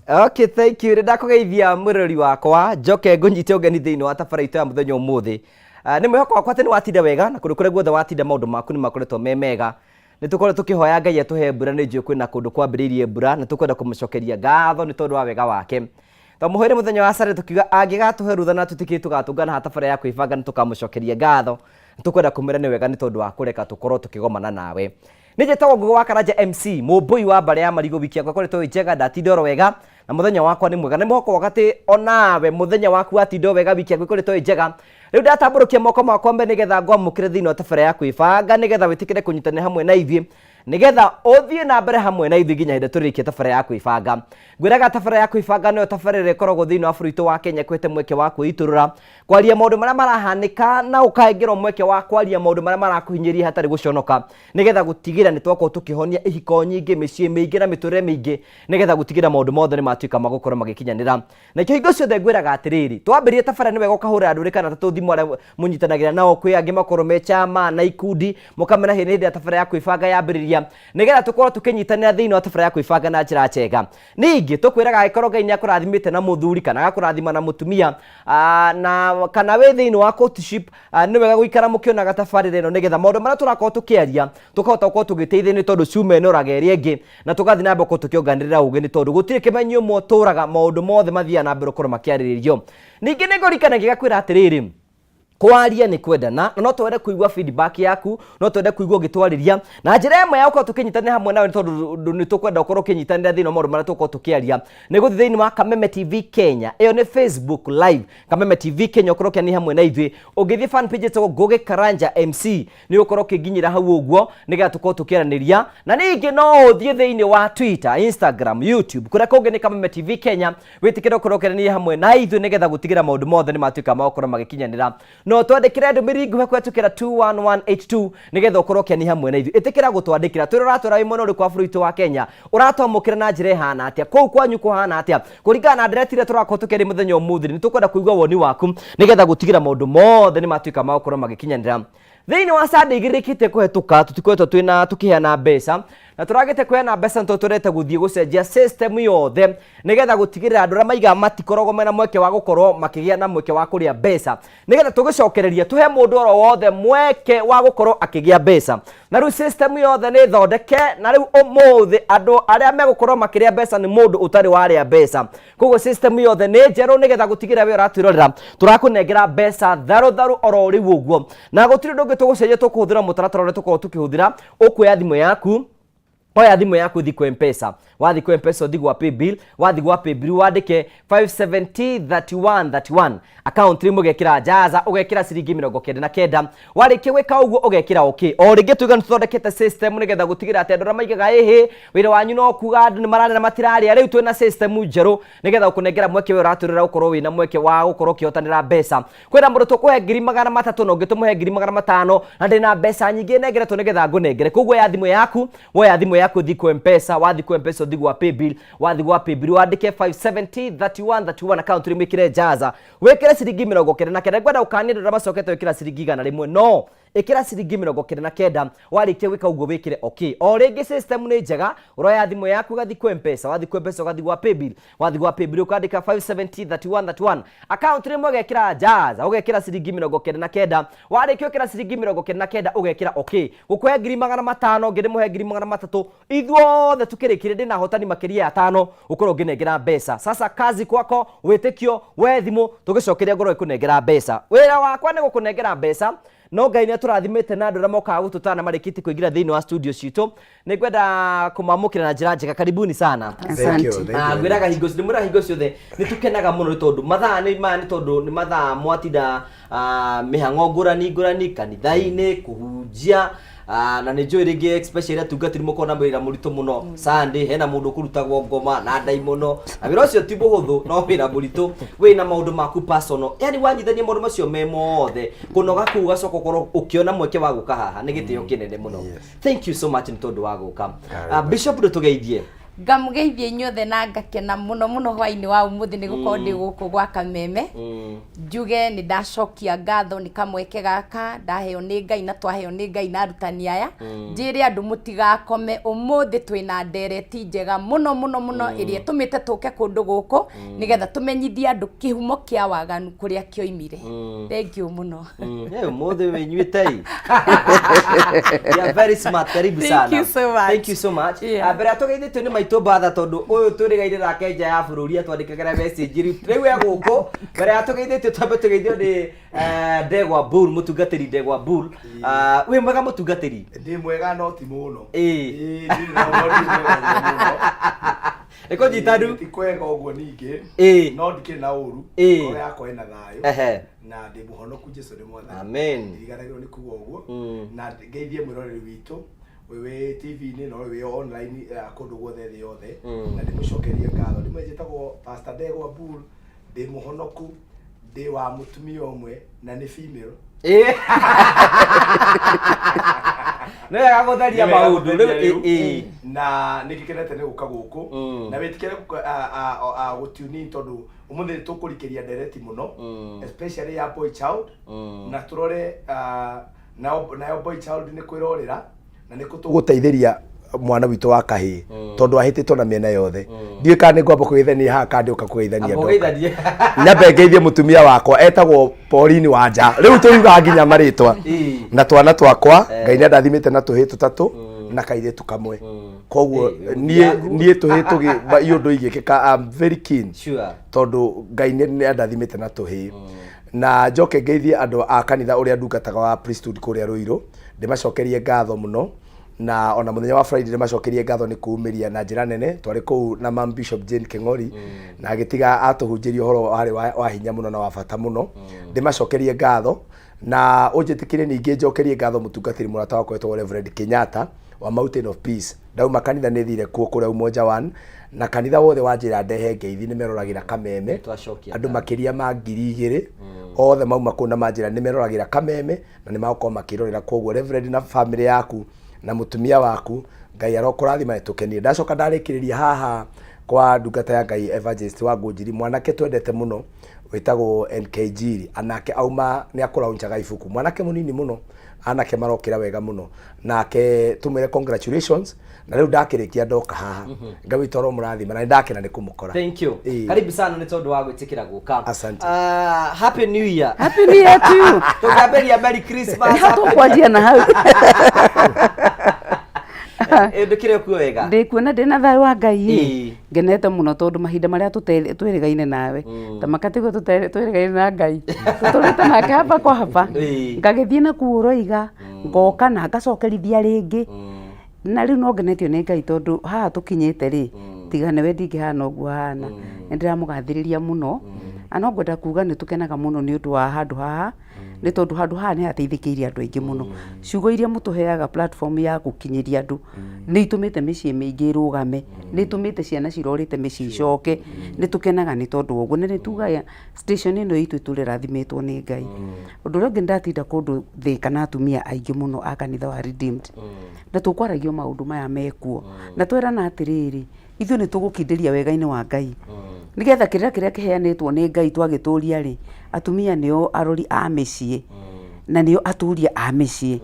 Okay, thank you. Nĩ ndakũgeithia mwĩroreri wakwa, njoke ngũnyite ũgeni thĩinĩ wa tabara itũ ya mũthenya ũmũthĩ. Ah, nĩ mwĩhoko wakwa atĩ nĩ watinda wega na kũndũ kũrĩa guothe watinda maũndũ maku nĩ makoretwo me mega. Nĩ tũkoretwo tũkĩhoya Ngai atũhe mbura, nĩ njũĩ kwĩna kũndũ kwambĩrĩirie mbura na tũkwenda kũmũcokeria ngatho nĩ tondũ wa wega wake. Twamũhoire mũthenya wa Saturday tũkiuga angĩgatũhe rutha na tũtĩkĩrie tũgatũngana hatabara ya kwĩbanga nĩ tũkamũcokeria ngatho. Nĩ tũkwenda kũmwĩra nĩ wega nĩ tondũ wa kũreka tũkorwo tũkĩgomana nawe. Nĩ njĩtagwo Ngũgĩ wa Karanja MC, mũmbũi wa mbarĩ ya marigũ. Wiki yakwa ĩkoretwo ĩ njega, ndatinda oro wega na mũthenya wakwa nĩ mwega. Nĩ mwĩhoko wakwa atĩ onawe mũthenya waku watinda o wega, wiki yaku ĩkoretwo ĩ njega. Rĩu ndatambũrũkia moko makwa mbere nĩgetha ngwamũkĩre thĩinĩ wa tabarĩra ya kwĩbanga, nĩgetha wĩtĩkĩre kũnyitanĩra hamwe na ithuĩ, nĩgetha ũthiĩ na mbere hamwe na ithuĩ nginya hĩndĩ tũrĩkie tabarĩra ya kwĩbanga. Ngwĩraga tabarĩra ya kwĩbanga nĩyo tabarĩra ĩrĩa ĩkoragwo thĩinĩ wa bũrũri witũ wa Kenya ĩkũhete mweke wa kwĩitũrũra, kwaria maũndũ marĩa marahanĩka na ũkahengerwo mweke wa kwaria maũndũ marĩa marakũhinyĩrĩria hatarĩ gũconoka, nĩgetha gũtigĩrĩra nĩ twakorwo tũkĩhonia ihiko nyingĩ, mĩciĩ mĩingĩ na mĩtũrĩre mĩingĩ, nĩgetha gũtigĩrĩra maũndũ mothe nĩ matuĩka ma gũkorwo magĩkinyanĩra. Na ikĩo hingo ciothe ngwĩraga atĩrĩrĩ, twambĩrĩria tabarĩra nĩ wega ũkahũrĩra andũ kana atatũ thimũ arĩa mũnyitanagĩra nao, kwĩ angĩ makorwo me chama na ikundi, mũkamera hĩndĩ ĩrĩa tabarĩra ya kwĩbanga yambĩrĩria, nĩgetha tũkorwo tũkĩnyitanĩra thĩinĩ wa tabarĩra ya kwĩbanga na njĩra njega. Ningĩ tũkwĩraga angĩkorwo Ngai nĩ akũrathimĩte na mũthuri kana agakũrathima na mũtumia, na kana wĩ thĩinĩ wa courtship, nĩ wega gũikara mũkĩonaga tabarĩra ĩno nĩgetha maũndũ marĩa tũrakorwo tũkĩaria tũkahota gũkorwo tũgĩteithia, nĩ tondũ cuma ĩnoraga ĩrĩa ĩngĩ na tũgathiĩ na mbere gũkorwo tũkĩonganĩrĩra ũgĩ, nĩ tondũ gũtirĩ kĩmenyi ũmwe ũtũraga, maũndũ mothe mathiaga na mbere gũkorwo makĩarĩrĩrio. Ningĩ nĩ ngũririkanagia ngakwĩra atĩrĩrĩ, kwaria nĩ kwendana, na no twende kũigua feedback yaku, no twende kũigua ũgĩtwarĩria na njĩra ĩmwe ya gũkorwo tũkĩnyitanĩra hamwe nawe, nĩ tondũ nĩ tũkwenda ũkorwo ũkĩnyitanĩra thĩinĩ wa maũndũ marĩa tũgũkorwo tũkĩaria, nĩ gũthiĩ thĩinĩ wa Kameme TV Kenya. Ĩyo nĩ Facebook Live, Kameme TV Kenya, ũkorwo ũkĩania hamwe na ithuĩ. Ũngĩthiĩ fan page ĩtagwo Ngũgĩ Karanja MC, nĩ ũgũkorwo ũkĩnginyĩra hau ũguo nĩgetha tũkorwo tũkĩaranĩria. Na ningĩ no ũthiĩ thĩinĩ wa Twitter, Instagram, YouTube, kũrĩa kũngĩ nĩ Kameme TV Kenya, wĩtĩkĩre ũkorwo ũkĩaranĩria hamwe na ithuĩ nĩgetha gũtigĩra maũndũ mothe nĩ matuĩka ma gũkorwo magĩkinyanĩra. No twandĩkĩre ndũmĩrĩri nguhĩ kũhetũkĩra 21182 nĩgetha ũkorwo ũkĩania hamwe na ithuĩ. Ĩtĩkĩra gũtwandĩkĩra, twĩre ũratwĩra wĩ mwena ũrĩkũ wa bũrũri witũ wa Kenya, ũratwamũkĩra na njĩra ĩhana atĩa, kũu kwanyu kũhana atĩa, kũringana na ndereti iria tũrakorwo tũkĩaria mũthenya ũmũthĩ. Nĩ tũkwenda kũigua woni waku nĩgetha gũtigĩra maũndũ mothe nĩ matuĩka ma gũkorwo magĩkinyanĩra. Thĩinĩ wa Sunday igĩrĩ rĩkĩte kũhetũka, tũtikoretwo twĩna tũkĩheana mbeca, na tũragĩte kũheana mbeca nĩ tondũ twendete gũthiĩ gũcenjia system yothe nĩgetha gũtigĩrĩra andũ arĩa maigaga matikoragwo mena mweke wa gũkorwo makĩgĩa na mweke wa kũrĩa mbeca, nĩgetha tũgĩcokereria tũhe mũndũ oro wothe mweke wa gũkorwo akĩgĩa mbeca. Na rĩu system yothe nĩ thondeke, na rĩu ũmũthĩ andũ arĩa megũkorwo makĩrĩa mbeca nĩ mũndũ ũtarĩ warĩa mbeca. Koguo system yothe nĩ njerũ nĩgetha gũtigĩrĩra we ũratwĩrorera tũrakũnengera mbeca tharũ tharũ oro rĩu ũguo, na gũtirĩ ũndũ ũngĩ tũgũcenjia, tũkũhũthĩra mũtaratara ũrĩa tũkoragwo tũkĩhũthĩra. Ũkuoya thimũ yaku, oya thimũ yaku, ũthiĩ kwa M-Pesa. Wathiĩ kwa M-Pesa, ũthiĩ gwa paybill. Wathiĩ gwa paybill, wandĩke 5703131, account rĩmwe, ũgekĩra jaza, ũgekĩra ciringi 99. Warĩkia gwĩka ũguo, ũgekĩra okay. O rĩngĩ tuiga nĩ tũthondekete system nĩgetha gũtigĩrĩra atĩ andũ arĩa maigaga ĩhĩ wĩra wanyu no kuga andũ nĩ mararĩa na matirarĩa, rĩu twĩna system njerũ nĩgetha gũkũnengera mweke we ũratwĩrora ũkorwo wĩna mweke wa gũkorwo ũkĩhotanĩra mbeca. Kwĩna mũndũ tũkũhe 300,000 na ũngĩ tũmũhe 500,000, na ndĩna mbeca nyingĩ nengeretwo nĩgetha ngũnengere. Koguo ya thimũ yaku, woya thimũ yaku, ũthiĩ kwa M-Pesa. Wathiĩ kwa M-Pesa, ũthiĩ gwa paybill. Wathiĩ gwa paybill, wandĩke 5703131, account rĩmwe, ĩkĩre jaza, wĩkĩre ciringi 99. Ngwenda gũkania andũ arĩa macokete gwĩkĩra ciringi 100, no ĩkĩra ciringi 99. Warĩkia gwĩka ũguo, wĩkĩre okay. O rĩngĩ system nĩ njega, ũroya thimũ yaku, ũgathiĩ kwa M-Pesa. Wathiĩ kwa M-Pesa, ũgathiĩ gwa paybill. Wathiĩ gwa paybill, ũkandĩka 5703131, account rĩmwe, ũgekĩra jaza, ũgekĩra ciringi 99. Warĩkia gwĩkĩra ciringi 99, ũgekĩra okay. Gũkũhe 500,000, ũngĩ ndĩmũhe 300,000, ithuothe tukĩrĩkire ndĩna ahotani makĩria ya atano ũkorwo ũngĩnengera mbeca. Sasa kazi kwako, wĩtĩkio we thimũ tũgĩcokeria ngorwo ĩkũnengera mbeca. Wĩra wakwa nĩ gũkũnengera mbeca, no Ngai nĩ atũrathimĩte na andũ arĩa mokaga gũtũtara marĩkĩtie kũingĩra thĩinĩ wa studio citũ. Nĩ ngwenda kũmamũkĩra na njĩra njega. Karibuni sana. Thank you, Asante. thank you. Ngwĩraga hingo, ndĩmwĩraga hingo ciothe nĩ tũkenaga mũno nĩ tondũ mathaa nĩ maya, nĩ tondũ nĩ mathaa mwatinda mĩhang'o ngũrani ngũrani kanitha-inĩ kũhunjia. Na nĩ njũĩ rĩngĩ especially atungatĩri mũkorwo na wĩra mũritũ mũno. Sunday hena mũndũ ũkũrutagwo ngoma na ndaimono, na wĩra ũcio ti mũhũthũ, no wĩra mũritũ wĩna maũndũ maku personal, yani wanyithania maũndũ macio me mothe, kũnoga kũu ũgacoka ũkorwo ũkĩona mweke wa gũka haha nĩ gĩtĩo kĩnene mũno. Thank you so much nĩ tondũ wa gũka. Karibu. Bishop, ndũtũgeithie. Ngamũgeithia inyuothe na ngakena mũno mũno hwainĩ wa ũmũthĩ nĩ gũkorwo ndĩ gũkũ gwa Kameme. Njuge nĩ ndacokia ngatho nĩ kamweke gaka ndaheo nĩ Ngai na twaheo nĩ Ngai na arutani aya. Njĩre andũ mũtigakome, ũmũthĩ twĩna ndereti njega mũno mũno mũno ĩrĩa ĩtũmĩte tũke kũndũ gũkũ nĩgetha tũmenyithie andũ kĩhumo kĩa waganu kũrĩa kĩoimire. Thank you mũno. Hey, ũmũthĩ wĩnyuĩte ĩ. You are very smart. Karibu Thank sana. you so much. Thank you so much. Yeah. Ah, mbere ya tũgeithĩtio nĩ maitũ mbatha tondũ ũyũ twĩrĩgaire nake nja ya bũrũri atwandĩkagĩra message rĩu rĩu e gũkũ mbere ya tũgeithĩtio twambe tũgeithio nĩ eh, Ndegwa Bull mũtungatĩri Ndegwa Bull. Ah, wĩ mwega mũtungatĩri? Ndĩ mwega no ti mũno. Ĩĩ. Ĩĩ, ndirĩ na no ndirĩ mwega mũno. Nĩ kũnyita ndu? Ti kwega ũguo ningĩ. Ĩĩ. No ndikĩrĩ na ũru. Ĩĩ. Ngoro yakwa ĩna thayũ. Ehe. Na ndĩ mũhonoku Jesu nĩ mwathani. Amen. Ndiriganagĩrwo nĩ kuga ũguo. Na ngeithie mwĩroreri witũ wĩ wĩ TV-inĩ na ũyũ wĩ online kũndũ guothe thĩ yothe. Na ndĩmũcokerie ngatho. Ndĩmwe njĩtagwo Pastor Ndegwa Bull, ndĩ mũhonoku, ndĩ wa mũtumia ũmwe na nĩ female. Ĩĩ. Nĩ wega gũtheria Nĩ wega maũndũ gũtheria rĩu. rĩu. Ĩĩ. Na nĩ ngĩkenete nĩ gũka gũkũ. Na wĩtĩkĩre gũ tune in tondũ ũmũthĩ nĩ tũkũrikĩria ndereti mũno, especially ya boy child. Na tũrore nayo boy child nĩ kwĩrorĩra na nĩ tũgũteithĩria mwana witũ wa kahĩĩ tondũ ahĩtĩtwo na mĩena yothe. Ndiũĩ kana nĩ ngwamba kũgeithania haha kana ndĩũka kũgeithania Amba ndoka. ũgeithanie. Nyambe ngeithie mũtumia wakwa etagwo Pauline Wanja. Rĩu tũriugaga nginya marĩtwa. Ĩĩ. Na twana twakwa Ngai nĩ andathimĩte na tũhĩĩ tũtatũ na kairĩtu kamwe. Koguo Ĩĩ, niĩ niĩ tũhĩĩ tũgĩ iũndũ igĩkĩka, I'm very keen. Sure. Tondũ Ngai nĩ andathimĩte na tũhĩĩ. Na njoke ngeithie andũ a kanitha ũrĩa ndungataga wa priesthood kũrĩa Ruiru, ndĩmacokerie ngatho mũno. Na ona mũthenya wa Friday ndĩmacokerie ngatho nĩ kumĩria na njĩra nene. Twarĩ kũu na Mam Bishop Jane Keng'ori na agĩtiga atũhunjĩria ũhoro warĩ wa hinya mũno na wa bata mũno. Ndĩmacokerie ngatho na ũnjĩtĩkĩrie ningĩ njokerie ngatho mũtungatĩri mũrata wakwa wetagwo Reverend Kenyatta wa Mountain of Peace. Ndauma kanitha nĩ thire kuo kũrĩa Umoja One na kanitha wothe wanjĩra ndehe ngeithi nĩ meroragĩra Kameme. Nĩtwacokia Andũ ngatho. makĩria ma 2000 othe mauma kũu na manjĩra nĩ meroragĩra Kameme na nĩ magũkorwo makĩrorera. Koguo Reverend na family yaku na mũtumia waku Ngai arokũrathima nĩ tũkenire. Ndacoka ndarĩkĩrĩria haha kwa ndungata ya Ngai Evangelist wa Ngũnjiri, mwanake twendete mũno wĩtagwo NK Njiri, anake auma nĩ akũraunchaga ibuku, mwanake mũnini mũno, anake marokĩra wega mũno, nake tũmwĩre congratulations. Na rĩu ndakĩrĩkia ndoka haha, Ngai witũ aromũrathima na nĩ ndakena nĩ kũmũkora. Thank you. Ĩĩ. Karibu sana nĩ tondũ wa gwĩtĩkĩra gũka. Asante. Ah, Happy New Year. Happy New Year to you. Tũngĩambĩrĩria Merry Christmas. Nĩho tũkwanjia na hau. Ĩ, ndũkĩrĩ kuo wega? Ndĩkuona ndĩ na thayũ wa Ngai ĩ. Ĩĩ. Ngenete mũno tondũ mahinda marĩa twĩrĩgaine nawe ta makatiguo twĩrĩgaine na Ngai tũtũrĩte nake haba kwa haba. Ĩĩ. Ngagĩthiĩ na kuo ũroiga ngoka na ngacokerithia rĩngĩ. Na rĩu no ngenetio nĩ Ngai tondũ haha tũkinyĩte rĩ, tiga nĩwe ndingĩhana ũguo hana. Nĩ ndĩramũgathĩrĩria mũno. Na no ngwenda kuga nĩ tũkenaga mũno nĩ ũndũ wa handũ haha, nĩ tondũ handũ haha nĩ hateithĩkĩirie andũ aingĩ mũno. Ciugo iria mũtũheaga platform ya gũkinyĩria andũ, nĩ itũmĩte mĩciĩ mĩingĩ ĩrũgame, nĩ itũmĩte ciana cirorĩte mĩciĩ icoke. Nĩ tũkenaga nĩ tondũ wa ũguo. Na nĩ tugaga station ĩno itũ ĩtũre ĩrathimĩtwo nĩ Ngai. Ũndũ ũrĩa ũngĩ nĩ ndatinda kũndũ Thĩka na atumia aingĩ mũno a kanitha wa Redeemed. Na tũkwaragio maũndũ maya mekuo. Na twerana atĩrĩrĩ, ithuĩ nĩ tũgũkindĩria wega-inĩ wa Ngai. Nĩgetha kĩrĩra kĩrĩa kĩheanĩtwo nĩ Ngai twagĩtũria rĩ, atumia nĩo arori a mĩciĩ na nĩo atũria a mĩciĩ.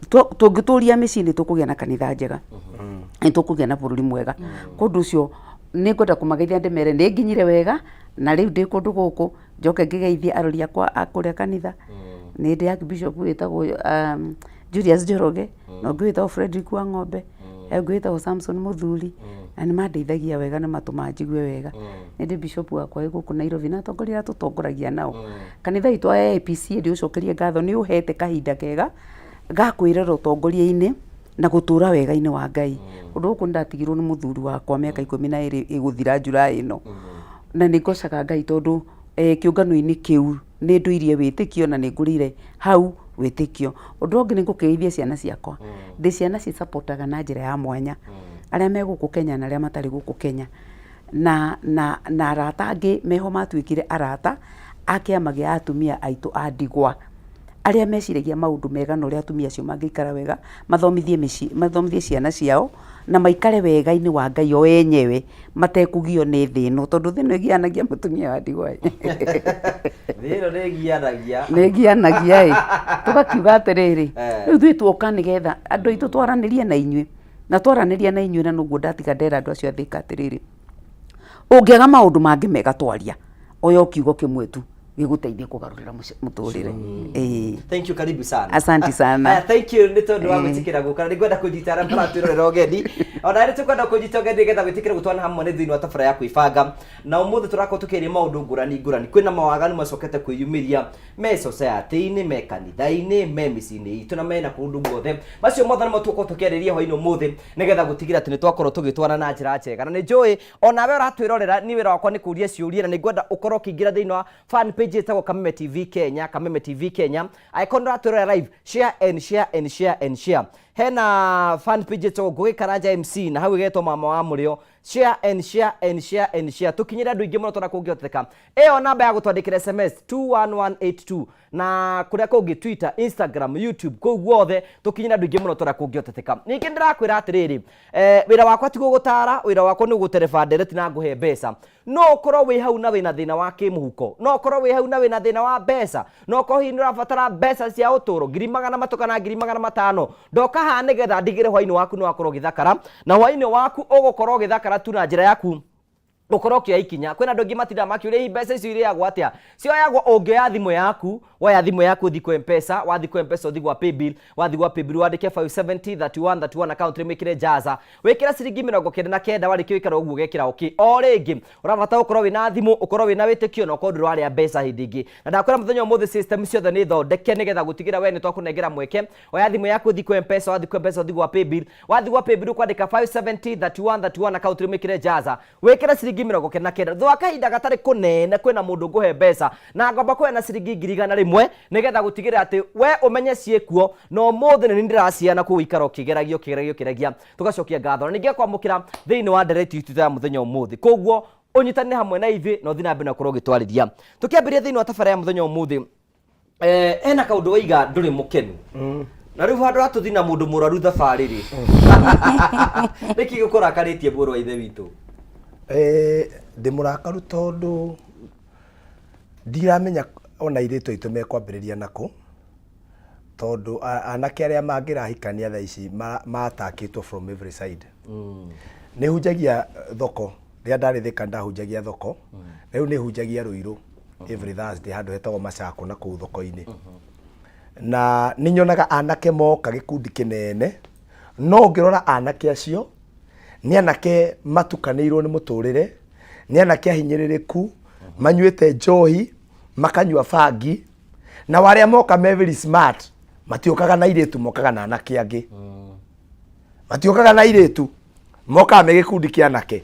Tũngĩtũria mĩciĩ nĩ tũkũgĩa na kanitha njega, nĩ tũkũgĩa na bũrũri mwega. Kwa ũndũ ũcio nĩ ngwenda kũmageithia ndĩmere nĩ nginyire wega na rĩu ndĩ kũndũ gũkũ, njoke ngĩgeithie arori akwa a kũrĩa kanitha. Nĩ ndĩ Archbishop wĩtagwo Julius Njoroge, na ũngĩ wĩtagwo Frederick wa Ng'ombe, he ũngĩ wĩtagwo Samson Mũthuri, na nĩ mandeithagia wega nĩ matũmaga njigue wega. Nĩ ndĩ bishop wakwa wĩ gũkũ Nairobi na atongoria arĩa tũtongoragia nao. Kanitha witũ wa AIPCA ndĩũcokerie ngatho nĩ ũhete kahinda kega ga kwĩrora ũtongoria-inĩ na gũtũra wega-inĩ wa Ngai. Ũndũ gũkũ nĩ ndatigirwo nĩ mũthuri wakwa mĩaka 12 ĩgũthira July ĩno. Na nĩ ngocaga Ngai tondũ kĩũngano-inĩ kĩu nĩ ndũirie wĩtĩkio na nĩ ngũrĩire hau wĩtĩkio. Ũndũ ũngĩ nĩ ngũkĩgeithia ciana ciakwa. Ndĩ ciana ci supportaga na njĩra ya mwanya. Arĩa me gũkũ Kenya na arĩa matarĩ gũkũ Kenya. Na, na, na arata angĩ meho matuĩkire arata a kĩama gĩa atumia aitũ a ndigwa. Arĩa meciragia maũndũ mega na ũrĩa atumia acio mangĩikara wega, mathomithie mĩciĩ, mathomithie ciana ciao, na maikare wega-inĩ wa Ngai o enyewe, matekũgio nĩ thĩ ĩno, tondũ thĩ ĩno ĩgianagia mũtumia wa ndigwa ĩ. Thĩ ĩno nĩ ĩgianagia. Nĩ ĩgianagia ĩ. Tũgakiuga atĩrĩrĩ, Eh. rĩu ithuĩ tuoka nĩgetha andũ aitũ twaranĩrie na inyuĩ, na twaranĩria na inyuĩ na noguo ndatiga ndera andũ acio a Thĩka atĩrĩrĩ, ũngĩaga maũndũ mangĩ mega twaria, oya o kiugo kĩmwe tu gĩgũteithie kũgarũrĩra mũtũrĩre. Ĩĩ. Thank you, karibu sana. Asante sana. Aya, thank you nĩ tondũ wa gwĩtĩkĩra gũka. Na nĩngwenda kũnyita arĩa maratwĩrorera ũgeni. Ona nĩ tũkwenda kũnyita ũgeni nĩgetha wĩtĩkĩre gũtwana hamwe nĩ thĩinĩ wa tabarĩra ya kwĩbanga. Na ũmũthĩ tũrakorwo tũkĩaria maũndũ ngũrani ngũrani. Kwĩna mawaganu macokete kwĩyumĩria me society-inĩ, me kanitha-inĩ, me mĩciĩ-inĩ itũ na mena kũndũ guothe. Macio mothe nĩmo tũgũkorwo tũkĩarĩria hwainĩ ũmũthĩ nĩgetha gũtigĩrĩra atĩ nĩ twakorwo tũgĩtwarana na njĩra njega. Na nĩ njũĩ onawe ũratwĩrorera, niĩ wĩra wakwa nĩ kũria ciũria na nĩ ngwenda ũkorwo ũkĩingĩra thĩinĩ wa fan page ĩtagwo Kameme TV Kenya, Kameme TV Kenya. Angĩkorwo nĩ ũratwĩrorera live, share and share and share and share. Hena fan page ĩtagwo Ngũgĩ Karanja MC na hau ĩgetwo Mama wa Mũrĩo. Share and share and share and share. Tũkinyĩre andũ aingĩ mũno tũrĩa kũngĩhoteka. Ĩyo namba ya gũtwandĩkĩra SMS 21182 na kũrĩa kũngĩ Twitter, Instagram, YouTube, kũu guothe tũkinyĩre andũ aingĩ mũno tũrĩa kũngĩhoteteka. Ningĩ ndĩrakwĩra atĩrĩrĩ, wĩra wakwa ti gũgũtara, wĩra wakwa nĩ gũgũtereba ndereti na ngũhe mbeca. No ũkorwo wĩ hau na wĩna thĩna wa kĩmũhuko, no ũkorwo wĩ hau na wĩna thĩna wa mbeca, no ũkorwo hihi nĩ ũrabatara mbeca cia ũtũro, 500,000 kana 500,000. Ndoka haha nĩgetha ndigĩre hwainĩ waku nĩ wakorwo ũgĩthakara, na hwainĩ waku ũgũkorwo ũgĩthakara tu na njĩra yaku gũkorwo ũkĩoya ikinya. Kwĩna andũ aingĩ matindaga makĩũria hihi mbeca icio irĩagwo atĩa. Cioyagwo ũngĩoya thimũ yaku, woya thimũ yaku ũthiĩ kwĩ M-Pesa, wathiĩ kwĩ M-Pesa ũthiĩ gwa paybill, wathiĩ gwa paybill wandĩke 570 31 31 account name wĩkĩre Jaza, wĩkĩre ciringi 99, warĩkia gwĩkĩra ũguo ũgekĩra okay. O rĩngĩ ũrabatara gũkorwo wĩna thimũ, ũkorwo wĩna wĩtĩkio na ũkorwo ndũrarĩa mbeca hĩndĩ ĩngĩ. Na ndakwĩra mũthenya ũmũthĩ system ciothe nĩ thondeke nĩgetha gũtigĩrĩra we nĩ twakũnengera mweke. Oya thimũ yaku ũthiĩ kwĩ M-Pesa, wathiĩ kwĩ M-Pesa ũthiĩ gwa paybill, wathiĩ gwa paybill ũkwandĩka 570 31 31 account name wĩkĩre Jaza, wĩkĩre ciringi 99. Thutha wa kahinda gatarĩ kũnene kwĩna mũndũ ngũhe mbeca na ngomba kũheana ciringi 100,000 nĩgetha gũtigĩrĩra atĩ we ũmenye ciĩkuo na ũmũthĩ nĩ niĩ ndĩraciheana kũu ũikara ũkĩgeragia ũkĩgeragia ũkĩgeragia. Tũgacokia ngatho na ningĩ kwamũkĩra thĩinĩ wa ndereti itũ ya mũthenya ũmũthĩ. Koguo ũnyitanĩre hamwe na ithuĩ na ũthiĩ na mbere na gũkorwo ũgĩtwarĩria. Tũkĩambĩrĩria thĩinĩ wa tabarĩra ya mũthenya ũmũthĩ, hena kaũndũ waiga ndũrĩ mũkenu na rĩu handũ ha tũthiĩ na mũndũ mũrwaru thabarĩ rĩ, nĩkĩ gĩkũrakarĩtie mũrũ wa ithe witũ? Ndĩ mũrakaru tondũ ndiramenya ona airĩtu aitũ mekwambĩrĩria nakũ, tondũ anake arĩa mangĩrahikania thaa ici matakĩtwo from every side. Nĩ hunjagia thoko, rĩrĩa ndarĩ Thĩka ndahunjagia thoko, rĩu nĩ hunjagia Ruiru every Thursday handũ hetagwo Machako na kũu thoko-inĩ. Na nĩ nyonaga anake moka gĩkundi kĩnene, no ũngĩrora anake acio nĩ anake matukanĩirwo nĩ mũtũrĩre, nĩ anake ahinyĩrĩrĩku, manyuĩte njohi, makanyua bangi, na arĩa moka me very smart matiũkaga na airĩtu, mokaga na anake angĩ. Matiũkaga na airĩtu, mokaga me gĩkundi kĩa anake.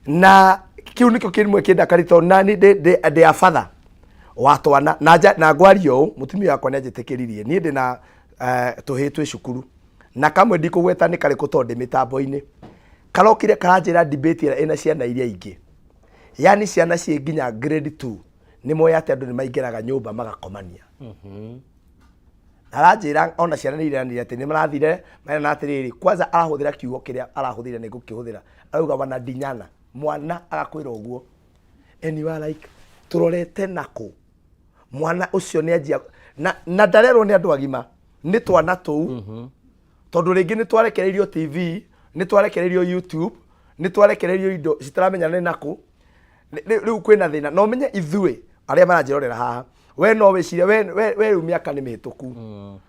Na kĩu nĩkĩo kĩmwe kĩndakari tondũ nani ndĩ a father wa twana na na ngwaria ũũ, mũtumia wakwa nĩ anjĩtĩkĩririe niĩ ndĩ na tũhĩĩ twĩ cukuru na kamwe ndikũgweta nĩ karĩkũ tondũ ndĩ mĩtambo-inĩ, karokire karanjĩra debate ĩrĩa ĩna ciana iria ingĩ, yani ciana ciĩ nginya grade 2 nĩ moĩ atĩ andũ nĩ maingĩraga nyũmba magakomania. Aranjĩra ona ciana nĩ iranire atĩ nĩ marathire marena atĩrĩrĩ, kwanza arahũthĩra kiugo kĩrĩa arahũthĩra nĩ ngũkĩhũthĩra, arauga wanadinyana, mwana agakwĩra ũguo, and you are like tũrorete nakũ? Mwana ũcio nĩ anjia na ndarerwo nĩ andũ agima, nĩ twana tũu, tondũ rĩngĩ nĩ twarekereirio TV, nĩ twarekereirio YouTube, nĩ twarekereirio indo citaramenya nĩ nakũ. Rĩu kwĩna thĩna na ũmenye ithuĩ arĩa maranjĩrorera haha, we no wĩcirie we rĩu mĩaka nĩ mĩhĩtũku,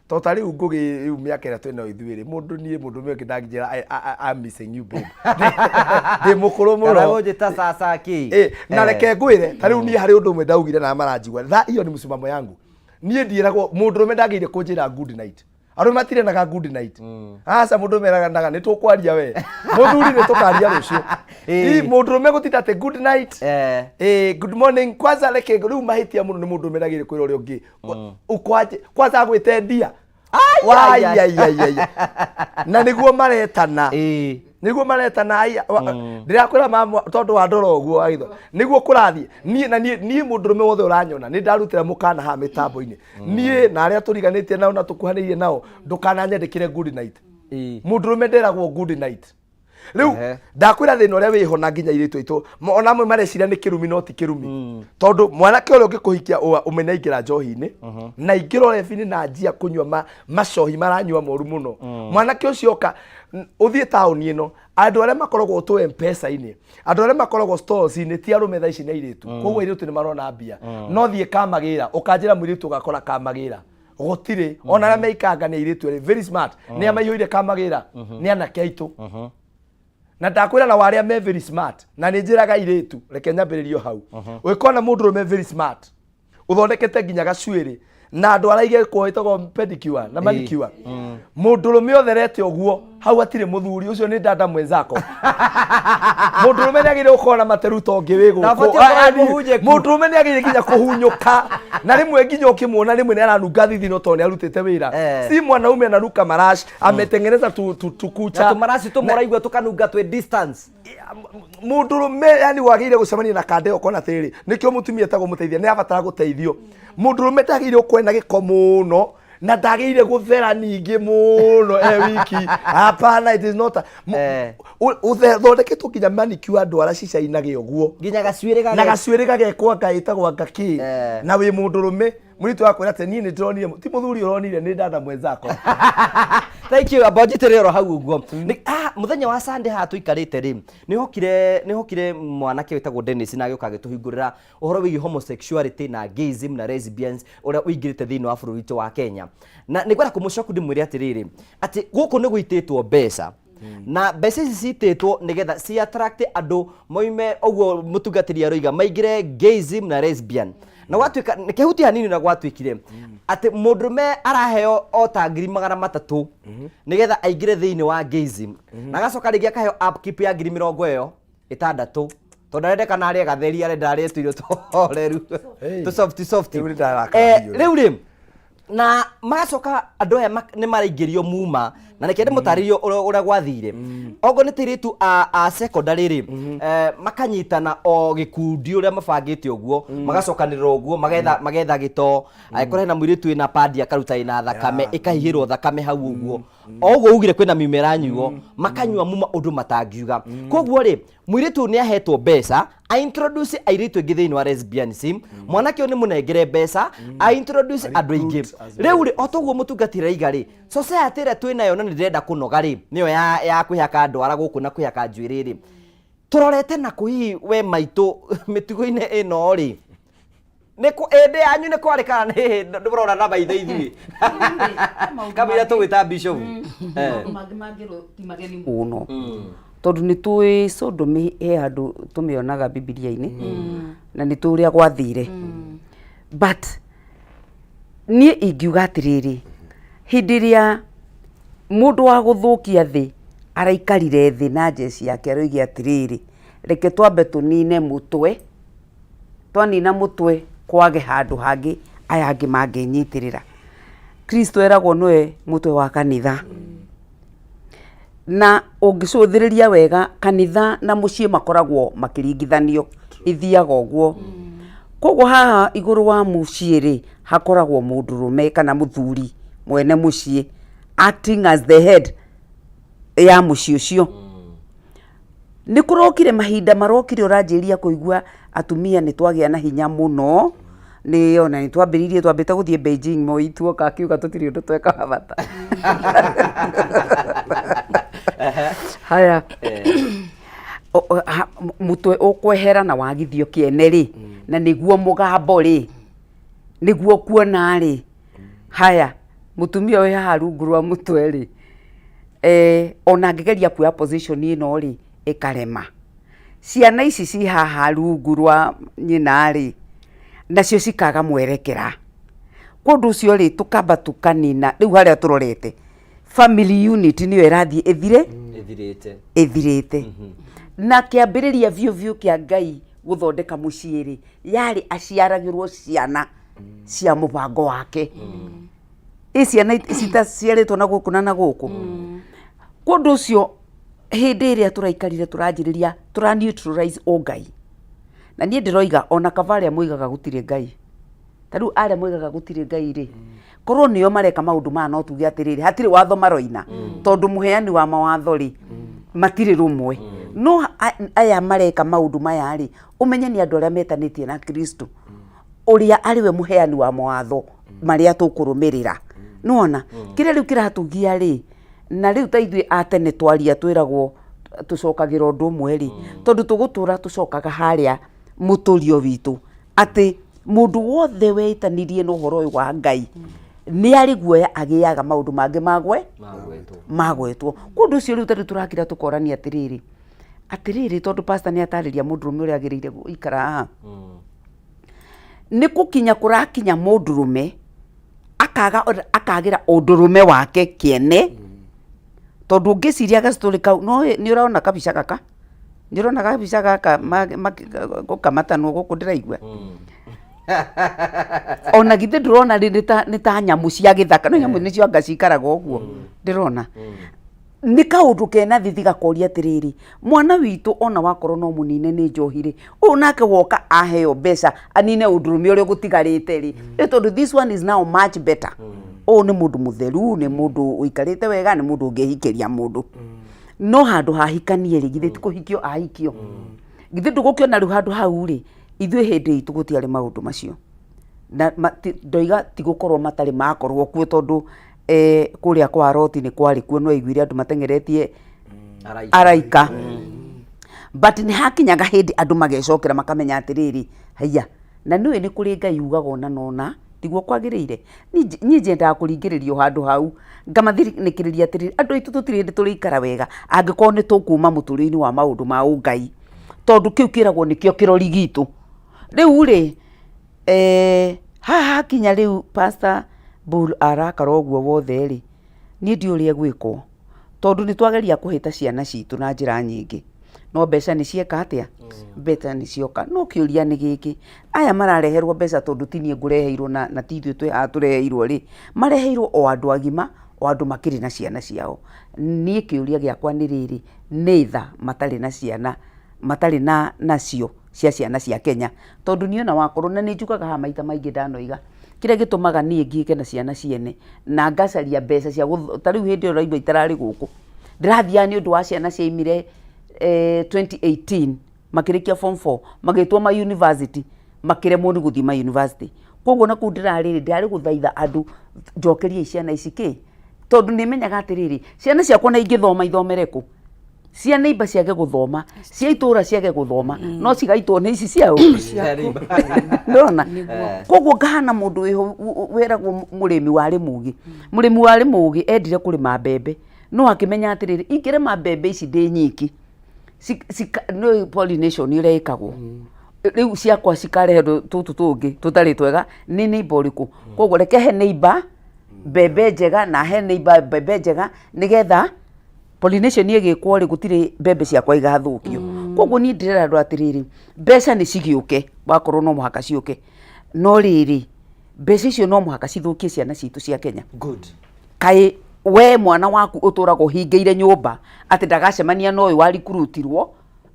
tondũ ta rĩu Ngũgĩ rĩu mĩaka ĩrĩa twĩnayo ithuĩ rĩ, mũndũ niĩ mũndũ ũmwe ũngĩ ndangĩnjĩra I'm missing you babe, ndĩ mũkũrũ mũno. Kana gũnjĩta caca kĩ? Na reke ngwĩre, ta rĩu niĩ harĩ ũndũ ũmwe ndaugire na maranjigua tha iyo ni msimamo yangu, niĩ ndiĩragwo mũndũrũme ndagĩrĩire kũnjĩra good night. Arũme matirenaga good night. Aca, mũndũrũme eranaga nĩ tũkwaria, we mũthuri nĩ tũkaria rũciũ. Ii, mũndũrũme gũtinda atĩ good night, good morning. Kwanza reke rĩu mahĩtia mũno nĩ mũndũrũme ndagĩrĩire kwĩra ũrĩa ũngĩ ukwaje, kwanza agwĩte ndia. Ai, ai, ai. Wai, ai, ai, ai. Na nĩguo maretana. Nĩguo mareta na ai ndĩrakwĩra mama tondũ wa ndora ũguo wagitho nĩguo kũrathiĩ. Niĩ na niĩ niĩ mũndũrũme wothe ũranyona nĩ ndarutĩra mũkana haha mĩtambo-inĩ, niĩ na arĩa tũriganĩtie nao na tũkuhanĩirie nao, ndũkananyandĩkĩre good night. Mũndũrũme nderagwo good night rĩu. Ndakwĩra thĩna ũrĩa wĩho na nginya airĩtu aitũ ona amwe mareciria nĩ kĩrumi, no ti kĩrumi, tondũ mwanake ũrĩa ũngĩkũhikia ũmene aingĩra njohi-inĩ na aingĩra ũrebi-inĩ na anjia kũnyua macohi maranyua moru mũno. Mwanake ũcio oka ũthiĩ taũni ĩno, andũ arĩa makoragwo tũ mpesa-inĩ, andũ arĩa makoragwo stores-inĩ ti arũme thaa ici, nĩ airĩtu. Koguo airĩtu nĩ marona mbia. No thiĩ kamagĩra ũkanjĩra mũirĩtu ũgakora kamagĩra gũtirĩ ona arĩa meikanga nĩ airĩtu erĩ very smart, nĩ amaihũire kamagĩra nĩ anake aitũ. Na ndakwĩra na warĩa me very smart, na nĩ njĩraga airĩtu, reke nyambĩrĩrio hau, ũgĩkona mũndũ ũrũme very smart ũthondekete nginya gacuĩrĩ na andũ araige ĩtagwo pedicure na manicure, mũndũrũme ũtherete ũguo, hau hatirĩ mũthuri, ũcio nĩ dada mwenzako. Mũndũrũme nĩ agĩrĩire gũkorwo na materu ta ũngĩ wĩ Na gũkũ. abatiĩ gũkorwo Ah, mũhunjĩku. Mũndũrũme nĩ agĩrĩire nginya kũhunyũka, na rĩmwe nginya ũkĩmuona rĩmwe nĩ aranunga thithino tondũ nĩ arutĩte wĩra. Si mwanaume anaruka marash, ametengeneza tu, tu, tukucha. Na tũmaraci tũmũraigua tũkanunga twĩ distance. Mũndũrũme yani wagĩrĩire gũcemania na kande ũkona atĩrĩrĩ, nĩkĩo mũtumia etagwo mũteithia, nĩ abatara gũteithio. Mũndũrũme ndagĩrĩire gũkorwo ena gĩko mũno na ndagĩrĩire gũthera ningĩ mũno e wiki, hapana, it is not a, thondeketwo nginya manicure andũ arĩa cicainage ũguo. Nginya gacuĩrĩ. Na gacuĩrĩ gagekwo anga ĩtagwo anga kĩ. Na wĩ mũndũrũme mũritũ wa kwĩra atĩ niĩ nĩ ndĩronire, ti mũthuri ũronire, nĩ dada mwenzako. Thank you. Amba njitĩrĩre oro hau ũguo. Mũthenya wa Sunday haha tũikarĩte rĩ, nĩ hokire mwanake wĩtagwo Dennis na agĩũka agĩtũhingũrĩra ũhoro wĩgiĩ homosexuality na gayism na lesbians ũrĩa ũingĩrĩte thĩinĩ wa bũrũri witũ wa Kenya. Na nĩ ngwenda kũmũcoku ndĩmwĩre atĩrĩrĩ, atĩ gũkũ nĩ gũitĩtwo mbeca, na mbeca ici citĩtwo nĩgetha ci attract andũ moime ũguo mũtungatĩri aroiga maingĩre gayism na lesbian. Na gwatuĩka kĩhuti hanini, na gwatuĩkire atĩ mũndũrũme araheo o ta 300,000 nĩgetha aingĩre thĩinĩ wa gayism, na agacoka rĩngĩ akaheo upkeep ya ngiri mĩrongo ĩyo ĩtandatũ, tondũ arendekana arĩe gatheri, arenda arĩe tũirio tũhoreru. Hey. Tũ soft soft. Rĩu nĩ ndarakara biũ. Rĩu rĩ, na magacoka andũ aya nĩ maraingĩrio muma, na reke ndĩmũtarĩrie ũrĩa gwathire. Okorwo nĩ tĩrĩtu a secondary rĩ, makanyitana o gĩkundi ũrĩa mabangĩte ũguo, magacokanĩrĩra ũguo, magetha gĩtoo, angĩkorwo hena mũirĩtu wĩna pandi akaruta ĩna thakame, ĩkahihĩrwo thakame hau ũguo, o ũguo ugire kwĩna miuma ĩranyuo, makanyua muma ũndũ matangiuga. Koguo rĩ, mũirĩtu ũyũ nĩ ahetwo mbeca a introduce airĩtu aingĩ thĩinĩ wa lesbianism, mwanake ũyũ nĩ mũnengere mbeca a introduce andũ aingĩ. Recruit as well. Rĩu rĩ, o toguo mũtungatĩri aiga rĩ, society ĩrĩa twĩ nayo na nĩ ndĩrenda kũnoga rĩ, nĩyo ya kwĩhaka ndwara gũkũ na kwĩhaka njuĩrĩ rĩ, tũrorete na kũ hihi we maitũ mĩtugo-inĩ ĩno rĩ, nĩ kũ ĩndĩ yanyu nĩ kwarĩ kana nĩ mũrona na maitho ithuĩ kamũira tũgwĩta bishop? Maũndũ mangĩ mangĩrwo ti mageni mũno, tondũ nĩ tũĩ sodomy he handũ tũmĩonaga Bibilia-inĩ na nĩ tũĩ ũrĩa gwathire. But niĩ ingiuga atĩrĩrĩ, hĩndĩ ĩrĩa mũndũ wa gũthũkia thĩ araikarire thĩ na njeci yake, aroige atĩrĩrĩ, reke twambe tũnine mũtwe, twanina mũtwe kwage handũ hangĩ aya angĩ mangĩnyitĩrĩra. Kristo eragwo nĩwe mũtwe wa kanitha, na ũngĩcũthĩrĩria wega, kanitha na mũciĩ makoragwo makĩringithanio, ithiaga ũguo. Koguo haha igũrũ wa mũciĩ rĩ, hakoragwo mũndũrũme kana mũthuri mwene mũciĩ, acting as the head ya mũciĩ ũcio. Nĩ kũrokire mahinda marokire ũranjĩrĩria kũigua atumia nĩ twagĩa na hinya mũno, nĩ ona nĩ twambĩrĩirie, twambĩte gũthiĩ Beijing, Moi tuoka akiuga tũtirĩ ũndũ twekaga bata. Haya, mũtwe ũkwehera na wagithio kĩene rĩ, na nĩguo mũgambo rĩ, nĩguo kuona rĩ, haya mũtumia ũyũ haha rungu rwa mũtwe rĩ, ona angĩgeria kuoya position ĩno rĩ, ĩkarema. Ciana ici ci haha rungu rwa nyina rĩ, nacio cikaga mwerekera. Kwa ũndũ ũcio rĩ, tũkamba tũkanina rĩu harĩa tũrorete, family unit nĩyo ĩrathiĩ ĩthire. Ĩthirĩte. Ĩthirĩte. Na kĩambĩrĩria biũ biũ kĩa Ngai gũthondeka mũciĩ rĩ, yarĩ aciaragĩrwo ciana cia mũbango wake. Ĩ ciana citaciarĩtwo na gũkũ na na gũkũ. Kwa ũndũ ũcio Hĩndĩ ĩrĩa tũraikarire tũranjĩrĩria tũra neutralize ũngai. Na niĩ ndĩroiga ona kaba arĩa moigaga gũtirĩ Ngai. Ta rĩu arĩa moigaga gũtirĩ Ngai rĩ, korwo nĩo mareka maũndũ maya no tuge atĩrĩrĩ, hatirĩ watho maroina, tondũ mũheani wa mawatho rĩ, matirĩ rũmwe. No aya mareka maũndũ maya rĩ, ũmenye nĩ andũ arĩa metanĩtie na Kristo, ũrĩa arĩ we mũheani wa mawatho marĩa tũkũrũmĩrĩra. Nĩwona? Kĩrĩa rĩu kĩratũgia rĩ, na rĩu ta ithuĩ a tene twaria twĩragwo tũcokagĩra ũndũ ũmwe rĩ, tondũ tũgũtũra tũcokaga harĩa mũtũrio witũ atĩ mũndũ wothe weĩtanirie na ũhoro ũyũ wa Ngai nĩ arĩ guoya agĩaga maũndũ mangĩ magwe magwetwo. Kwa ũndũ ũcio rĩu tarĩu tũrakira tũkorania atĩrĩrĩ, atĩrĩrĩ tondũ pastor nĩ atarĩria mũndũrũme ũrĩa agĩrĩire gũikara haha, nĩ gũkinya kũrakinya mũndũrũme akaga akagĩra ũndũrũme wake kĩene, tondũ ũngĩciria gastory kau no nĩ ũrona kabica gaka, nĩ ũrona kabica gaka gũkamatanwo gũkũ ndĩraigua ona githĩ ndũrona nĩ ta nyamũ cia gĩthaka, no nyamũ nĩcio anga cikaraga ũguo ndĩrona. Nĩ kaũndũ kena thithi gakoria atĩrĩrĩ, mwana witũ ona wakorwo no mũnine nĩ njohi rĩ, ũyũ nake woka aheo mbeca anine ũndũrũme ũrĩa ũgũtigarĩte rĩ, nĩ tondũ this one is now much better. Ũyũ nĩ mũndũ mũtheru, nĩ mũndũ ũikarĩte wega, nĩ mũndũ ũngĩhikĩria mũndũ. No handũ hahikanie rĩ, githĩ ti kũhikio ahikio? Githĩ ndũgũkĩona rĩu handũ hau rĩ, ithuĩ hĩndĩ itũ gũtiarĩ maũndũ macio. Na ndoiga ti gũkorwo matarĩ makorwo kuo tondũ kũrĩa kwa Loti nĩ kwarĩ kuo no aiguire andũ mateng'eretie araika. But nĩ hakinyaga hĩndĩ andũ magecokera makamenya atĩrĩrĩ, haiya, na nĩũĩ nĩ kũrĩ Ngai ugaga ũna na ũna, tiguo kwagĩrĩire. Niĩ nyendaga kũringĩrĩrio handũ hau, ngamathikĩrĩria atĩrĩrĩ, andũ aitũ tũtirĩ hĩndĩ tũrĩikara wega angĩkorwo nĩ tũkuma mũtũrĩre-inĩ wa maũndũ ma ũngai, tondũ kĩu kĩragwo nĩkĩo kĩrori gitũ. Rĩu rĩ, haha hakinya rĩu Pastor Bull arakara ũguo wothe rĩ, niĩ ndiũĩ ũrĩa egwĩkwo, tondũ nĩ twageria kũhĩta ciana citũ na njĩra nyingĩ, no mbeca nĩ cieka atĩa? Mbeca nĩ cioka. No kĩũria nĩ gĩkĩ, aya marareherwo mbeca tondũ ti niĩ ngũreheirwo na ti ithuĩ twĩ haha tũreheirwo rĩ, mareheirwo o andũ agima, o andũ makĩrĩ na ciana ciao. Niĩ kĩũria gĩakwa nĩ rĩrĩ, nĩ tha matarĩ na ciana, matarĩ nacio cia ciana cia Kenya? Tondũ niĩ ona wakorwo, na nĩ njugaga haha maita maingĩ ndanoiga, kĩrĩa gĩtũmaga niĩ ngiĩke na ciana ciene, na ngacaria mbeca cia, ta rĩu hĩndĩ ĩyo ũraigua itararĩ gũkũ, ndĩrathiaga nĩ ũndũ wa ciana ciaimire 2018 makĩrĩkia form 4, magĩtwo ma university, makĩremwo nĩ gũthiĩ ma university. Koguo na kũu ndĩrarĩ rĩ, ndĩrarĩ gũthaitha andũ njokeriai ciana ici kĩ, tondũ nĩ menyaga atĩrĩrĩ, ciana ciakwa ona ingĩthoma ithomere kũ? Cia neighbor ciage gũthoma, cia itũra ciage gũthoma, no cigaitwo nĩ ici ciao. Ndona? Koguo ngahana mũndũ wĩho wĩragwo mũrĩmi warĩ mũgĩ. Mũrĩmi warĩ mũgĩ endire kũrĩma mbembe, no akĩmenya atĩrĩrĩ, ingĩrĩma mbembe ici ndĩ nyiki, nĩ pollination ũrĩa ĩkagwo, rĩu ciakwa cikarehe tũtũ tũngĩ tũtarĩ twega nĩ neighbor ũrĩkũ? Koguo reke he neighbor mbembe njega na he neighbor mbembe njega nĩgetha pollination ĩgĩkwo rĩ, gũtirĩ mbembe ciakwa igathũkio. Koguo niĩ ndĩrera andũ atĩrĩrĩ, mbeca nĩ cigĩũke, wakorwo no mũhaka ciũke, no rĩrĩ, mbeca icio no mũhaka cithũkie ciana citũ cia Kenya. Good. Kaĩ we mwana waku ũtũraga ũhingĩire nyũmba atĩ ndagacemania na ũyũ wa recruitirwo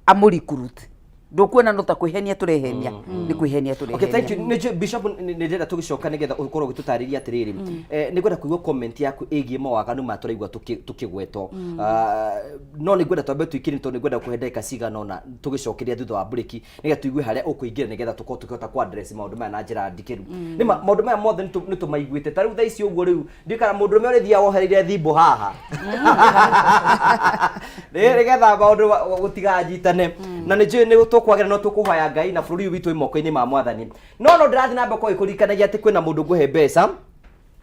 amũ recruit, ndũkuona no ta kwĩhenia tũrehenia? Nĩ kwĩhenia Okay, thank tũrehenia. you. Nĩ njũĩ, Bishop, nĩ ndĩrenda tũgĩcoka nĩgetha ũkorwo ũgĩtũtarĩria atĩrĩrĩ. Nĩ ngwenda kũigua comment yaku ĩgiĩ mawaganu maya tũraigua tũkĩgwetwo. Ah, no nĩ ngwenda twambe tũikĩrie tondũ nĩ ngwenda kũhe ndagĩka cigana ũna tũgĩcokeria thutha wa break nĩgetha tũigue harĩa ũkũingĩra nĩgetha tũkorwo tũkĩhota kũ address maũndũ maya na njĩra ndikĩru. Nĩ ma maũndũ maya mothe nĩ tũmaiguĩte. Ta rĩu thaa ici ũguo rĩu ndiũĩ kana mũndũrũme ũrĩthiaga wohereire thimbo haha nĩgetha maũndũ gũtiganjitane, na nĩ njũĩ nĩ tũkwagĩra no tũkũhoya Ngai na bũrũri ũyũ witũ wĩ moko-inĩ ma Mwathani. No ndĩrathiĩ na mbere kũririkanagia atĩ kwĩna mũndũ ngũhe mbeca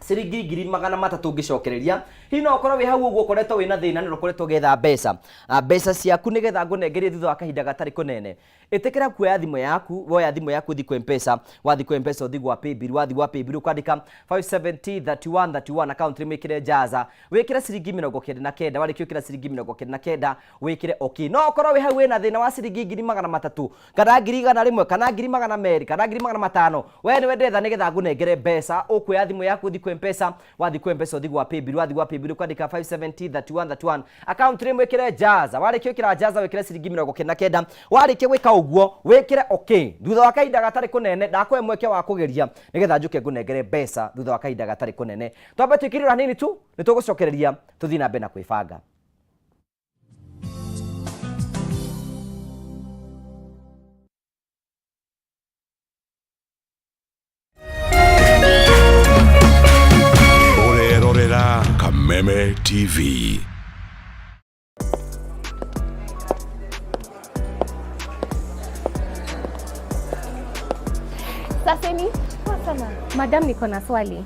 ciringi 300,000 ngĩcokereria. Hihi no ũkorwo wĩ hau ũguo ũkoretwo wĩna thĩna nĩ ũkoretwo ũgĩetha mbeca, mbeca ciaku nĩgetha ngũnengerie thutha wa kahinda gatarĩ kũnene. Ĩtĩkĩra kuoya thimũ yaku, woya thimũ yaku ũthiĩ kwĩ M-Pesa, wathiĩ kwĩ M-Pesa ũthiĩ gwa paybill, wathiĩ gwa paybill ũkandĩka 570 31 31 account name wĩkĩre Jaza, wĩkĩre ciringi 99, warĩkia gwĩkĩra ciringi 99 wĩkĩre okay. No ũkorwo wĩ hau wĩna thĩna wa ciringi 300,000 kana 100,000 kana 200,000 kana 500,000, we nĩwe ndĩretha nĩgetha ngũnengere mbeca. Ũkuoya thimũ yaku ũthiĩ Kwĩ Mpesa, wathiĩ kwĩ Mpesa ũthiĩ gwa Paybill, wathiĩ gwa Paybill kwandĩka 570 31 31 account name wĩkĩre Jaza, warĩkia gwĩkĩra Jaza wĩkĩre ciringi 99, warĩkia gwĩka ũguo wĩkĩre okay. Thutha wa kahinda gatarĩ kũnene ndakũhe mweke wa kũgeria nĩgetha njũke ngũnengere mbeca thutha wa kahinda gatarĩ kũnene. Twambe twĩkĩrĩra hanini tu nĩ tũgũcokereria tũthiĩ na mbere na kwĩbanga. Ũrerorera Kameme TV. Saseni, poa sana. Madam, niko na swali.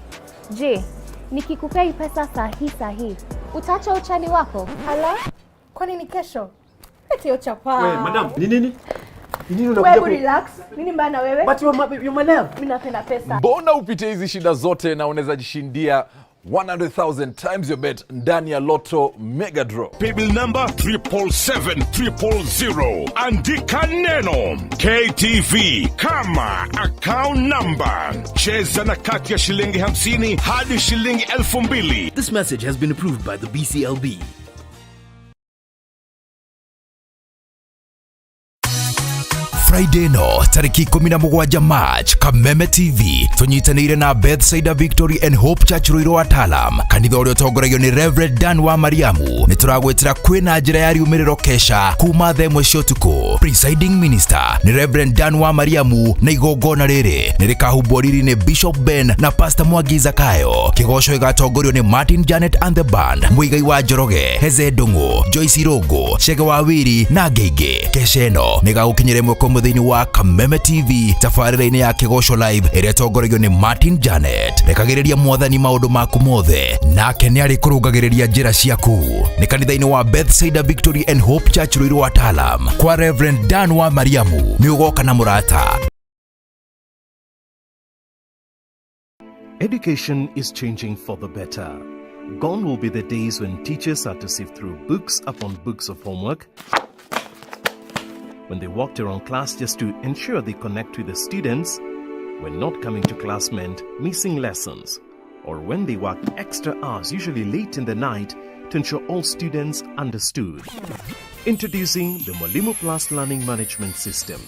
Je, nikikupea hii pesa saa hii saa hii, utaacha uchali wako? Ala, kwani ni kesho? Leta hiyo chapaa. We, madam, ni nini? Ni nini Wewe unakuja hebu ku... relax. Nini mbaya na wewe? But you're my love. Mimi napenda pesa. Mbona upitie hizi shida zote na unaweza jishindia 100,000 times your bet ndani ya Lotto Mega Draw. Paybill number 777,000. Andika neno KTV kama account number. Cheza na kati ya shilingi 50 hadi shilingi 2,000. This message has been approved by the BCLB. Friday no tariki 17 March, Kameme TV tunyitanĩire na Bethsaida Victory and Hope Church Ruiru Wataalam, kanitha ũrĩa ũtongoragio nĩ Reverend Dan wa Mariamu. Nĩ tũragwĩtĩra kwĩna njĩra ya riumĩrĩro kesha kuma thaa ĩmwe cia ũtukũ. Presiding minister nĩ Reverend Dan wa Mariamu, na igongona rĩrĩ nĩ rĩkahumbwo riri nĩ Bishop Ben na Pastor Mwangi Zakayo. Kĩgoco gĩgatongorio nĩ Martin Janet and the Band, Mũigai wa Njoroge, Heze Ndung'u, Joyce Irũngũ, Chege wa Wiri na angĩ aingĩ. Kesha ĩno nĩ ĩgagũkinyĩra ĩmwe kwa ĩmwe thĩinĩ wa Kameme TV tabarĩra-inĩ ya Kĩgoco Live ĩrĩa ĩtongoragio nĩ Martin Janet. Rekagĩrĩria mwathani maũndũ maku mothe nake nĩ arĩkũrũngagĩrĩria njĩra ciaku. Nĩ kanitha-inĩ wa Bethsaida Victory and Hope Church Ruiru Wataalam kwa Reverend Dan wa Mariamu. Nĩ ũgoka na mũrata. Education is changing for the better. Gone will be the days when teachers had to sift through books upon books of homework, when they walked around class just to ensure they connect with the students, when not coming to class meant missing lessons, or when they worked extra hours, usually late in the night, to ensure all students understood. Introducing the Mwalimu Plus Learning Management System,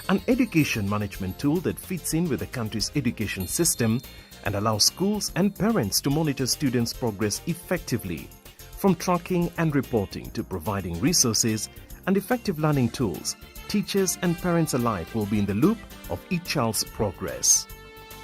an education management tool that fits in with the country's education system and allows schools and parents to monitor students' progress effectively. From tracking and reporting to providing resources and effective learning tools, teachers and parents alike will be in the loop of each child's progress.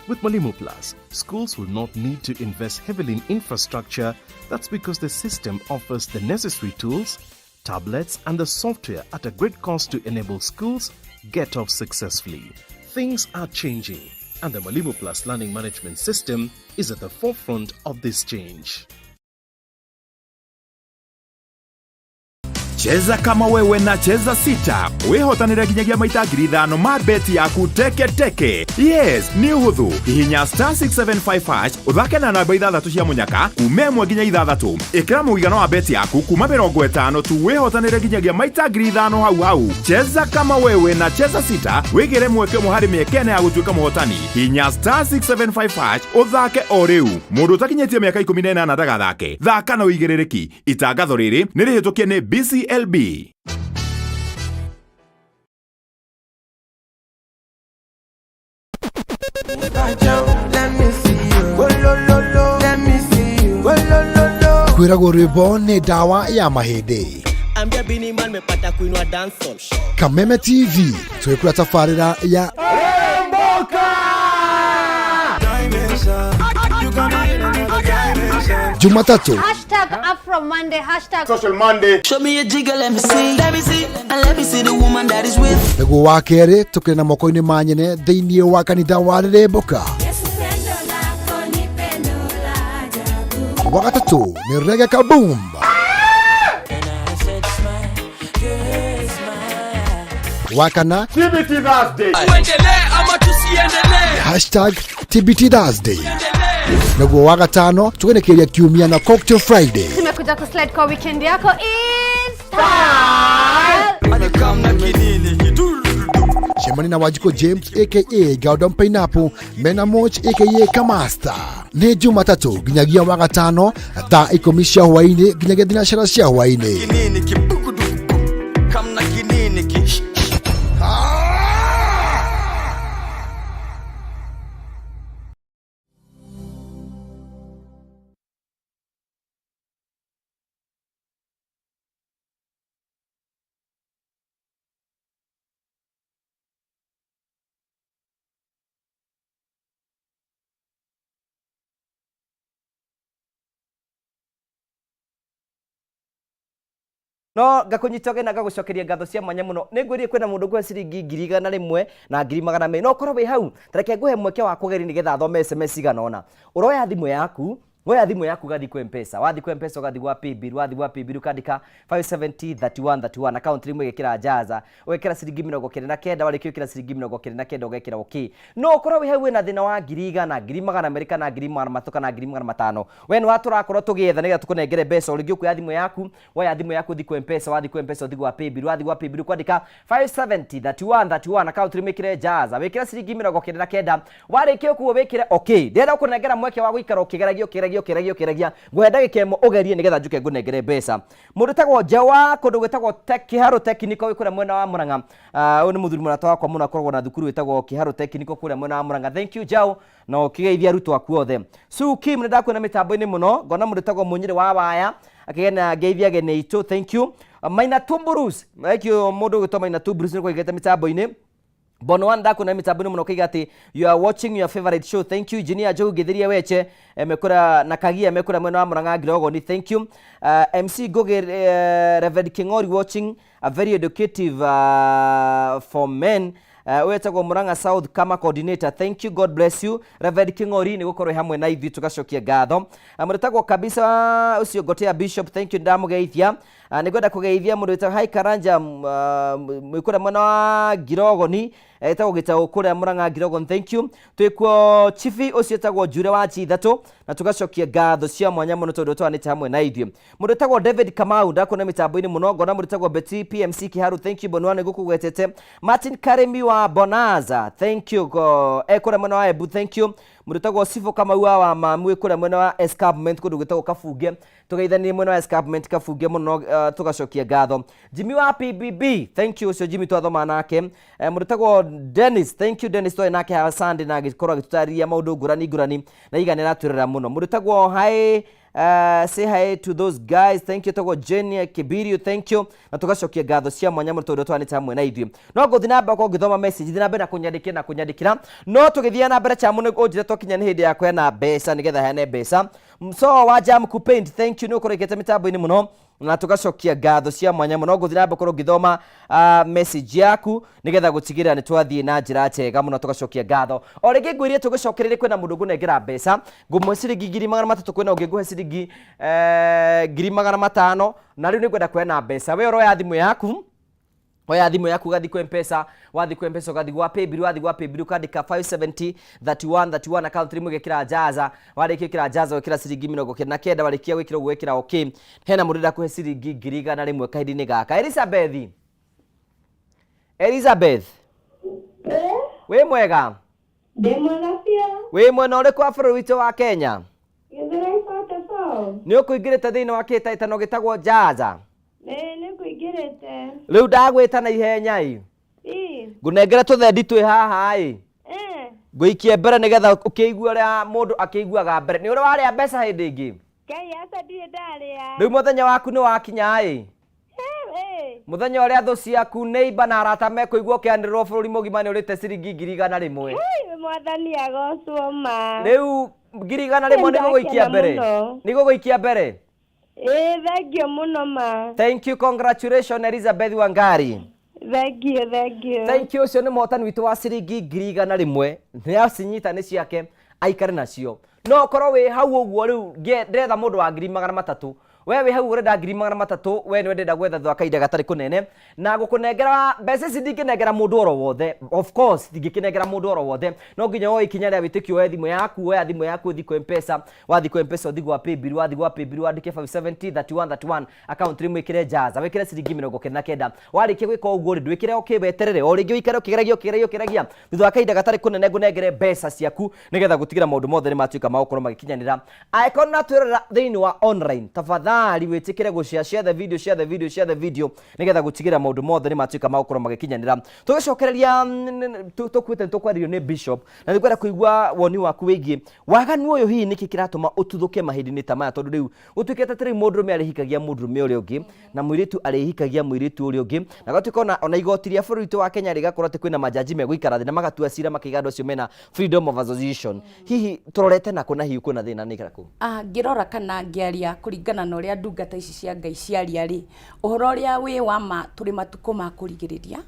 With Mwalimu Plus, schools will not need to invest heavily in infrastructure. That's because the system offers the necessary tools, tablets, and the software at a great cost to enable schools get off successfully. Things are changing, and the Mwalimu Plus Learning Management System is at the forefront of this change. Cheza kama wewe na Cheza Sita wĩhotanĩre nginyagia maita 5,000 ma beti yaku teke teke. Yes, nĩ ũhũthũ. Hihinya star 675 hash ũthake na namba ithathatũ cia mũnyaka kuma ĩmwe nginya ithathatũ. Ĩkĩra mũigana wa beti yaku kuma 50 tu wĩhotanĩre nginyagia maita 5,000 hau hau. Cheza kama wewe na Cheza Sita wĩgĩre mweke ũmwe harĩ mĩeke ĩna ya gũtuĩka mũhotani. Hihinya star 675 hash ũthake o rĩu. Mũndũ ũtakinyĩtie mĩaka 18 ndagathake. Thaka na ũigĩrĩrĩki. Itangatho rĩrĩ nĩ rĩhĩtũkie nĩ BCLB. Kwĩragwo rwĩmbo nĩ ndawa ya mahĩndĩ. Ambia Bini Man mepata kuinua dancehall. Kameme TV twĩkũra tabarĩra ya Jumatatu Hashtag Afro Monday, hashtag Social Monday. Show me a jigger, let me see. Let me see. And let me see the woman that is with. Nĩguo wa kerĩ tũkĩrĩ na moko-inĩ ma nyene thĩinĩ wa kanitha wa Rĩrĩmbũka. Wa gatatũ nĩ Reggae Kaboom. Wa kana TBT Thursday. Tuendelee ama tusiendelee? Hashtag TBT Thursday. Naguo wa gatano tũgenekeria kiumia na Cocktail Friday. Tumekuja kuslide kwa weekend yako is style. Cemania na Wanjikũ James aka Galdon Pineapple mena Moch aka Kamasta. Nĩ Jumatatũ nginyagia Wagatano thaa 10 cia hwaĩ-inĩ nginyagia thinacara cia hwaĩ-inĩ. Kinini kibugudugu kamna kinini ki No ngakũnyita ũgeni na ngagũcokeria ngatho cia mwanya mũno. Nĩ ngwĩrire kwĩna mũndũ ngũhe ciringi 100,000 na 200,000. No ũkorwo wĩ hau, ta reke ngũhe mweke wa kũgeria nĩgetha thome SMS cigana ũna. Ũroya thimũ yaku, woya thimũ yaku ũgathiĩ kwĩ M-Pesa. Wathiĩ kwĩ M-Pesa ũgathiĩ gwa Paybill, wathiĩ gwa Paybill ũkandĩka 570 31 31 account name ũgekĩra Jaza, ũgekĩra ciringi 99, warĩkia gwĩkĩra ciringi 99 ũgekĩra okay. No ũkorwo wĩ hau wĩna thĩna wa 100,000, 200,000 kana 300,000 kana 500,000. We nĩ wa tũrakorwo tũgĩetha nĩgetha tũkũnengere mbeca. O rĩngĩ ũkuoya thimũ yaku, woya thimũ yaku ũthiĩ kwĩ M-Pesa, wathiĩ kwĩ M-Pesa ũthiĩ gwa Paybill, wathiĩ gwa Paybill ũkwandĩka 570 31 31 account name wĩkĩre Jaza, wĩkĩre ciringi 99, warĩkia ũguo wĩkĩre okay. Ndĩrenda gũkũnengera mweke wa gũikara ũkĩgeragia ũkĩgeragia ũkĩgeragia ũkĩgeragia, ngũhe ndagĩka ĩmwe ũgerie nĩgetha njũke ngũnengere mbeca. Mũndũ wĩtagwo Njewa kũndũ gwĩtagwo Kĩharũ Technical wĩ kũrĩa mwena wa Mũrang'a. Ũyũ nĩ mũthuri mũrata wakwa mũno, akoragwo na thukuru ĩtagwo Kĩharũ Technical kũrĩa mwena wa Mũrang'a. Thank you Njaũ, na ũkĩgeithia arutwo aku othe. Sue Kim nĩ ndakuona mĩtambo-inĩ mũno, ngona mũndũ wĩtagwo Mũnyĩrĩ wa Waya akĩgena ngeithia ageni aitũ, thank you. Maina Tumburus, thank you mũndũ ũgwĩtwo Maina Tumburus nĩ kũigĩte mĩtambo-inĩ. Bono One ndakuona mĩtambo-inĩ mũno ũkĩiga atĩ you are watching your favorite show, thank you. Engineer Joe Githiria Weche mekũra na Kagia mekũra mwena wa Murang'a Ngirogoni, thank you. MC Ngugi, Reverend King'ori watching a very educative for men. Ũyũ etagwo Murang'a South Kama coordinator, thank you, God bless you Reverend King'ori nĩ gũkorwo hamwe na ithuĩ, tũgacokia ngatho. Mũndũ kabisa ũcio Ngotea Bishop, thank you, ndamũgeithia. Nĩ ngwenda kũgeithia mũndũ wĩtagwo Hi Karanja mwĩ kũrĩa mwena wa Ngirogoni, etagwo Gĩtaũ kũrĩa Murang'a Ngirogoni, thank you. Twĩkuo chibi ũcio etagwo Njure wa G3 na tũgacokia ngatho cia mwanya mũno tondũ twanĩte hamwe na ithuĩ. Mũndũ wĩtagwo David Kamau ndakuona mĩtambo-inĩ mũno, ngona mũndũ wĩtagwo Betty PMC Kiharu, thank you Bonua nĩ ngũkũgwetete. Martin Karimi wa Bonaza, thank you, ekũrĩa mwena wa Embu, thank you. Mũndũ wĩtagwo Sifo Kamau wa Mamu kũrĩa mwena wa Escarpment kũndũ gwĩtagwo Kabunge, tũgeithanie mwena wa Escarpment Kabunge mũno, tũgacokia ngatho. Jimmy wa PBB, thank you, ũcio Jimmy twathoma nake. Mũndũ wĩtagwo Dennis, thank you Dennis, twarĩ nake haha Sunday na agĩkorwo agĩtũtarĩria maũndũ ngũrani ngũrani na iga nĩ aratwĩrora mũno. Mũndũ wĩtagwo hi, say hi to those guys, thank you. Tagwo Jane Kibirio, thank you, na tũgacokia ngatho cia mwanya mũno tondũ twanĩte hamwe na ithuĩ. No ngũthiĩ na mbere gũkorwo ngĩthoma message, thiĩ na mbere na kũnyandĩkĩra na kũnyandĩkĩra, no tũgĩthiĩ na mbere chamu nĩ ũnjĩre twakinya nĩ hĩndĩ ya kũheana mbeca nĩgetha heane mbeca. So wa Jam Kupaint, thank you nĩ ũkorwo ũikĩte mĩtambo-inĩ mũno na tũgacokia ngatho cia mwanya mũno. Ngũthiĩ na mbere gũkorwo ngĩthoma message yaku nĩgetha gũtigĩrĩra nĩ twathiĩ na njĩra njega mũno, tũgacokia ngatho. O rĩngĩ ngwĩrire tũgĩcokererie kwĩna mũndũ ngũnengera mbeca, ngũmũhe ciringi 300,000, kwĩna ũngĩ ngũhe ciringi 500,000, na rĩu nĩ ngwenda kũheana mbeca. We ũroya thimũ yaku, oya thimũ yaku ũgathiĩ kwĩ M-Pesa, wathiĩ kwĩ M-Pesa ũgathiĩ gwa Paybill, wathiĩ gwa Paybill ũkandĩka 570 31 31 account name ũgekĩra Jaza, warĩkia gwĩkĩra Jaza ũgekĩra ciringi 99, warĩkia gwĩkĩra ũguo wekĩra okay. Hena mũndũ ũrenda kũhe ciringi 100,000 kahinda-inĩ gaka. Elizabeth, Elizabeth, wĩ mwega? Ndĩ mwega biũ. Wĩ mwena ũrĩkũ wa bũrũri witũ wa Kenya? Gĩthũrai 44. Nĩ ũkũingĩrĩte thĩinĩ wa kĩhĩtahĩtano gĩtagwo Jaza? Ĩĩ nĩ kũingĩrĩte. Rĩu ndagwĩta na ihenya ĩ. Ĩ. Ngũnengere tũthendi twĩ haha ĩ. Eh. Ngũikie mbere nĩgetha ũkĩigue ũrĩa mũndũ akĩiguaga mbere. Nĩ ũrĩ warĩa mbeca hĩndĩ ĩngĩ? Ngai aca ndirĩ ndarĩa. Rĩu mũthenya waku nĩ wakinya ĩ. Ĩ. Mũthenya ũrĩa thũ ciaku neighbor na arata mekũigua ũkĩanĩrĩrwo bũrũri mũgima nĩ ũrĩte ciringi 100,000. Hei, Mwathani agocwo ma. Rĩu 100,000 nĩ gũgũikia mbere. Nĩ gũgũikia mbere. Ĩĩ, thank you mũno ma. Thank you, congratulations Elizabeth Wangari. Thank you, thank you. Thank you, ũcio nĩ mũhotani witũ wa ciringi 100,000. Nĩ acinyita nĩ ciake aikare nacio. No ũkorwo wĩ hau ũguo rĩu ndĩretha mũndũ wa 300,000. We wĩ hau ũrenda 300,000, we nĩwe ndĩrenda gwetha thutha wa kahinda gatarĩ kũnene na gũkũnengera mbeca ici. Ndingĩnengera mũndũ oro wothe, of course ndingĩkĩnengera mũndũ oro wothe. No nginya woe ikinya rĩa wĩtĩkio, woe thimũ yaku, woya thimũ yaku ũthiĩ kwĩ Mpesa. Wathiĩ kwĩ Mpesa, ũthiĩ gwa paybill. Wathiĩ gwa paybill, wandĩke 570 31 31, account rĩmwe ĩkĩre jaza, wĩkĩre ciringi 99. Warĩkia gwĩka ũguo rĩ, ndwĩkĩre okay, weterere o rĩngĩ, ũikare ũkĩgeragia, ũkĩgeragia, ũkĩgeragia. Thutha wa kahinda gatarĩ kũnene ngũnengere mbeca ciaku nĩgetha gũtigĩra maũndũ mothe nĩ matuĩka ma gũkorwo magĩkinyanĩra. Angĩkorwo nĩũratwĩrorera thĩinĩ wa online, tafadhali wĩtĩkĩre gũ share, share the video, share the video, share the video, nĩgetha gũtigĩrĩra maũndũ mothe nĩ matuĩka ma gũkorwo magĩkinyanĩra. Tũgĩcokereria tũkuĩte nĩ tũkwarĩrio nĩ bishop na nĩngwenda kũigua woni waku wĩgiĩ waganu ũyũ. Hihi nĩkĩ kĩratũma ũtuthũke mahinda-inĩ ta maya? Tondũ rĩu gũtuĩkĩte atĩ rĩu mũndũrũme arĩhikagia mũndũrũme ũrĩa ũngĩ na mũirĩtu arĩhikagia mũirĩtu ũrĩa ũngĩ, na gũtuĩka ona igoti rĩa bũrũri witũ wa Kenya rĩgakorwo atĩ kwĩna majaji megũikara thĩ na magatua cira makaiga andũ acio mena freedom of association. Hihi tũrorete nakũ na hihi kwĩna thĩna nĩ kũ? Ah, ngĩrora kana ngĩaria kũringana na ũrĩa ndungata ici cia Ngai ciaria rĩ, ũhoro ũrĩa wĩ wa ma, tũrĩ matukũ ma kũrigĩrĩria,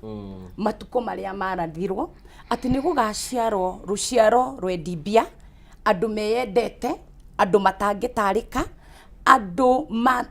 matukũ marĩa marathirwo atĩ nĩ gũgaciarwo rũciaro rwendi mbia, andũ meyendete, andũ matangĩtarĩka, andũ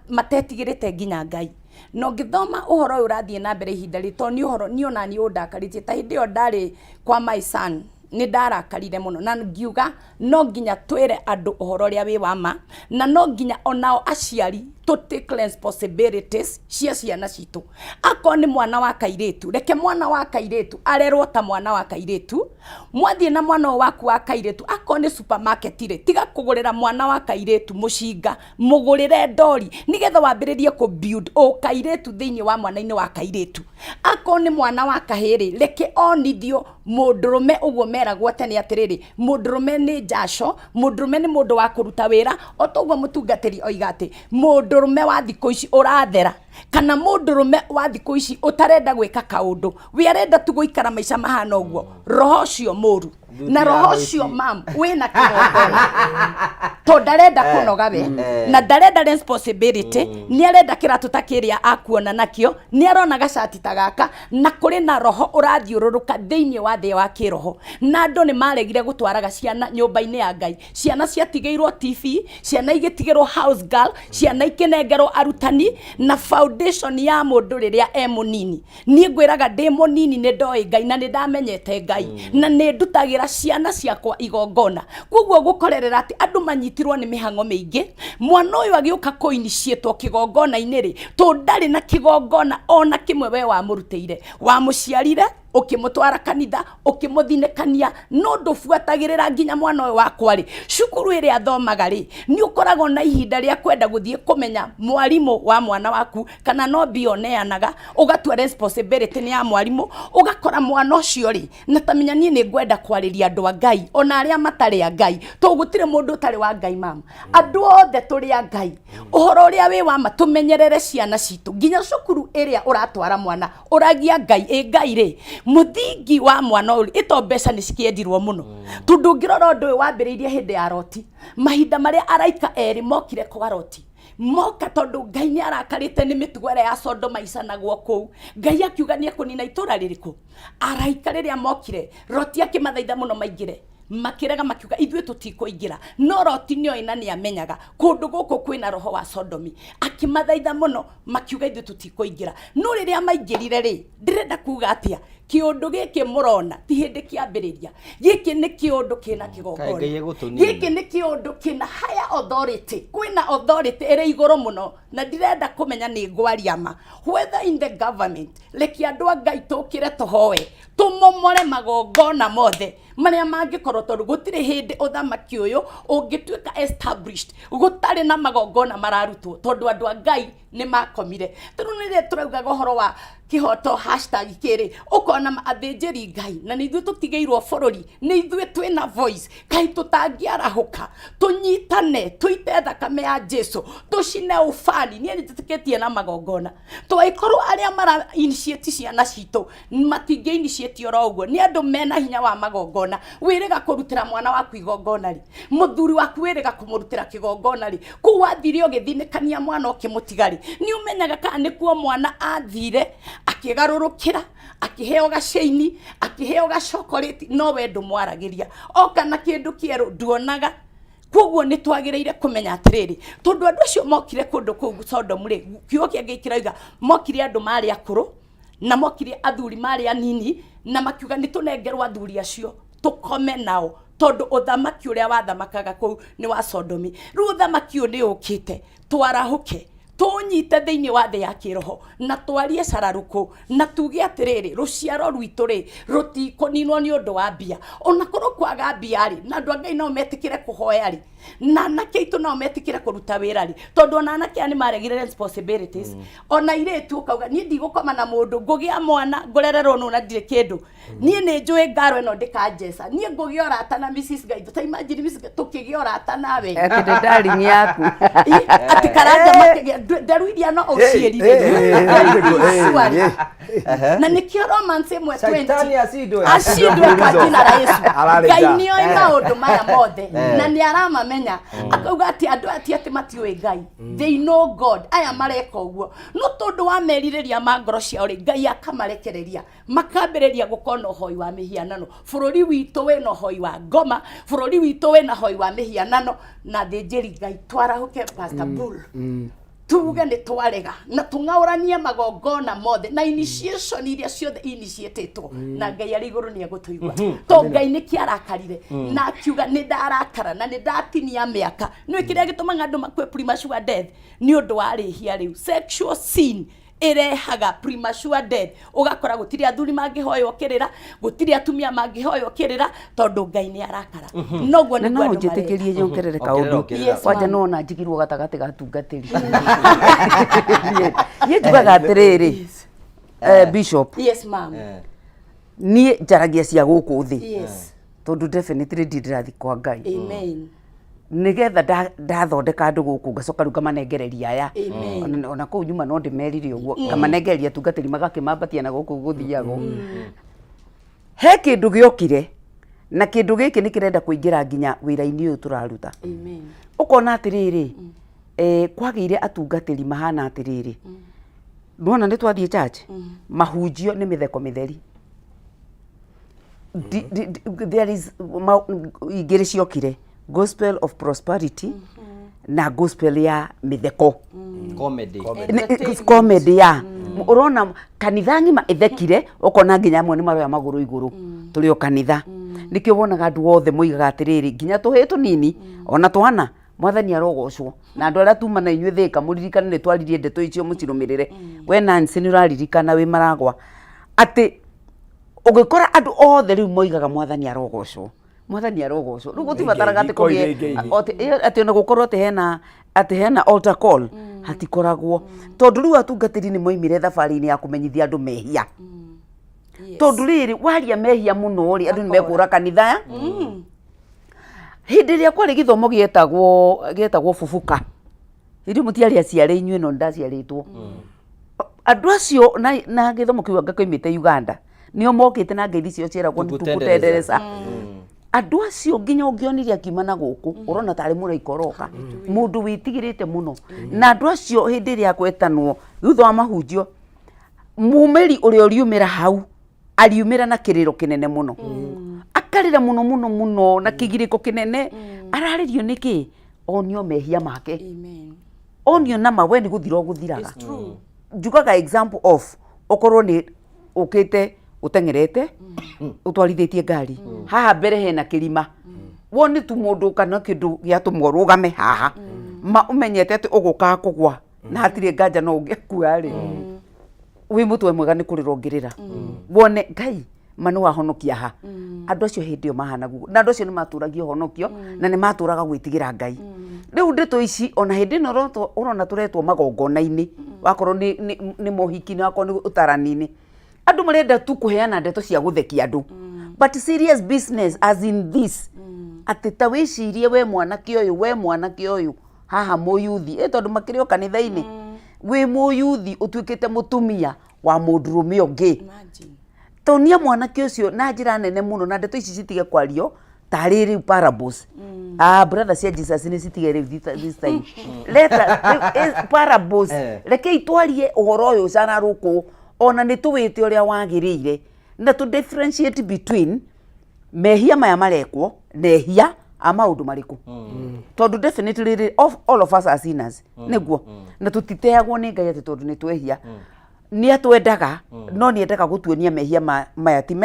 matetigĩrĩte nginya Ngai. Na ũngĩthoma ũhoro ũyũ ũrathiĩ na mbere ihinda rĩrĩ, tondũ nĩ ũhoro niĩ ona niĩ ũndakarĩtie. Ta hĩndĩ ĩyo ndarĩ kwa my son, nĩ ndarakarire mũno na ngiuga no nginya twĩre andũ ũhoro ũrĩa wĩ wa ma, na no nginya onao aciari tũ take responsibilities cia ciana citũ. Akorwo nĩ mwana wa kairĩtu, reke mwana wa kairĩtu arerwo ta mwana wa kairĩtu. Mwathiĩ na mwana ũyũ waku wa kairĩtu, akorwo nĩ supermarket rĩ, tiga kũgũrĩra mwana wa kairĩtu mũcinga, mũgũrĩre ndori nĩgetha wambĩrĩrie kũ build ũkairĩtu thĩinĩ wa mwana-inĩ wa kairĩtu. Akorwo nĩ mwana wa kahĩĩ rĩ, reke onithio mũndũrũme ũguo meragwo tene atĩrĩrĩ, mũndũrũme nĩ njaco, mũndũrũme nĩ mũndũ wa kũruta wĩra. O toguo mũtungatĩri oiga atĩ mũndũrũme wa thikũ ici ũrathera, kana mũndũrũme wa thikũ ici ũtarenda gwĩka kaũndũ, we arenda tu gũikara maica mahana ũguo, roho ũcio mũru na roho ũcio mam wĩna kĩgongona, to ndarenda kũnoga we na ndarenda responsibility. Nĩ arenda kĩratũ ta kĩrĩa akuona nakĩo, nĩ arona gacati ta gaka, na kũrĩ na roho ũrathiũrũrũka thĩinĩ wa thĩ wa kĩroho. Na andũ nĩ maregire gũtwaraga ciana nyũmba-inĩ ya Ngai. Ciana ciatigĩirwo TV, ciana igĩtigĩrwo house girl, ciana ikĩnengerwo arutani. Na foundation ya mũndũ rĩrĩa e mũnini, niĩ ngwĩraga ndĩ mũnini nĩ ndoĩ Ngai na nĩ ndamenyete Ngai na nĩ ndutagĩra ciana ciakwa igongona. Koguo gũkorerera atĩ andũ manyitirwo nĩ mĩhang'o mĩingĩ, mwana ũyũ agĩũka kũiniciĩtwo kĩgongona-inĩ rĩ, to ndarĩ na kĩgongona ona kĩmwe we wamũrutĩire. Wamũciarire, ũkĩmũtwara kanitha, ũkĩmũthinĩkania, no ndũbuatagĩrĩra nginya mwana ũyũ wakwa rĩ, cukuru ĩrĩa athomaga rĩ, nĩ ũkoragwo na ihinda rĩa kwenda gũthiĩ kũmenya mwarimũ wa mwana waku kana no mbia ũneanaga, ũgatua responsibility nĩ ya mwarimũ, ũgakora mwana ũcio rĩ. Na ta menya niĩ nĩ ngwenda kwarĩria andũ a Ngai ona arĩa matarĩ a Ngai, to gũtirĩ mũndũ ũtarĩ wa Ngai mama, andũ othe tũrĩ a Ngai. Ũhoro ũrĩa wĩ wa ma, tũmenyerere ciana citũ nginya cukuru ĩrĩa ũratwara mwana, ũragia Ngai, ĩ Ngai rĩ, mũthingi wa mwana ũyũ ĩto mbeca nĩ cikĩendirwo mũno. Tondũ ũngĩrora ũndũ ũyũ wambĩrĩirie hĩndĩ ya Loti, mahinda marĩa araika erĩ mokire kwa Loti, moka tondũ Ngai nĩ arakarĩte nĩ mĩtugo ĩrĩa ya Sodoma icanagwo kũu. Ngai akiuga nĩ ekũnina itũra rĩrĩkũ. Araika rĩrĩa mokire, Loti akĩmathaitha mũno maingĩre, makĩrega, makiuga ithuĩ tũtikũingĩra. No Loti nĩoĩ na nĩamenyaga kũndũ gũkũ kwĩna roho wa Sodomi. Akĩmathaitha mũno, makiuga ithuĩ tũtikũingĩra. No rĩrĩa maingĩrire rĩ, ndĩrenda kuga atĩa, kĩũndũ gĩkĩ mũrona ti hĩndĩ kĩambĩrĩria. Gĩkĩ nĩ kĩũndũ kĩna Kaĩ Ngai kĩgongona, egũtũnina. gĩkĩ nĩ kĩũndũ kĩna higher authority, kwĩna authority ĩrĩ igũrũ mũno. Na ndirenda kũmenya nĩ ngwaria ma, whether in the government, reke andũ a Ngai tũkĩre tũhoe, tũmomore magongona mothe marĩa mangĩkorwo, tondũ gũtirĩ hĩndĩ ũthamaki ũyũ ũngĩtuĩka established gũtarĩ na magongona mararutwo, tondũ andũ a Ngai nĩ makomire. Tondũ rĩrĩa tũraugaga ũhoro wa kĩhoto hashtag kĩrĩ, ũkona athĩnjĩri Ngai na nĩ ithuĩ tũtigĩirwo bũrũri, nĩ ithuĩ twĩna voice. Kaĩ tũtangĩarahũka, tũnyitane, tũite thakame ya Jesu, tũcine ũbani? Niĩ nĩ njĩtĩkĩtie na magongona. Tũgĩkorwo arĩa mara initiate ciana citũ matingĩ initiate oro ũguo, nĩ andũ mena hinya wa magongona. Wĩrĩga kũrutĩra mwana waku igongona rĩ, mũthuri waku wĩrĩga kũmũrutĩra kĩgongona rĩ, kũu wathire ũgĩthinĩkania mwana ũkĩmũtiga rĩ, nĩ ũmenyaga kana nĩkuo mwana athire akĩgarũrũkĩra, akĩheo gacaini, akĩheo gacokorĩti, no we ndũmwaragĩria. Oka na kĩndũ kĩerũ nduonaga. Koguo nĩ twagĩrĩire kũmenya atĩrĩrĩ, tondũ andũ acio mokire kũndũ kũu Sodomu rĩ, kiugo kĩa Ngai kĩroiga mokire andũ marĩ akũrũ na mokire athuri marĩ anini, na makiuga nĩ tũnengerwo athuri acio tũkome nao, tondũ ũthamaki ũrĩa wathamakaga kũu nĩ wa Sodomi. Rĩu ũthamaki ũyũ nĩ ũkĩte, twarahũke tũnyite thĩinĩ wa thĩ ya kĩroho na twarie cararũkũ na tuge atĩrĩrĩ, rũciaro rwitũ rĩ rũtikũninwo nĩ ũndũ wa mbia. Ona korwo kwaga mbia rĩ, na andũ a Ngai no metĩkĩre kũhoya rĩ, na anake aitũ no metĩkĩre kũruta wĩra rĩ, tondũ ona anake aya nĩ maregire responsibilities. Ona airĩtu ũkauga niĩ ndigũkoma na mũndũ, ngũgĩa mwana ngũrererwo nũ na ndirĩ kĩndũ. Niĩ nĩ njũĩ ngaro ĩno ndĩkanjeca, niĩ ngũgĩa ũrata na Mrs. Gaitho. Ta imagine Mrs. Gaitho, tũkĩgĩa ũrata nawe. Atĩ ndĩ darling yaku. Atĩ karanja makĩgĩa nderu iria no ũciĩrire. Na nĩkĩo Romans ĩmwe Shaitani 20 ashindwe. Ashindwe kwa jina la Yesu. Ararĩ Ngai nja. nĩoĩ maũndũ maya mothe na nĩ aramamenya, akauga atĩ andũ aya ti atĩ matiũĩ Ngai, they know God, aya mareka ũguo no tondũ wa merirĩria ma ngoro ciao rĩ, Ngai akamarekereria makambĩrĩria gũkorwo na ũhoi wa mĩhianano. Bũrũri witũ wĩna ũhoi wa ngoma, bũrũri witũ wĩna ũhoi wa mĩhianano, na thĩnjĩri Ngai twarahũke, Pastor Bull, tuge nĩ twarega na tũng'aũranie magongona mothe na initiation iria ciothe initiatĩtwo, na Ngai arĩ igũrũ nĩ egũtũigua, to Ngai nĩ kĩarakarire na akiuga nĩ ndarakara na nĩ ndatinia mĩaka. Nĩ kĩrĩa gĩtũmaga andũ makue premature death nĩ ũndũ wa rĩhia rĩu. Sexual sin ĩrehaga premature death. Ũgakora gũtirĩ athuri mangĩhoywo kĩrĩra, gũtirĩ atumia mangĩhoywo kĩrĩra, tondũ Ngai nĩ arakara. Noguo Na nĩguo no andũ mareka. njĩtĩkĩrie nyongerere kaũndũ. Yes, Kwanja ma'am. no ona njigirwo gatagatĩ ga atungatĩri. Niĩ njugaga atĩrĩrĩ, Bishop, Yes, ma'am. Niĩ njaragia cia gũkũ thĩ, tondũ definitely ndirĩ ndĩrathiĩ kwa Ngai. Amen. Nigetha ndathondeka andũ gũkũ, ngacoka rĩu ngamanengereria aya. Amen. Ona kũu nyuma no ndĩmerire ũguo, ngamanengereria atungatĩri magakĩmambatia na gũkũ gũthiagwo. He kĩndũ gĩokire, na kĩndũ gĩkĩ nĩ kĩrenda kũingĩra nginya wĩra-inĩ ũyũ tũraruta. Amen. Ũkona atĩrĩrĩ, kwagĩire atungatĩri mahana atĩrĩrĩ, nĩwona nĩ twathiĩ church, mahunjio nĩ mĩtheko mĩtheri. There is ingĩrĩ ciokire, gospel of prosperity na gospel ya mĩtheko. Comedy. Comedy ya ũrona kanitha ng'ima ĩthekire, ũkona nginya amwe nĩ maroya magũrũ igũrũ, tũrĩ o kanitha. Nĩkĩo wonaga andũ othe moigaga atĩrĩrĩ, nginya tũhĩĩ tũnini ona twana, Mwathani arogocwo. Na andũ arĩa tuma na inyuĩ Thĩka, mũririkane nĩ twaririe ndeto icio, mũcirũmĩrĩre. We Nancy nĩ ũraririkana wĩ Maragwa atĩ ũgĩkora andũ othe rĩu moigaga Mwathani arogocwo, Mwathani arogocwo. Rĩu gũtibataraga atĩ kũgĩe atĩ ona gũkorwo atĩ hena altar call, hatikoragwo, tondũ rĩu atungatĩri nĩ moimire thabarĩ-inĩ ya kũmenyithia andũ mehia, tondũ rĩrĩ waria mehia mũno rĩ, andũ nĩ mekũra kanitha ya hĩndĩ ĩrĩa kwarĩ gĩthomo gĩetagwo Fufuka. Hĩndĩ ĩyo mũtiarĩ aciare inyuĩ, no nĩndaciarĩtwo. Andũ acio na gĩthomo kĩu anga koimĩte Uganda, nĩo mokĩte na ngeithi ciao cieragwo nĩ Tukutendereza. Tukutendereza. Andũ acio nginya ũngĩonire akiuma na gũkũ, ũrona tarĩ mũraika ũroka, mũndũ wĩtigĩrĩte mũno. Na andũ acio hĩndĩ ĩrĩa gwetanwo thutha wa mahunjio, mumĩri ũrĩa ũriumĩra hau ariumĩra na kĩrĩro kĩnene mũno, akarĩra mũno mũno mũno na kĩgirĩko kĩnene. Ararĩrio nĩkĩ? Onio mehia make. Amen. Onio nama we nĩ gũthira ũgũthiraga. It's true. Njugaga example of ũkorwo nĩ ũkĩte ũteng'erete ũtwarithĩtie ngari, haha mbere hena kĩrima, wone tu mũndũ kana kĩndũ gĩatũma ũrũgame haha, ma ũmenyete atĩ ũgũkaga kũgwa na hatirĩ nganja no ũngĩakua rĩ, wĩ mũtwe mwega nĩ kũrĩra ũngĩrĩra wone Ngai ma nĩ wahonokia ha. Andũ acio hĩndĩ ĩyo mahana guo, na andũ acio nĩ matũragia ũhonokio na nĩ matũraga gwĩtigĩra Ngai. Rĩu ndeto ici ona hĩndĩ ĩno ũrona tũretwo magongona-inĩ, wakorwo nĩ mohiki, na wakorwo nĩ ũtarani-inĩ, andũ marenda tu kũheana ndeto cia gũthekia andũ, but serious business as in this, atĩ ta wĩcirie we mwanake ũyũ, we mwanake ũyũ haha mũyuthi, tondũ makĩrĩ o kanitha-inĩ, wĩ mũyuthi ũtuĩkĩte mũtumia wa mũndũrũme ũngĩ. Imagine. Tonia mwanake ũcio na njĩra nene mũno, na ndeto ici citige kwario tarĩ rĩu parables. Ah, brother cia Jesus nĩ citige rĩu this time. Leta rĩu, parables. Rekei twarie ũhoro ũyũ cararũkũ, ona nĩ tũwĩte ũrĩa wagĩrĩire, na tũ differentiate between mehia maya marekwo na ehia A maũndũ marĩkũ? Tondũ definitely rĩ, all of us are sinners, nĩguo, na tũtiteagwo nĩ Ngai atĩ tondũ nĩ twehia. Nĩ atwendaga, no nĩ endaga gũtuonia mehia maya ti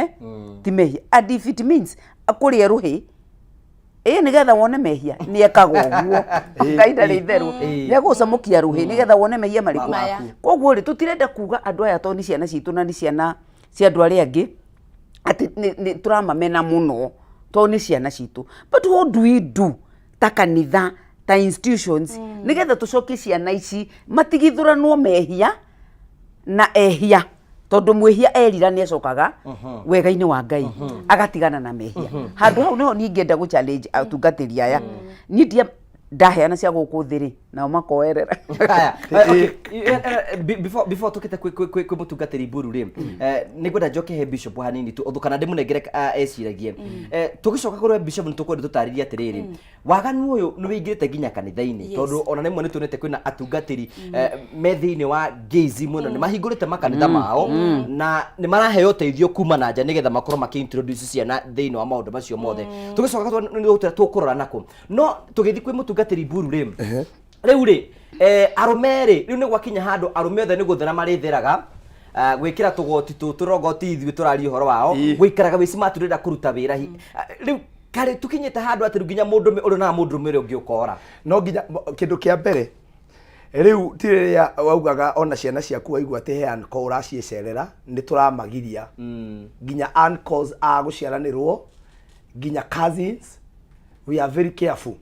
mehia, and if it means kũrĩa rũhĩ ĩ nĩgetha wone mehia, nĩ ekaga ũguo. Ngai ndarĩ itherũ, nĩ egũcamũkia rũhĩ nĩgetha wone mehia marĩkũ. Maya. Koguo rĩ, tũtirenda kuga andũ aya tondũ nĩ ciana citũ na nĩ ciana cia andũ arĩa angĩ atĩ nĩ tũramamena mũno tondũ nĩ ciana citũ, but what do we do ta kanitha, ta institutions, nĩgetha tũcokie ciana ici matigithũranwo mehia na ehia? Tondũ mwĩhia erira nĩ acokaga wega-inĩ wa Ngai, agatigana na mehia. Handũ hau nĩho niĩ ingĩenda gũ challenge atungatĩri aya. Niĩ ndia ndaheana cia gũkũ thĩ rĩ, nao makoerera. Haya, okay, before tukite kwi mutungatiri Mburu ri, nĩ ngwenda njoke he bishop hanini tu ũndũ kana ndĩmũnengere eciragie. Tũgĩcoka kũrĩ bishop, nĩ tũkwenda tũtarĩrie atĩrĩrĩ, waganu ũyũ nĩ wĩingĩrĩte nginya kanitha-inĩ, tondũ ona rĩmwe nĩ tuonete kwĩna atungatĩri me thĩinĩ wa gayism ĩno, nĩ mahingũrĩte makanitha mao na nĩ maraheo ũteithio kuma na nja nĩgetha makorwo makĩ introduce ciana thĩinĩ wa maũndũ macio mothe. Tũgĩcoka nĩ tũkũrora nako, no tũgĩthiĩ kwĩ mũtungatĩri Mburu rĩ, rĩu rĩ, arũme rĩ, rĩu nĩ gwakinya handũ arũme othe nĩ gũthera marĩtheraga, gwĩkĩra tũgoti tũtũ rogoti ithuĩ tũraria ũhoro wao, gũikaraga wĩ smart, ũrenda kũruta wĩra. Rĩu karĩ tũkinyĩte handũ atĩ rĩu nginya mũndũrũme ũrĩa onaga mũndũrũme ũrĩa ũngĩ ũkora. No nginya kĩndũ kĩa mbere rĩu ti rĩrĩa waugaga ona ciana ciaku waigua atĩ he uncle ũraciĩcerera, nĩ tũramagiria nginya uncles a gũciaranĩrwo, nginya cousins. We are very careful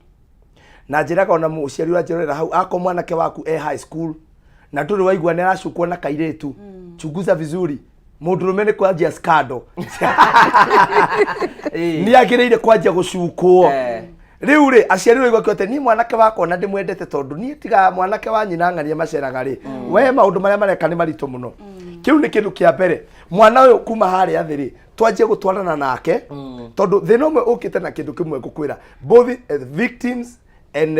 na njĩraga ona mũciari ũranjĩrorera hau, akorwo mwanake waku e high school na ndũrĩ waigua nĩ aracukwo na kairĩtu, chunguza vizuri. Mũndũrũme nĩ kwanjia scandal, nĩ agĩrĩire kwanjia gũcukwo. Rĩu rĩ, aciari ũraigua atĩ niĩ mwanake wakwa na ndĩmwendete, tondũ niĩ tiga mwanake wa nyina ng'ania maceraga rĩ, we maũndũ marĩa mareka nĩ maritũ mũno. Kĩu nĩ kĩndũ kĩa mbere. Mwana ũyũ kuma harĩa thĩ rĩ, twanjie gũtwarana nake, tondũ thĩna ũmwe ũkĩte na kĩndũ kĩmwe ngũkwĩra, both victims and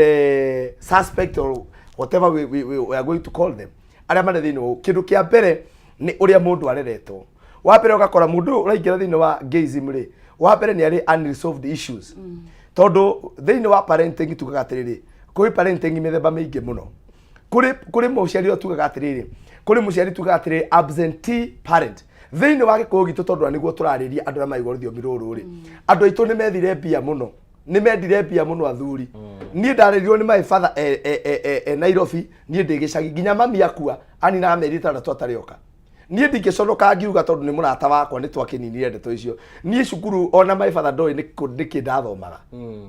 suspect or whatever we are going to call them, arĩa marĩ thĩinĩ wa kĩndũ kĩa mbere nĩ ũrĩa mũndũ areretwo. Wa mbere ũgakora mũndũ ũyũ ũraingĩra thĩinĩ wa gayism rĩ, wa mbere nĩ arĩ unresolved issues, tondũ thĩinĩ wa parenting tugaga atĩrĩrĩ, kũrĩ parenting mĩthemba mĩingĩ mũno. Kũrĩ mũciari ũrĩa tugaga atĩrĩrĩ, kũrĩ mũciari tugaga atĩrĩrĩ, absentee parent thĩinĩ wa gĩkũyũ gitũ, tondũ nĩguo tũrarĩria andũ arĩa maigua rũthiomi rũrũ rĩ, andũ aitũ nĩ methire mbia mũno, nĩ mendire mbia mũno athuri. Niĩ ndarĩrirwo nĩ my father e Nairobi, niĩ ndĩ gĩcagi, nginya mami akua aninaga mĩeri 6 atarĩ oka. Niĩ ndingĩconoka ngiuga, tondũ nĩ mũrata wakwa, nĩ twakĩninire ndeto icio. Niĩ cukuru ona my father ndoĩ nĩkĩ ndathomaga,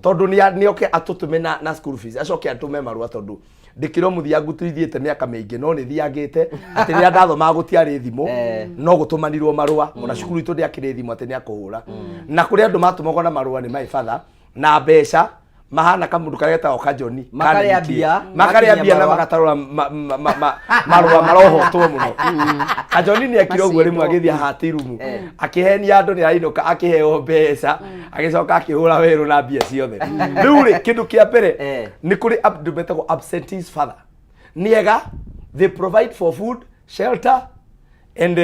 tondũ nĩ oke atũtũme na school fees, acoke atũme marũa, tondũ ndĩkĩrĩ o mũthiangu tũithiĩte mĩaka mĩingĩ, no nĩ thiangĩte atĩ rĩrĩa ndathomaga gũtiarĩ thimũ, no gũtũmanirwo marũa. Ona cukuru itũ ndĩakĩrĩ thimũ atĩ nĩ akũhũra, na kũrĩ andũ matũmagwo na marũa nĩ my father na mbeca mahana kamũndũ karĩa getagwo kajoni. Makarĩa mbia, makarĩa mbia na makinyia marũa. Magatarũra marũa marohotwo mũno. Kajoni nĩ ekire ũguo rĩmwe, agĩthiĩ ahati rumu, akĩhenia andũ nĩ ainũka, akĩheo mbeca, agĩcoka akĩhũra werũ na mbia ciothe. Rĩu rĩ, kĩndũ kĩa mbere nĩ kũrĩ andũ metagwo absentees father. Nĩ ega, they provide for food, shelter and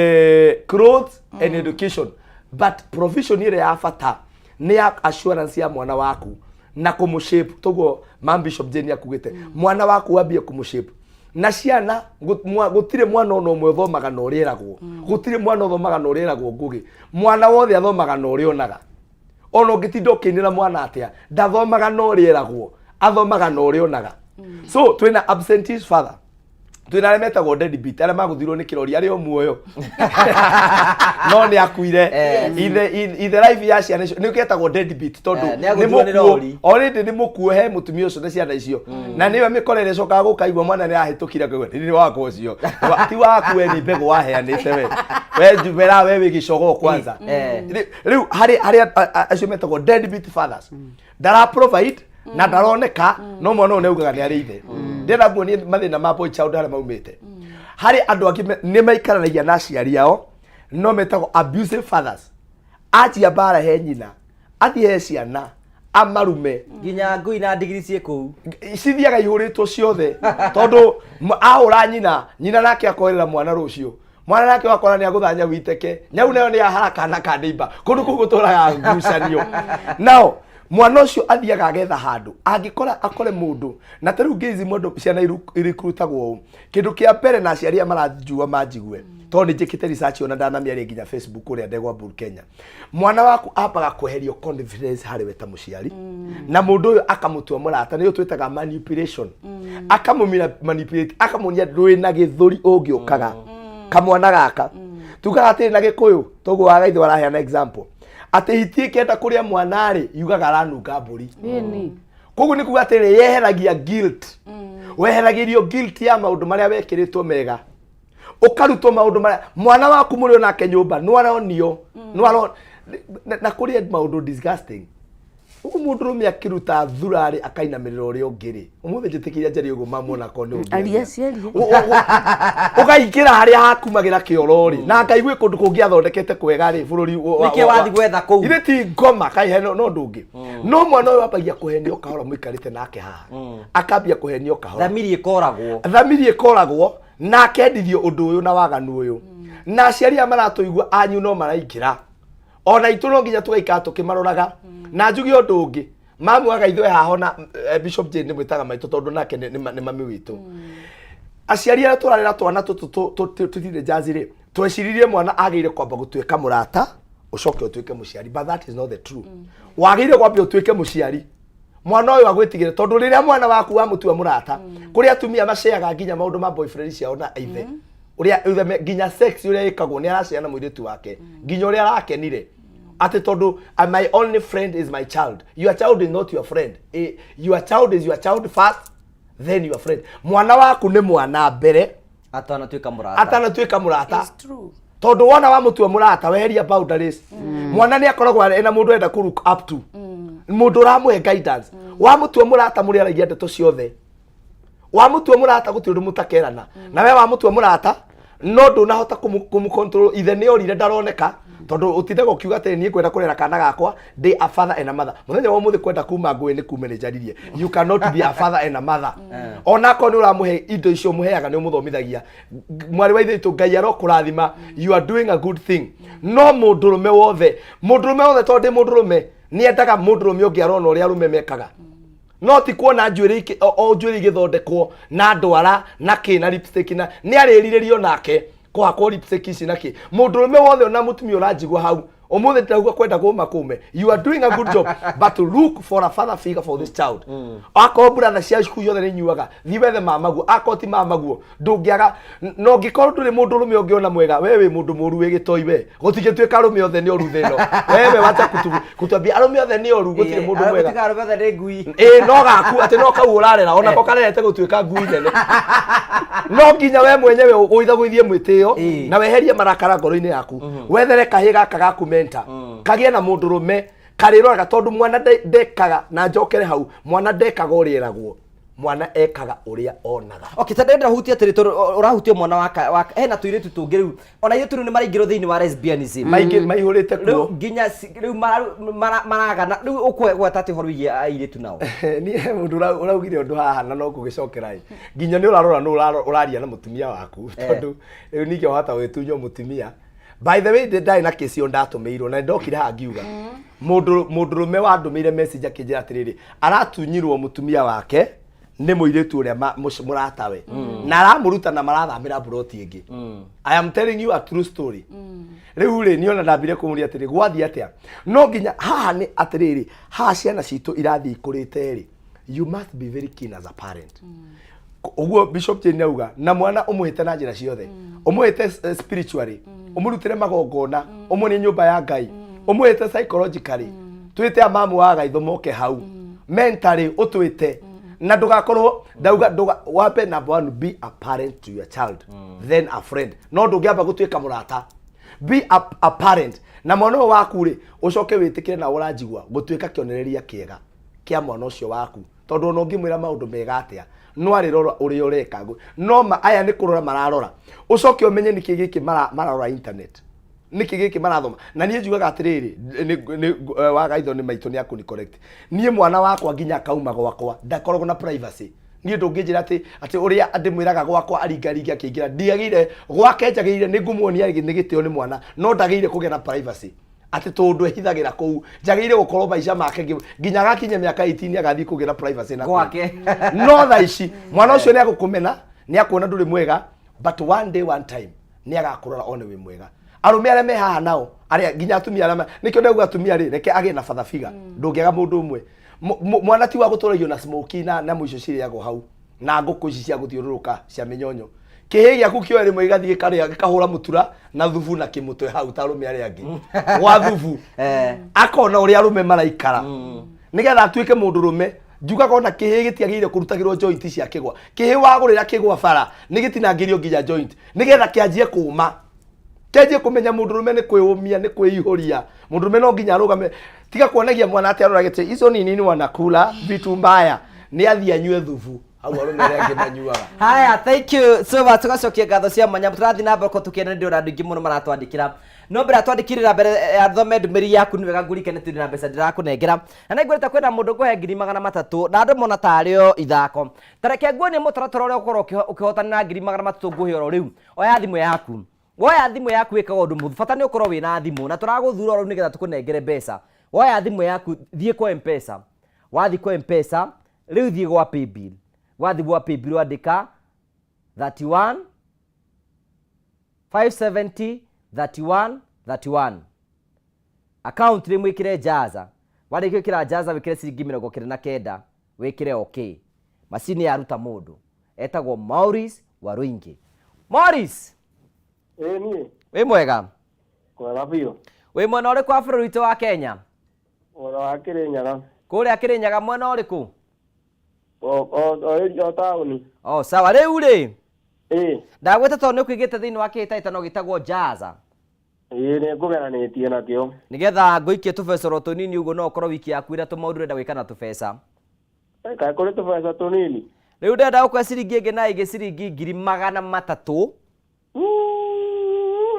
clothes and education, but provision ĩrĩa ya bata nĩ ya assurance ya mwana waku na kũmũshape. Toguo mam Bishop Jane akugĩte, mwana waku wambie kũmũshape na ciana. Gũtirĩ mwana ona ũmwe ũthomaga na ũrĩa ĩragwo, gũtirĩ mwana ũthomaga na ũrĩa ĩragwo. Ngũgĩ, mwana wothe athomaga na ũrĩa onaga. Ona ũngĩtinda ũkĩinĩra mwana atĩa, ndathomaga na ũrĩa ĩragwo, athomaga na ũrĩa onaga. So twĩna absentees father, twĩna arĩa metagwo deadbeat, arĩa magũthirwo nĩ kĩrori arĩ o muoyo no nĩ akuire. Ithe life ya ciana icio nĩ ketagwo deadbeat, tondũ Eh, nĩ agũthirwo nĩ mũkuũ. rori. Already nĩ mũkuũ he mũtumia ũcio na ciana icio, na nĩwe mĩkora ĩrĩa ĩcokaga gũka igua mwana nĩ ahĩtũkire, akaigua nĩ wakwa ũcio. Ti waku, we nĩ mbegũ waheanĩte. We njumera, we wĩ gĩcogoo kwanza. Rĩu harĩ acio metagwo deadbeat fathers, ndara provide na ndaroneka, no mwana ũyũ nĩaugaga nĩ arĩ ithe. Ndĩrenda nguonie mathĩna ma boy child harĩa maumĩte. Harĩ andũ angĩ nĩ maikaranagia na aciari ao no metagwo abusive fathers. Anjia mbara he nyina, athiĩ he ciana amarume. Nginya ngui na ndigiri ciĩ kũu. Cithiaga ihũrĩtwo ciothe, tondũ ahũra nyina, nyina nake akoerera mwana rũciũ, mwana nake wakora nĩ agũtha nyau iteke, nyau nayo nĩ yahara kana ka neighbor. Kũndũ kũu gũtũraga ngucanio. Nao Mwana ũcio athiaga agetha handũ angĩkora akore mũndũ na ta rĩu ngeici mũndũ ciana irekrutagwo ũũ. Kĩndũ kĩa mbere na aciari aya maranjua manjigue tondũ nĩ njĩkĩte research ona ndanamĩaria nginya Facebook kũrĩa Ndegwa Bull Kenya. Mwana waku ambaga kweherio confidence harĩ we ta mũciari na mũndũ ũyũ akamũtua mũrata, nĩyo twĩtaga manipulation. Akamũmira manipulate, akamuonia ndũĩ na gĩthũri ũngĩũkaga kamwana gaka. Tugaga atĩrĩ na Gĩkũyũ, toguo wagaithũ araheana example atĩ hiti ĩkĩenda kũrĩa mwana rĩ yugaga aranunga mbũri. Koguo nĩ kuga atĩrĩ yeheragia guilt, weheragĩrio guilt ya maũndũ marĩa wekĩrĩtwo mega, ũkarutwo maũndũ marĩa mwana waku mũrĩ onake nyũmba nĩwaronio nĩwaro na kũrĩ maũndũ disgusting ũguo mũndũrũme akĩruta thurarĩ akainamĩrĩra ũrĩa ũngĩ rĩ ũmũthĩ njĩtĩkĩria njarie ũguo mamwona ko nĩ ũngĩ Aria ciaria. Ũgaingĩra harĩa hakumagĩra kĩoro rĩ na Ngai gwĩ kũndũ kũngĩ athondekete kwega rĩ bũrũri Nĩkĩo wathiĩ gwetha kũu? Ithe ti ngoma kaĩ he no ũndũ ũngĩ no mwana ũyũ ambagia kũhenio kahora mũikarĩte nake haha akambia kũhenio kahora. Thamiri ĩkoragwo. Thamiri ĩkoragwo na akendithio ũndũ ũyũ na waganu ũyũ na aciari aya maratũigua anyu no maraingĩra ona itũ no nginya tũgaikara tũkĩmaroraga. Na njuge ũndũ ũngĩ, mamu agaithwe haha ona Bishop Jane nĩ mwĩtaga maitũ tondũ nake nĩ mami witũ. Aciari arĩa tũrarera twana tũtũ tũteenagers rĩ tweciririe mwana agĩrĩire kwamba gũtuĩka mũrata ũcoke ũtuĩke mũciari, but that is not the true. Wagĩrĩire kwambia ũtuĩke mũciari mwana ũyũ agwĩtigĩre, tondũ rĩrĩa mwana waku wamũtua mũrata, kũrĩ atumia maceaga nginya maũndũ ma boyfriend ciao na ithe ũrĩa ithe nginya sex ũrĩa ĩkagwo nĩ aracea na mũirĩtu wake nginya ũrĩa arakenire atĩ tondũ my only friend is my child. Your child is not your friend. Your child is your child first, then your friend. Mwana waku nĩ mwana mbere atanatuĩka mũrata. Atanatuĩka mũrata, tondũ wona wamũtua mũrata weheria boundaries. Mwana nĩ akoragwo ena mũndũ enda kũ look up to, mũndũ ũramũhe guidance. Wamũtua mũrata mũrĩ aragia ndeto ciothe. Wamũtua mũrata gũtirĩ ũndũ mũtakerana na we. Wamũtua mũrata no ndũnahota kũmũ control. Ithe nĩ orire ndaroneka tondũ ũtindaga ũkiuga atĩ niĩ ngwenda kũrera kana gakwa ndĩ a father and a mother. Mũthenya wa ũmũthĩ kwenda kuma ngũĩ nĩ kume nĩ njaririe, you cannot be a father and a mother onakorwo nĩ ũramũhe indo icio ũmũheaga nĩ ũmũthomithagia. Mwarĩ wa ithe witũ, Ngai arokũrathima, you are doing a good thing. No mũndũrũme wothe tondũ ndĩ mũndũrũme nĩ endaga mũndũrũme ũngĩ arona ũrĩa arũme mekaga, no ti kuona njuĩrĩ o njuĩrĩ igĩthondekwo na ndwara na kĩ na lipstick na nĩ arĩrirĩrio nake kũhakwo lipstick ici na kĩ. Mũndũrũme wothe ona mũtumia ũranjigua hau ũmũthĩ ndĩrauga kwenda kũma kũme, you are doing a good job, but look for a father figure for this child. Akorwo brother ciaku ciothe nĩ inyuaga, thiĩ wethe mamaguo. Akorwo ti mamaguo ndũngĩaga na ũngĩkorwo ndũrĩ mũndũrũme ũngĩona mwega, we wĩ mũndũ mũru wĩ gĩtoi. We gũtingĩtuĩka arũme othe nĩ oru thĩ ĩno. Wewe wacha kutuambia arũme othe nĩ oru, gũtirĩ mũndũ mwega. Gũtiga arũme othe nĩ ngui. Ĩ no gaku atĩ no kau ũrarera onako karerete gũtuĩka ngui nene. No nginya we mwenyewe ũithagũithie mwĩtĩo na weherie marakara ngoro-inĩ yaku, wethere kahĩ gaka gaku mentor, kagĩe na mũndũrũme karĩroraga, tondũ mwana ndekaga na njokere hau, mwana ndekaga ũrĩa eragwo, mwana ekaga ũrĩa onaga. Okay, ta ndĩrenda hutie atĩrĩ, tondũ ũrahutia mwana waka hena tũirĩtu tũngĩ rĩu ona ithuĩ rĩu nĩ maraingĩrwo thĩinĩ wa lesbianism. Maingĩ maihũrĩte kuo. Rĩu nginya rĩu maragana rĩu ũkwegweta atĩ ũhoro wĩgiĩ airĩtu nao. Niĩ mũndũ ũraugire ũndũ haha na no ngũgĩcokera ĩ nginya nĩ ũrarora nũ ũraria na mũtumia waku, tondũ rĩu ningĩ wahota gwĩtunywo mũtumia. By the way, ndarĩ na kĩci o ndatũmĩirwo na ndokire haha ngiuga mũndũ mũndũrũme wandũmĩire message akĩnjĩra atĩrĩrĩ, aratunyirwo mũtumia wake nĩ mũirĩtu ũrĩa mũratawe na aramũruta na marathamĩra mburoti ĩngĩ. I am telling you a true story. Rĩu rĩ niĩ ona ndambire kũmũria atĩrĩ, gwathiĩ atĩa? No nginya haha nĩ atĩrĩrĩ, haha ciana citũ irathiĩ ikũrĩte rĩ, you must be very keen as a parent. Ũguo Bishop Jane auga na mwana ũmũhĩte na njĩra ciothe, ũmũhĩte spiritually, ũmũrutĩre magongona, ũmuonie nyũmba ya Ngai, ũmũhĩte psychologically, twĩte amamu wa gaitho moke hau, mentally ũtwĩte na ndũgakorwo ndauga ndũga wambe. Number one, be a parent to your child, then a friend. No ndũngĩamba gũtuĩka mũrata. Be a parent na mwana ũyũ waku rĩ, ũcoke wĩtĩkĩre na ũranjigua gũtuĩka kĩonereria kĩega kĩa mwana ũcio waku, tondũ ona ũngĩmwĩra maũndũ mega atĩa no arĩrora ũrĩa ũreka. No ma aya nĩ kũrora mararora, ũcoke ũmenye nĩkĩ gĩkĩ mararora internet, nĩkĩ gĩkĩ marathoma. Na niĩ njugaga atĩrĩrĩ, wagaitho nĩ maitũ nĩ akũni correct. Niĩ mwana wakwa nginya akauma gwakwa ndakoragwo na privacy. Niĩ ndũngĩnjĩra atĩ ũrĩa ndĩmwĩraga gwakwa aringaringe akĩingĩra, ndiagĩire gwake, njagĩrĩire nĩ ngũmuonia nĩ gĩtĩo nĩ mwana, no ndagĩrĩire kũgĩa na privacy. Atĩ tondũ ehithagĩra kũu njagĩrĩire gũkorwo maica make nginya agakinya mĩaka 18 agathiĩ kũgĩra privacy na kũu. Gwake. No thaa ici mwana ũcio nĩ agũkũmena, nĩ akuona ndũrĩ mwega, but one day, one time nĩ agakũrora one wĩ mwega. Arũme arĩa me haha nao arĩa nginya atumia arĩa nĩkĩo ndauga atumia rĩ, reke agĩe na father figure, ndũngĩaga mũndũ ũmwe. Mwana ti wa gũtũragio na smoky na nyamũ icio cirĩagwo hau na ngũkũ ici cia gũthiũrũrũka cia mĩnyonyo. Kĩhĩ gĩaku kĩoe rĩmwe gĩgathiĩ gĩkarĩa gĩkahũra mũtura na thubu na kĩmũtwe hau ta arũme arĩa angĩ gwa thubu, akona ũrĩa arũme maraikara nĩgetha atuĩke mũndũ rũme. Njugaga ona kĩhĩ gĩtiagĩrĩire kũrutagĩrwo joint cia kĩgwa. Kĩhĩ wagũrĩra kĩgwa bara nĩ gĩtinangĩrio nginya joint nĩgetha kĩanjie kũma, kĩanjie kũmenya mũndũ rũme nĩ kwĩũmia, nĩ kwĩihũria. Mũndũ rũme no nginya arũgame. Tiga kuonagia mwana atĩ aroragĩte icio ni nini wanakula vitu mbaya, nĩ athiĩ anyue thubu hau arũme arĩa angĩ manyuaga. Haya, thank you so much. Tugacokia ngatho cia mwanya. Tũrathiĩ na mbere ko tũkĩenda, nĩ ndĩrona andũ aingĩ mũno maratwandĩkĩra. No mbere atwandĩkĩrĩra mbere athome ndũmĩrĩri yaku, nĩ wega ngũrikane tũrĩ na mbeca ndĩrakũnengera. Na nĩ ngwĩrĩte kwĩna mũndũ ngũhe 300,000 na andũ mona tarĩ o ithako. Ta reke nguonie mũtaratara ũrĩa ũkorwo ũkĩhotanĩra 300,000 ngũhe oro rĩu. Oya thimũ yaku. Woya thimũ yaku wĩkaga ũndũ mũhũthũ. Bata nĩ ũkorwo wĩna thimũ na tũragũthura oro rĩu nĩgetha tũkũnengere mbeca. Woya thimũ yaku, thiĩ kwa M-Pesa. Wathiĩ kwa M-Pesa, rĩu thiĩ gwa Paybill. Wathiĩ gwa Paybill wandĩka 31 570 31 31. Account rĩ mwĩkĩre Jaza. Warĩkia gwĩkĩra Jaza wĩkĩre ciringi 99, wĩkĩre okay. Macini yaruta mũndũ etagwo Maurice Waruingi. Maurice! Ĩĩ niĩ. Wĩ mwega? Kwega biũ. Wĩ mwena ũrĩkũ wa bũrũri witũ wa Kenya? Mwena wa Kĩrĩnyaga. Kũrĩa Kĩrĩnyaga mwena ũrĩkũ? O taũni. Oh, sawa. Rĩu rĩ? Ĩĩ. Ndagwĩta tondũ nĩ ũkũigĩte thĩinĩ wa kĩhĩtahĩtano gĩtagwo Jaza. Ĩĩ nĩ ngũgeranĩtie nakĩo. Nĩgetha ngũikie tũbeca oro tũnini ũguo no ũkorwo wiki yaku ĩna tũmaũndũ ũrenda gwĩka na tũbeca. Kaĩ kũrĩ tũbeca tũnini? Rĩu ndĩrenda gũkũhe ciringi ĩngĩ na ĩngĩ ciringi 300,000.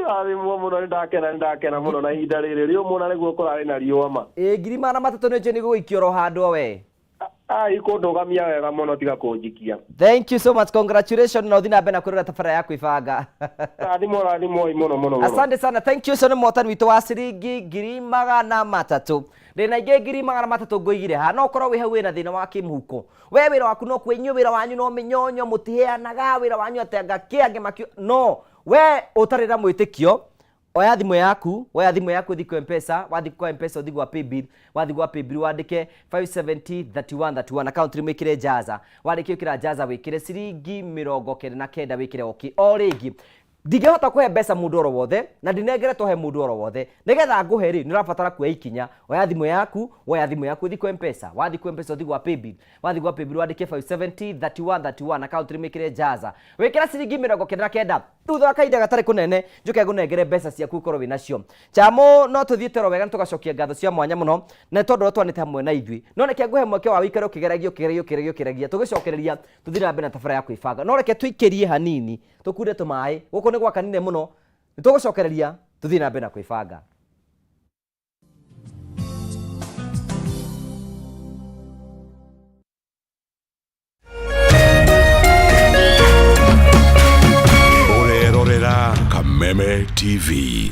Rathimwo mũno, nĩ ndakena, nĩ ndakena mũno na ihinda rĩrĩ rĩũmũ na nĩguo kũrarĩ na riũa ma. Ĩĩ 300,000 nĩ njũĩ nĩ gũgũikia oro handũ o we. Ai kũndũgamia wega mũno tiga kũnjikia. Thank you so much. Congratulations na ũthiĩ na mbere na kwĩrora tabarĩra ya kwĩbanga. Rathimwo, rathimwoi mũno mũno mũno. Asante sana. Thank you. Ũcio nĩ mũhotani witũ wa ciringi 300,000. Ndĩna ingĩ 300,000 ngũigire haha. No ũkorwo wĩ hau wĩna thĩna wa kĩmũhuko. We wĩra waku no kwĩ inyuĩ, wĩra wanyu no mĩnyonyo, mũtiheanaga, wĩra wanyu atĩ anga kĩ angĩ makio. No, we ũtarĩ na mwĩtĩkio, oya thimũ yaku, woya thimũ yaku ũthiĩ kwa M-Pesa, wathiĩ kwa M-Pesa ũthiĩ gwa Paybill, wathiĩ gwa Paybill wandĩke 570 31 31 account nĩ mwĩkĩre Jaza. Warĩkia gwĩkĩra Jaza wĩkĩre ciringi 99 wĩkĩre okay. O rĩngĩ ndingĩhota kũhe mbeca mũndũ oro wothe na ndinengeretwo he mũndũ oro wothe. Nĩgetha ngũhe rĩ, nĩ ũrabatara kuoya ikinya. Oya thimũ yaku, woya thimũ yaku ũthiĩ kwa M-Pesa, wathiĩ kwa M-Pesa ũthiĩ gwa Paybill, wathiĩ gwa Paybill wandĩke 570 31 31 account nĩ mwĩkĩre Jaza. Wĩkĩra ciringi 99 thutha wa kahinda gatarĩ kũnene njoke ngũnengere mbeca ciaku ũkorwo wĩ nacio. Chamo no tũthiĩte oro wega, nĩ tũgacokia ngatho cia mwanya mũno na nĩ tondũ ũrĩa twanĩte hamwe na ithuĩ. No reke ngũhe mweke wa wĩikare ũkĩgeragia, ũkĩgeragia, ũkĩgeragia, ũkĩgeragia, tũgĩcokereria tũthiĩ na mbere na tabarĩra ya kwĩbanga. No reke tũikĩrie hanini tũkunde tũmaĩ gũkũ nĩ gwakanire mũno, nĩ tũgũcokereria tũthiĩ na mbere na kwĩbanga. Ũrerorera Kameme TV.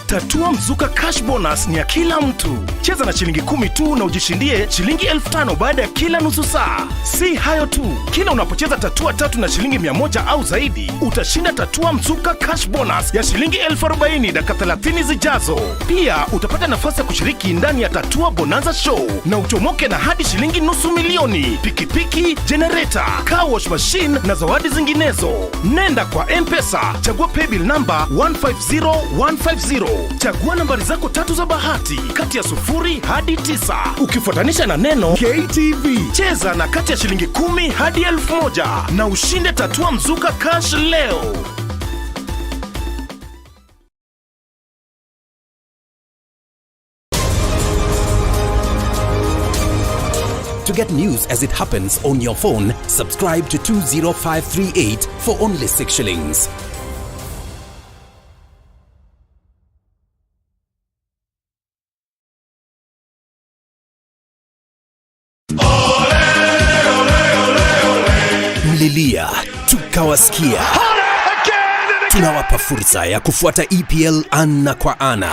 Tatua Mzuka Cash Bonus ni ya kila mtu. Cheza na shilingi 10 tu na ujishindie shilingi 5,000 baada ya kila nusu saa. Si hayo tu, kila unapocheza tatua 3 na shilingi 100 au zaidi, utashinda Tatua Mzuka Cash Bonus ya shilingi 40,000 dakika 30 zijazo. Pia utapata nafasi ya kushiriki ndani ya Tatua Bonanza Show na uchomoke na hadi shilingi 500,000, pikipiki, generator, car wash machine na zawadi zinginezo. Nenda kwa M-Pesa, chagua paybill number 150150. Chagua nambari zako 3 za bahati kati ya 0 hadi 9 ukifuatanisha na neno KTV. Cheza na kati ya shilingi 10 hadi 1,000 na ushinde Tatua Mzuka Cash leo. To get news as it happens on your phone, subscribe to 20538 for only 6 shillings. Mlilia, tukawasikia. Tunawapa fursa ya kufuata EPL ana kwa ana.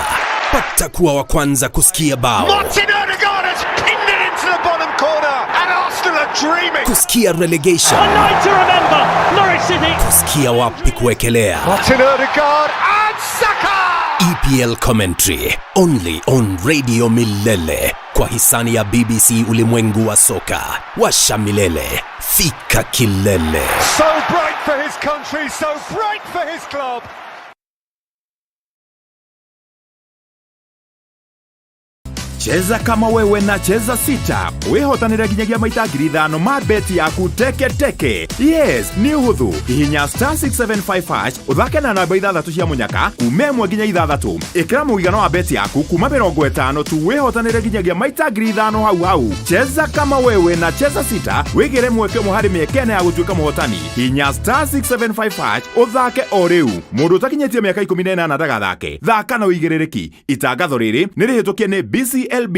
Pata kuwa wa kwanza kusikia bao, Martin Odegaard has pinned it into the bottom corner, and Arsenal are dreaming. kusikia relegation, A night to remember, Norwich City. kusikia wapi kuwekelea. Martin Odegaard and Saka. EPL commentary only on Radio Milele kwa hisani ya BBC Ulimwengu wa Soka. Washa milele, fika kilele. So bright for his country, so bright for his club. Cheza kama wewe na cheza sita wĩhotanĩre nginyagia maita 5,000 ma beti yaku teke teke. Yes, nĩ ũhũthũ. Hihinya star 675 hash ũthake na namba ithathatũ cia mũnyaka kuma 1 nginya 6. Ĩkĩra mũigana wa beti yaku kuma 50 tu wĩhotanĩre nginyagia maita 5,000 hau hau. Cheza kama wewe na cheza sita wĩgĩre mweke ũmwe harĩ mĩeke ĩna ya gũtuĩka mũhotani. Hihinya star 675 hash ũthake o rĩu. Mũndũ ũtakinyĩtie mĩaka 18 ndagathake. Thaka na ũigĩrĩrĩki. Itangatho rĩrĩ nĩ rĩhĩtũkie nĩ BCLB.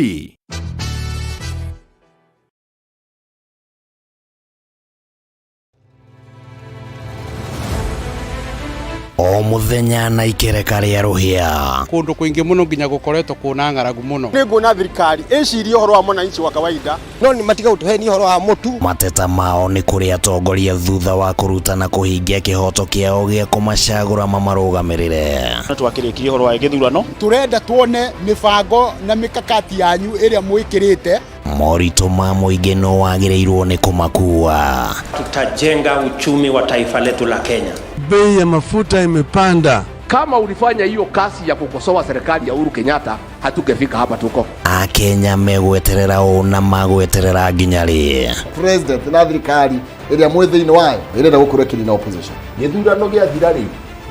O muthenya na ikereka rĩa rũhĩa. Kũndũ kũingĩ mũno nginya gũkoretwo kũna ng'aragu mũno. Nĩ nguona thirikari ĩcirie ũhoro wa mwananchi wa kawaida no nĩ matiga gũtũhenia ũhoro wa mũtu. Mateta mao nĩ kũrĩ atongoria thutha wa kũruta na kũhingia kĩhoto kĩao gĩa kũmacagũra mamarũgamĩrĩre. Twakĩrĩkirie ũhoro wa gĩthurano. Tũrenda tuone mĩbango na mĩkakati yanyu ĩrĩa mwĩkĩrĩte. Moritũ ma mũingĩ no wagĩrĩirwo nĩ kũmakua. Tutajenga uchumi wa taifa letu la Kenya. Bei ya mafuta imepanda. Kama ulifanya hiyo kazi ya kukosoa serikali ya Uhuru Kenyatta, hatungefika hapa tuko. Akenya megweterera ũ na magweterera nginya rĩ? President na thirikari ĩrĩa mwĩ thĩinĩ wayo ĩrenda gũkorwo ĩkĩnina opposition. Gĩthurano gĩathira rĩ,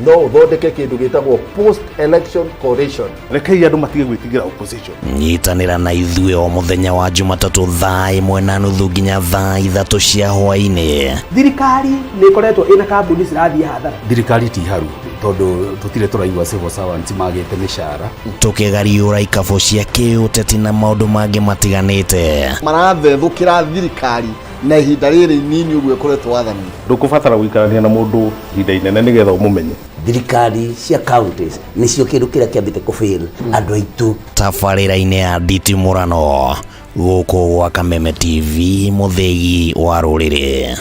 no ũthondeke kĩndũ gĩtagwo post election coalition. Rekei andũ matige gwĩtigĩra opposition. Nyitanĩra na ithuĩ o mũthenya wa Jumatatũ thaa 1:30 nginya thaa 3 cia hwaĩ-inĩ. Thirikari nĩ ĩkoretwo ĩna kambuni cirathiĩ hathara. Thirikari ti haru tondũ tũtirĩ tũraigua civil servants magĩte mĩcara. Tũkĩgariũra ikabũ cia kĩũteti na maũndũ mangĩ matiganĩte. Marathethũkĩra thirikari na ihinda rĩrĩ inini ũguo ĩkoretwo wathani. Ndũkũbatara gũikarania na mũndũ ihinda inene nĩgetha ũmũmenye. Thirikari cia counties nĩcio kĩndũ kĩrĩa kĩambĩte kũfail andũ aitũ. Tabarĩra-inĩ ya nditimũrano gũkũ gwa Kameme TV mũthĩgi wa rũrĩrĩ.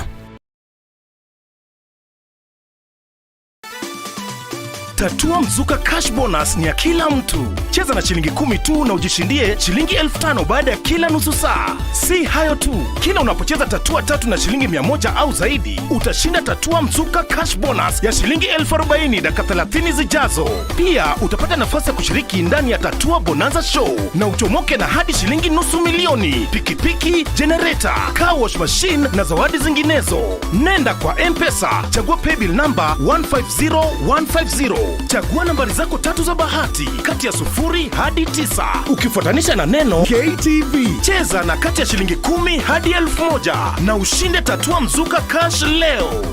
Tatua Mzuka Cash Bonus ni ya kila mtu. Cheza na shilingi 10 tu na ujishindie shilingi 5,000 baada ya kila nusu saa. Si hayo tu, kila unapocheza tatua tatu na shilingi 100 au zaidi, utashinda Tatua Mzuka Cash Bonus ya shilingi 40,000 dakika 30 zijazo. Pia utapata nafasi ya kushiriki ndani ya Tatua Bonanza Show na uchomoke na hadi shilingi 500,000, pikipiki, generator, car wash machine na zawadi zinginezo. Nenda kwa M-Pesa, chagua paybill number 150150. Chagua nambari zako tatu za bahati kati ya 0 hadi 9 ukifuatanisha na neno KTV. Cheza na kati ya shilingi 10 hadi 1,000 na ushinde Tatua Mzuka Cash leo.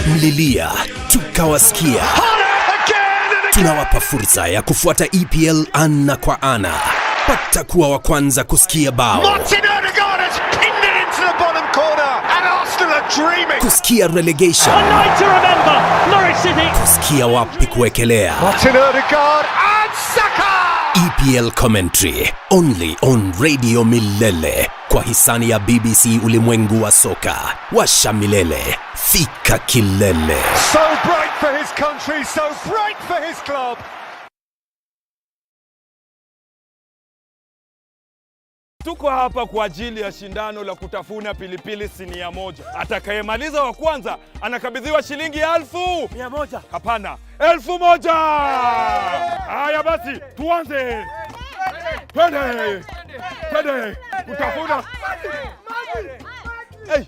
Mlilia tukawasikia. Tunawapa fursa ya kufuata EPL ana kwa ana. Pata kuwa wa kwanza kusikia bao, Martin Odegaard has pinned it into the bottom corner, and Arsenal are dreaming. kusikia relegation, A night to remember, Norwich City. kusikia wapi kuwekelea. Martin Odegaard and Saka. EPL commentary only on Radio Milele kwa hisani ya BBC Ulimwengu wa Soka. Washa milele, fika kilele. So bright for his country, so bright for his club. Tuko hapa kwa ajili ya shindano la kutafuna pilipili sinia moja. Atakayemaliza wa kwanza anakabidhiwa shilingi 1,100. Hapana, 1,000. Haya basi, tuanze. Twende, twende kutafuna. Hey.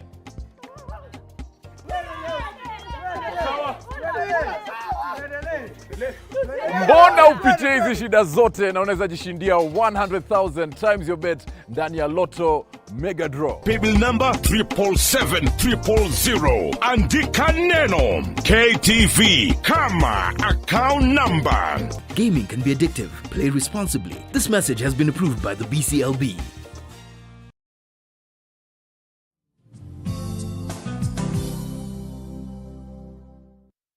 Mbona upitie hizi shida zote na unaweza jishindia 100,000 times your bet ndani ya Lotto Mega Draw. Paybill number 777,000. Andika neno KTV kama account number. Gaming can be addictive. Play responsibly. This message has been approved by the BCLB.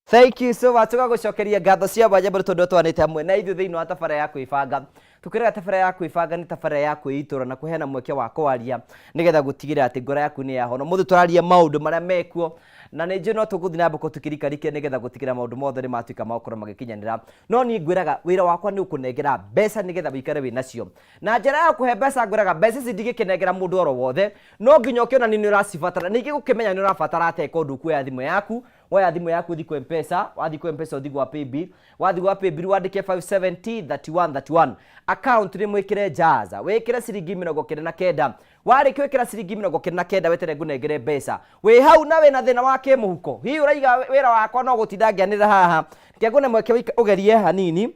Thank you so much. Tũgagũcokeria ngatho cia mwanya mũno tondũ twanĩte hamwe na ithuĩ thĩinĩ wa tabara ya kwĩbanga. Tũkĩrega tabara ya kwĩbanga nĩ tabara ya kwĩitũra na kũheana mweke wa kwaria nĩgetha gũtigĩrĩra atĩ ngoro yaku nĩ yahona. Ũmũthĩ tũraria maũndũ marĩa mekuo na nĩ njũĩ no tũgũthiĩ na mbere tũkĩrikarikia nĩgetha gũtigĩrĩra maũndũ mothe nĩ matuĩka ma gũkorwo magĩkinyanĩra. No niĩ ngwĩraga wĩra wakwa nĩ ũkũnengera mbeca nĩgetha wĩikare wĩ nacio. Na njĩra ya kũhe mbeca ngwĩraga mbeca ici ndingĩkĩnengera mũndũ oro wothe, no nginya ũkĩonanie nĩ ũracibatara. Ningĩ gũkĩmenya nĩ ũrabatara atĩa ĩka ũndũ ũkuoya thimũ yaku, Woya thimũ yaku ũthiĩ kwa Mpesa, wathiĩ kwa Mpesa ũthiĩ gwa Paybill, wathiĩ gwa Paybill wandĩke 570 31 31. Account nĩ mwĩkĩre Jaza, wĩkĩre ciringi 99. Warĩkia gwĩkĩra ciringi 99 weterere ngũnengere mbeca. Wĩ hau na wĩna thĩna wa kĩmũhuko, hihi ũraiga wĩra wakwa no gũtinda ngĩanĩrĩra haha, reke ngũne mweke ũgerie hanini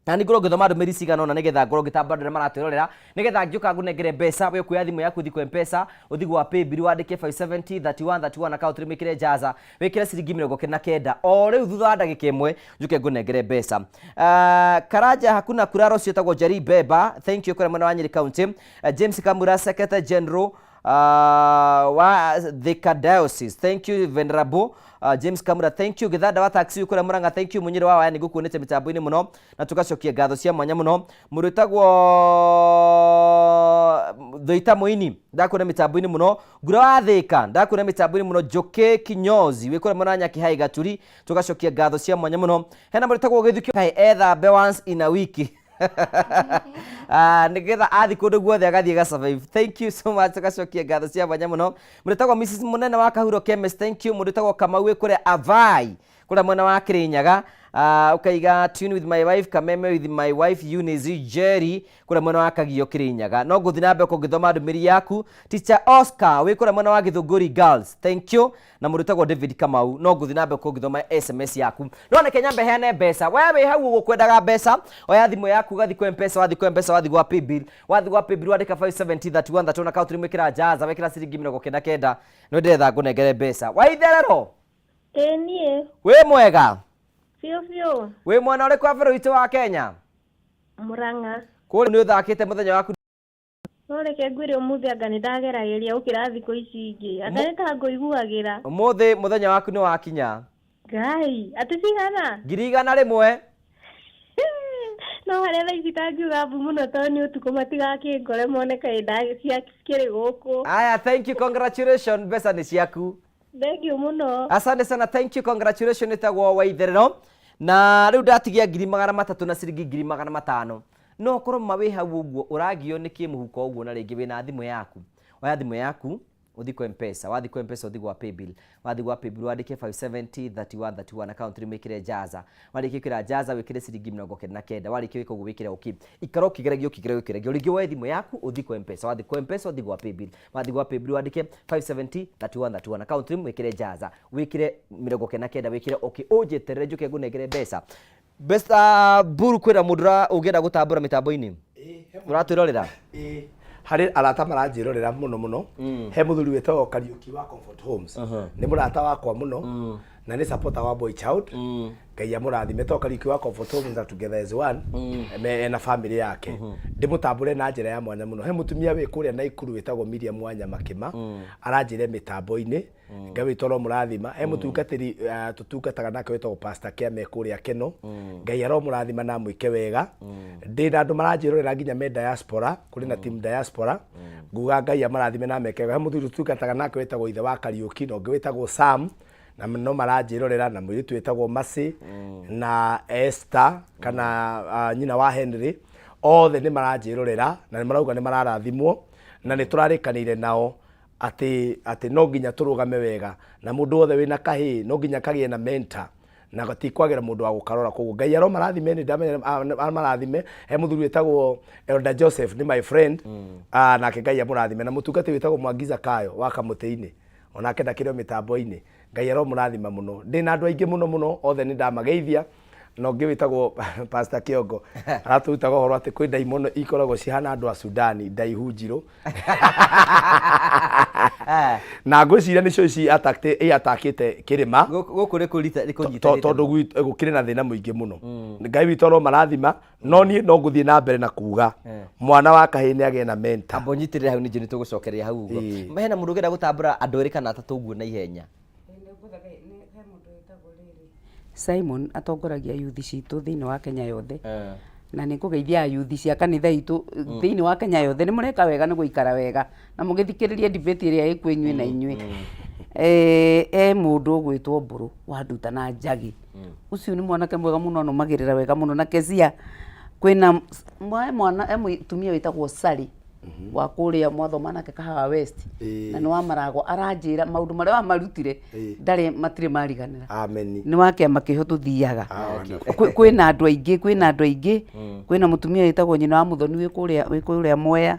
na nĩ ngorwo ngĩthoma ndũmĩrĩri cigana ũna nĩgetha ngorwo ngĩtamba andũ arĩa maratwĩrorera nĩgetha ngĩũka ngũnengere mbeca we ũkuoya thimũ yaku ũthiĩ kwa mpesa ũthiĩ gwa paybill wandĩke 570 31 31 account wĩkĩre jaza wĩkĩre ciringi 99 o rĩu thutha wa ndagĩka ĩmwe njũke ngũnengere mbeca. Karanja hakuna kurara ũcio wĩtagwo Njeri Bemba, thank you kũrĩa mwena wa Nyeri County. James Kamura Secretary General wa Thika Diocese, thank you Venerable James Kamura, thank you Githanda wa taxi kũrĩa Murang'a, thank you Munyiri wa Waya, nĩngũkuonete mĩtambo-inĩ mũno na tũgacokia ngatho cia mwanya mũno. Mũndũ wĩtagwo Thũita Mũini, ndakuona mĩtambo-inĩ mũno. Ngura wa Thĩka, ndakuona mĩtambo-inĩ mũno. Njũkĩ Kinyozi wĩ kũrĩa mwena wa Nyakĩhai Gaturi, tũgacokia ngatho cia mwanya mũno. Hena mũndũ wĩtagwo Gĩthukio kaĩ ethambe once in a week. Nĩgetha athiĩ kũndũ guothe agathiĩ ga survive. Thank you so much, tũgacokia ngatho cia mwanya mũno. Mũndũ wĩtagwo Mrs Mũnene wa Kahuro Chemist, thank you. Mũndũ wĩtagwo Kamau wĩ kũrĩa Avai kũrĩa mwena wa Kĩrĩnyaga, ũkaiga tune with my wife Kameme with my wife Eunice Jerry kũrĩa mwena wa Kagio Kĩrĩnyaga. No ngũthiĩ na mbere kũngĩthoma ndũmĩrĩri yaku. Teacher Oscar wĩ kũrĩa mwena wa Gĩthũngũri Girls, thank you. Na mũndũ wĩtagwo David Kamau, no ngũthiĩ na mbere kũngĩthoma SMS yaku. No reke nyambe heane mbeca. We wĩ hau ũgũkwendaga mbeca, oya thimũ yaku ũgathiĩ kwa Mpesa, wathiĩ kwa Mpesa wathiĩ gwa Paybill, wathiĩ gwa Paybill wandĩka 570 31 31 account nĩ jaza wekĩra ciringi 99 nĩ ndĩretha ngũnengere mbeca. Waitherero. Ĩĩ niĩ. Wĩ mwega? Biũ biũ. Wĩ mwena ũrĩkũ wa bũrũri witũ wa Kenya? Murang'a. Kũrĩa nĩ ũthakĩte mũthenya waku? No reke ngwĩre ũmũthĩ anga nĩ ndageragĩria gũkĩra thikũ ici ingĩ. Anga nĩ ta ngũiguagĩra. Ũmũthĩ mũthenya waku nĩ wakinya. Ngai, atĩ cigana? 100,000. No harĩa thaa ici itangiuga mbu mũno tondũ nĩ ũtukũ matigakĩngore mone kaĩ cikĩrĩ gũkũ. Aya, thank you, congratulations, mbeca nĩ ciaku. Thank you mũno. Asante sana, thank you, congratulations ĩtagwo Waitherero. Na rĩu ndatigia 300,000 na ciringi 500,000. No ũkorwo ma wĩ hau ũguo ũragio nĩ kĩmũhuko ũguo na rĩngĩ wĩna thimũ yaku. Oya thimũ yaku ũthiĩ kwa Mpesa, wathiĩ kwa Mpesa ũthiĩ gwa Paybill, wathiĩ gwa Paybill wandĩke 570 31 31 account name wĩkĩre Jaza. Warĩkia gwĩkĩra Jaza wĩkĩre ciringi 99, warĩkia gwĩka ũguo wĩkĩre OK. Ikara ũkĩgeragia ũkĩgeragia ũkĩgeragia rĩngĩ woe thimũ yaku ũthiĩ kwa Mpesa, wathiĩ kwa Mpesa ũthiĩ gwa Paybill, wathiĩ gwa Paybill wandĩke 570 31 31 account name wĩkĩre Jaza, wĩkĩre 99 wĩkĩre OK, ũnjeterere njũke ngũnengere mbeca. Mbeca mburu kwĩna mũndũ ũngĩenda gũtambũra mĩtambo-inĩ ũratwĩrorera? Ĩĩ, harĩ arata maranjĩrorera mũno mũno. He mũthuri wĩtagwo Kariũki wa Comfort Homes, nĩ mũrata wakwa mũno na nĩ supporter wa Boy Child. Ngai amũrathime. Etagwo Kariũki wa Comfort Homes na Together as One, ena family yake. Ndĩmũtambũre na njĩra ya mwanya mũno. He mũtumia wĩ kũrĩa Naikuru wĩtagwo Miriam Wanyama Kĩma, aranjĩre mĩtambo-inĩ. Ngai witũ aromũrathima. He mũtungatĩri tũtungataga nake wĩtagwo Pastor Kĩame kũrĩa Keno. Ngai aromũrathima na amwĩke wega. Ndĩ na andũ maranjĩrorera nginya me diaspora, kũrĩ na team diaspora. Nguga Ngai amarathime na ameke wega. He mũthuri tũtungataga nake wĩtagwo ithe wa Kariũki na ũngĩ wĩtagwo Sam, na no maranjĩrorera, na mũirĩtu wĩtagwo Mercy na Esther kana nyina wa Henry, othe nĩ maranjĩrorera na nĩ marauga nĩ mararathimwo na nĩ tũrarĩkanĩire nao atĩ atĩ no nginya tũrũgame wega na mũndũ wothe wĩna kahĩĩ no nginya kagĩe na mentor na ti kwagĩra mũndũ wa gũkarora. Koguo Ngai aromarathime, nĩ ndamenya amarathime. He mũthuri wĩtagwo Elder Joseph, nĩ my friend, nake Ngai amũrathime, na mũtungati wĩtagwo Mwangi Zakayo wa Kamũtĩ-inĩ, onake ndakĩrĩ o mĩtambo-inĩ. Ngai aromũrathima mũno. Ndĩna andũ aingĩ mũno mũno, othe nĩ ndamageithia, na ũngĩ wĩtagwo Pastor Kĩongo aratũrutaga ũhoro atĩ kwĩ ndaimono ikoragwo cihana andũ a Sudani ndaihu njirũ, na ngwĩciria nĩcio ici iatakĩte kĩrĩma gũkũ nĩ kũnyitanĩte tondũ gũkĩrĩ na thĩna mũingĩ mũno. Ngai witũ aromarathima, no niĩ no ngũthiĩ na mbere na kuga mwana wa kahĩĩ nĩ agĩe na mentor. Amba ũnyitĩrĩre hau, ningĩ nĩ tũgũcokereria hau ũguo. Hena mũndũ ũngĩenda gũtambũra andũ erĩ kana atatũ ũguo na ihenya? Simon atongoragia yuthi citũ thĩinĩ wa Kenya yothe na nĩ ngũgeithia ayuthi cia kanitha itũ thĩinĩ wa Kenya yothe nĩ mũreka wega nĩ gũikara wega na mũgĩthikĩrĩrie debate ĩrĩa ĩkuo inyuĩ na inyuĩ. E mũndũ ũgwĩtwo Mbũrũ wa Nduta na Njagi, ũcio nĩ mwanake mwega mũno anũmagĩrĩra wega mũno. Na Kezia kwĩna mwana e mũtumia wĩtagwo Sally wa kũrĩa mwathoma nake Kahawa West na nĩ wa Maragwa, aranjĩra maũndũ marĩa wamarutire ndarĩ matirĩ mariganĩra. Ameni. Nĩ wa kĩama kĩho tũthiaga. Kwĩna andũ aingĩ, kwĩna andũ aingĩ, kwĩna mũtumia wĩtagwo nyina wa Mũthoni wĩ kũrĩa Mwea,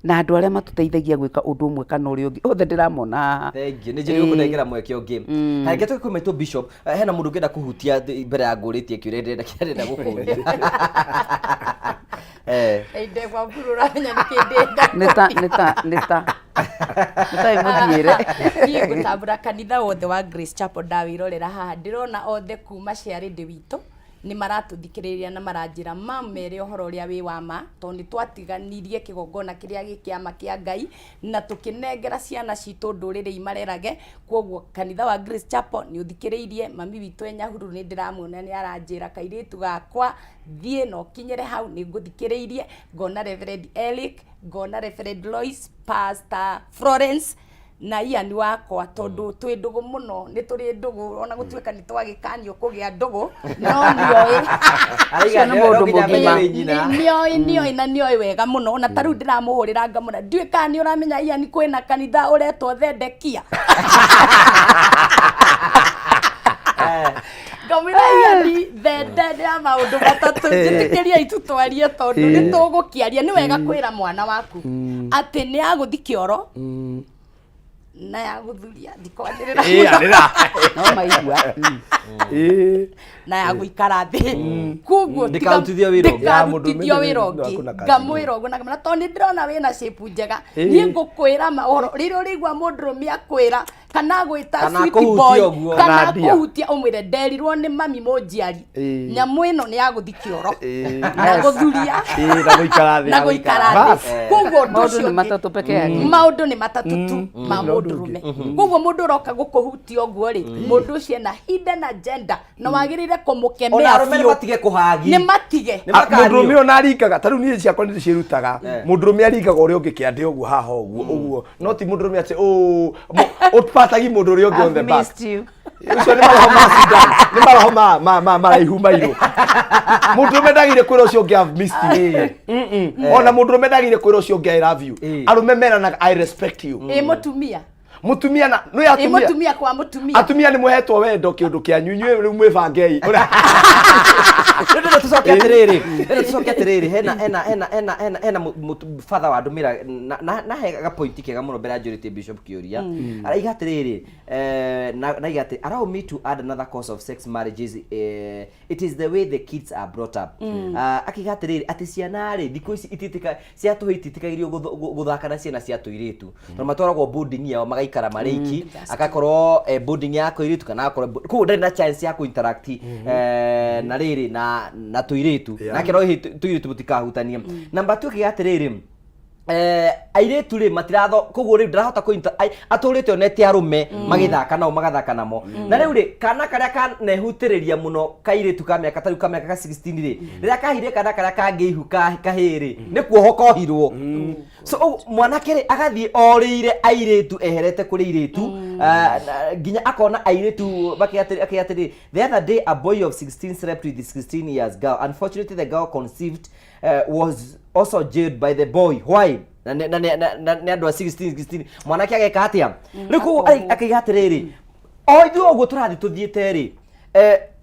na andũ arĩa matũteithagia gwĩka ũndũ ũmwe kana ũrĩa ũngĩ othe ndĩramona haha. Thank you. Nĩ njĩrĩ gũkũnengera mweke ũngĩ. Reke tũke kwĩ maitũ Bishop. Hena mũndũ ũngĩenda kũhutia mbere ya ngũrĩtie kĩũria ndĩrenda kĩrĩa ndĩrenda gũkũria. Ndegwa mburu ũramenya nĩkĩ ndĩrenda. Nĩ ta nĩ ta nĩ ta nĩ ta ĩmũthiĩre. Niĩ ngũtambũra kanitha wothe wa Grace Chapel ndawĩrorera haha, ndĩrona othe kuma ciarĩndĩ witũ nĩ maratũthikĩrĩria na maranjĩra mamere ũhoro ũrĩa wĩ wa ma, tondũ nĩ twatiganirie kĩgongona kĩrĩa gĩ kĩama kĩa Ngai na tũkĩnengera ciana citũ ndũrĩrĩ imarerage. Koguo kanitha wa Grace Chapel nĩ ũthikĩrĩirie mami witũ e Nyahururu, nĩ ndĩramuona nĩ aranjĩra kairĩtu gakwa thiĩ na ũkinyĩre hau, nĩ ngũthikĩrĩirie. Ngona Reverend Eric, ngona Reverend Lois, Pastor Florence na Ian wakwa, tondũ twĩ ndũgũ mũno, nĩ tũrĩ ndũgũ ona gũtuĩka nĩ twagĩkanio kũgĩa ndũgũ, no nĩoĩ. Araiga Ũcio nĩ mũndũ no nginya amenye mũgima. wĩ nyina. Nĩoĩ, nĩoĩ na nĩoĩ wega mũno. Ona ta rĩu ndĩramũhũrĩra ngamũra, ndiũĩ kana nĩ ũramenya Ian kwĩna kanitha ũretwo Thendekia. Ngamwĩra Ian thende nĩ ya maũndũ matatũ, njĩtĩkĩria itu twarie tondũ nĩ tũgũkĩaria. Nĩ wega kwĩra mwana waku atĩ nĩ agũthi kĩoro na ya gũthuria ndikwanĩrĩra Ĩ, mũno. anĩrĩra. No maigua. Na ya gũikara thĩ, koguo Ndĩkarutithio wĩra ũngĩ. ndĩkarutithio wĩra Ya, mũndũ ũngĩ. ũmwe nĩ Ngamwĩra ũguo na ngamwĩra tondũ nĩ ndĩrona wĩna shape njega. Ĩ. Niĩ ngũkwĩra ma ũhoro rĩrĩa ũrĩigua mũndũrũme akwĩra kana agwĩta Kana sweet akũhutie boy ũguo. kana Kana ndia. akũhutia, ũmwĩre nderirwo nĩ mami mũnjiari Ĩ. nyamũ ĩno nĩ ya gũthi kĩoro Ĩ. na gũthuria Ĩ, na gũikara thĩ. na gũikara Bas. thĩ. Koguo ũndũ Maũndũ ũcio nĩ ũngĩ- matatũ peke yake. Maũndũ nĩ matatũ tu ma Na ũndũ mũndũrũme. Koguo mũndũ ũroka gũkũhutia ũguo rĩ, mũndũ ũcio ena hidden agenda na wagĩrĩire kũmũkemea Ona arũme nĩ biũ. matige kũhagi. Nĩ matige. Nĩ Ah, makanio. mũndũrũme ona aringaga ta rĩu niĩ ciakwa nĩ ndĩciĩrutaga. Mũndũrũme aringaga ũrĩa ũngĩ kĩande ũguo haha ũguo ũguo, no ti mũndũrũme atĩ ũbatagi mũndũ ũrĩa ũngĩ on I've the back. missed you. Ũcio nĩ maroho ma Sudan, nĩ maroho ma maraihu mairũ. Mũndũrũme ndagĩrĩire kwĩra ũcio ũngĩ I've missed you. Ona mũndũrũme ndagĩrĩire kwĩra ũcio ũngĩ I love you. Arũme meranaga I respect you. Ĩ mũtumia. Mũtumia na nĩ Ĩ atumia. Mũtumia kwa mũtumia. Atumia nĩ mũhetwo wendo kĩũndũ kĩanyu, inyuĩ rĩu mwĩbangei. Rĩu ndĩrenda tũcoke atĩrĩrĩ, ndĩrenda tũcoke atĩrĩrĩ, hena hena hena hena hena hena father wa ndũmĩra na he gapointi kega mũno mbere ya njũrĩtie Bishop kĩũria. Araiga atĩrĩrĩ, na aiga atĩ allow me to add another cause of sex marriages, it is the way the kids are brought up. Akiga atĩrĩrĩ atĩ ciana rĩ thikũ ici ititika cia tũhĩĩ ititikagĩrio gũthaka na ciana cia tũirĩtu tondũ matwaragwo boarding yao magaikara marĩ iki, agakorwo boarding ya tũirĩtu kana agakorwo koguo ndarĩ na chance ya kũ-interact na rĩrĩ na tũirĩtu. Nake no hihi tũirĩtu mũtikahutanie. Number 2, akiga atĩrĩrĩ, airĩtu rĩ matiratho, koguo rĩu ndarahota kũ atũrĩte onete arũme magĩthaka nao magathaka namo, na rĩu rĩ kana karĩa kanehutĩrĩria mũno kairĩtu ka mĩaka tarĩu ka mĩaka ka 16 rĩ, rĩrĩa kahire kana karĩa kangĩ ihu kahĩĩ rĩ, nĩ kuoho kohirwo. So mwanake rĩ agathiĩ orĩire airĩtu, eherete kũrĩ airĩtu, nginya akona airĩtu makiga atĩrĩ, the other day a boy of 16 slept with 16 years girl. Unfortunately, the girl conceived, was also jailed by the boy. Why? Na nĩ andũ a 16 16 mwanake ageka atĩa rĩu? Koguo akaiga atĩrĩrĩ, o ithuĩ ũguo tũrathiĩ tũthiĩte rĩ,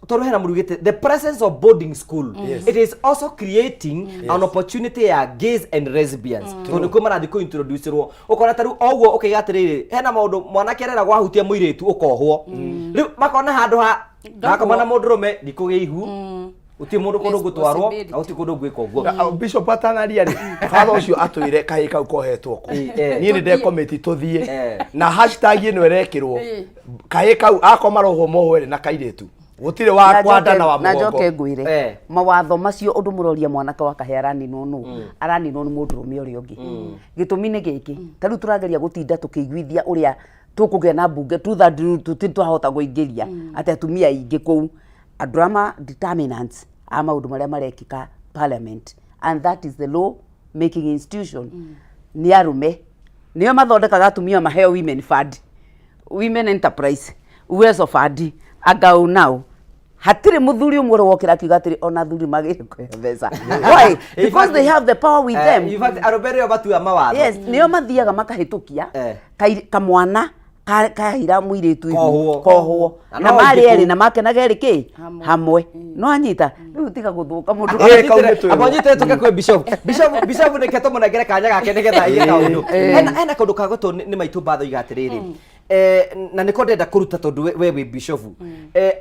tondũ hena mũrugĩte the presence of boarding school, it is also creating an opportunity ya gays and lesbians, tondũ nĩkuo marathiĩ kũ-introduce-rwo. Ũkona ta rĩu o ũguo ũkaiga atĩrĩrĩ, hena maũndũ mwanake arera gwahutia mũirĩtu ũkohwo, rĩu makona handũ ha ndakoma na mũndũrũme ndikũgĩa ihu, gũtirĩ mũndũ kũndũ ngũtwarwo na gũtirĩ kũndũ ngwĩka ũguo. Na, Bishop atanaria rĩ, father ũcio atwĩre kahĩĩ kau kohetwo kũ. Niĩ nĩ ndekomĩti tũthiĩ na hashtag ĩno ĩrekĩrwo kahĩĩ kau ako marohwo mohwo erĩ na kairĩtu, gũtirĩ wa Na kwanda na wa na mũgongo. Njoke ngwĩre, mawatho macio ũndũ mũroria mwanake wa kahĩĩ araninwo nũ? Araninwo nĩ mũndũrũme ũrĩa ũngĩ. Gĩtũmi nĩ gĩkĩ, ta rĩu tũrageria gũtinda tũkĩiguithia ũrĩa tũkũgĩa na mbunge two-third rule, tũtirĩ twahota kũingĩria atĩ atumia aingĩ kũu. Andũ ama determinants a maũndũ marĩa marekĩka parliament, and that is the law making institution, nĩ arũme. Nĩo mathondekaga atumia maheo women fund, women enterprise, Uwezo Fund, angau nao hatirĩ mũthuri ũmwe ũrĩ wokĩra akiuga atĩrĩ ona athuri magĩrĩire kũheo mbeca. Why? Because they have the power with them. In fact, arũme nĩo matua mawatho. Yes, nĩo mathiaga makahĩtũkia kamwana kahira mũirĩtu ihu, Kohwo. kohwo. Na na no marĩ ũngĩku- erĩ na makenaga erĩ kĩ hamwe no anyita rĩu tiga gũthũka mũndũ. Amba ũnyitĩre tũke kwĩ bishop. Bishop nĩke tũmũnengere kanya gake nĩgetha aiye kaũndũ. Hena kaũndũ kagwetwo nĩ maitũ mbatho iga atĩrĩrĩ, na nĩko ndĩrenda kũruta tondũ we wĩ bishofu,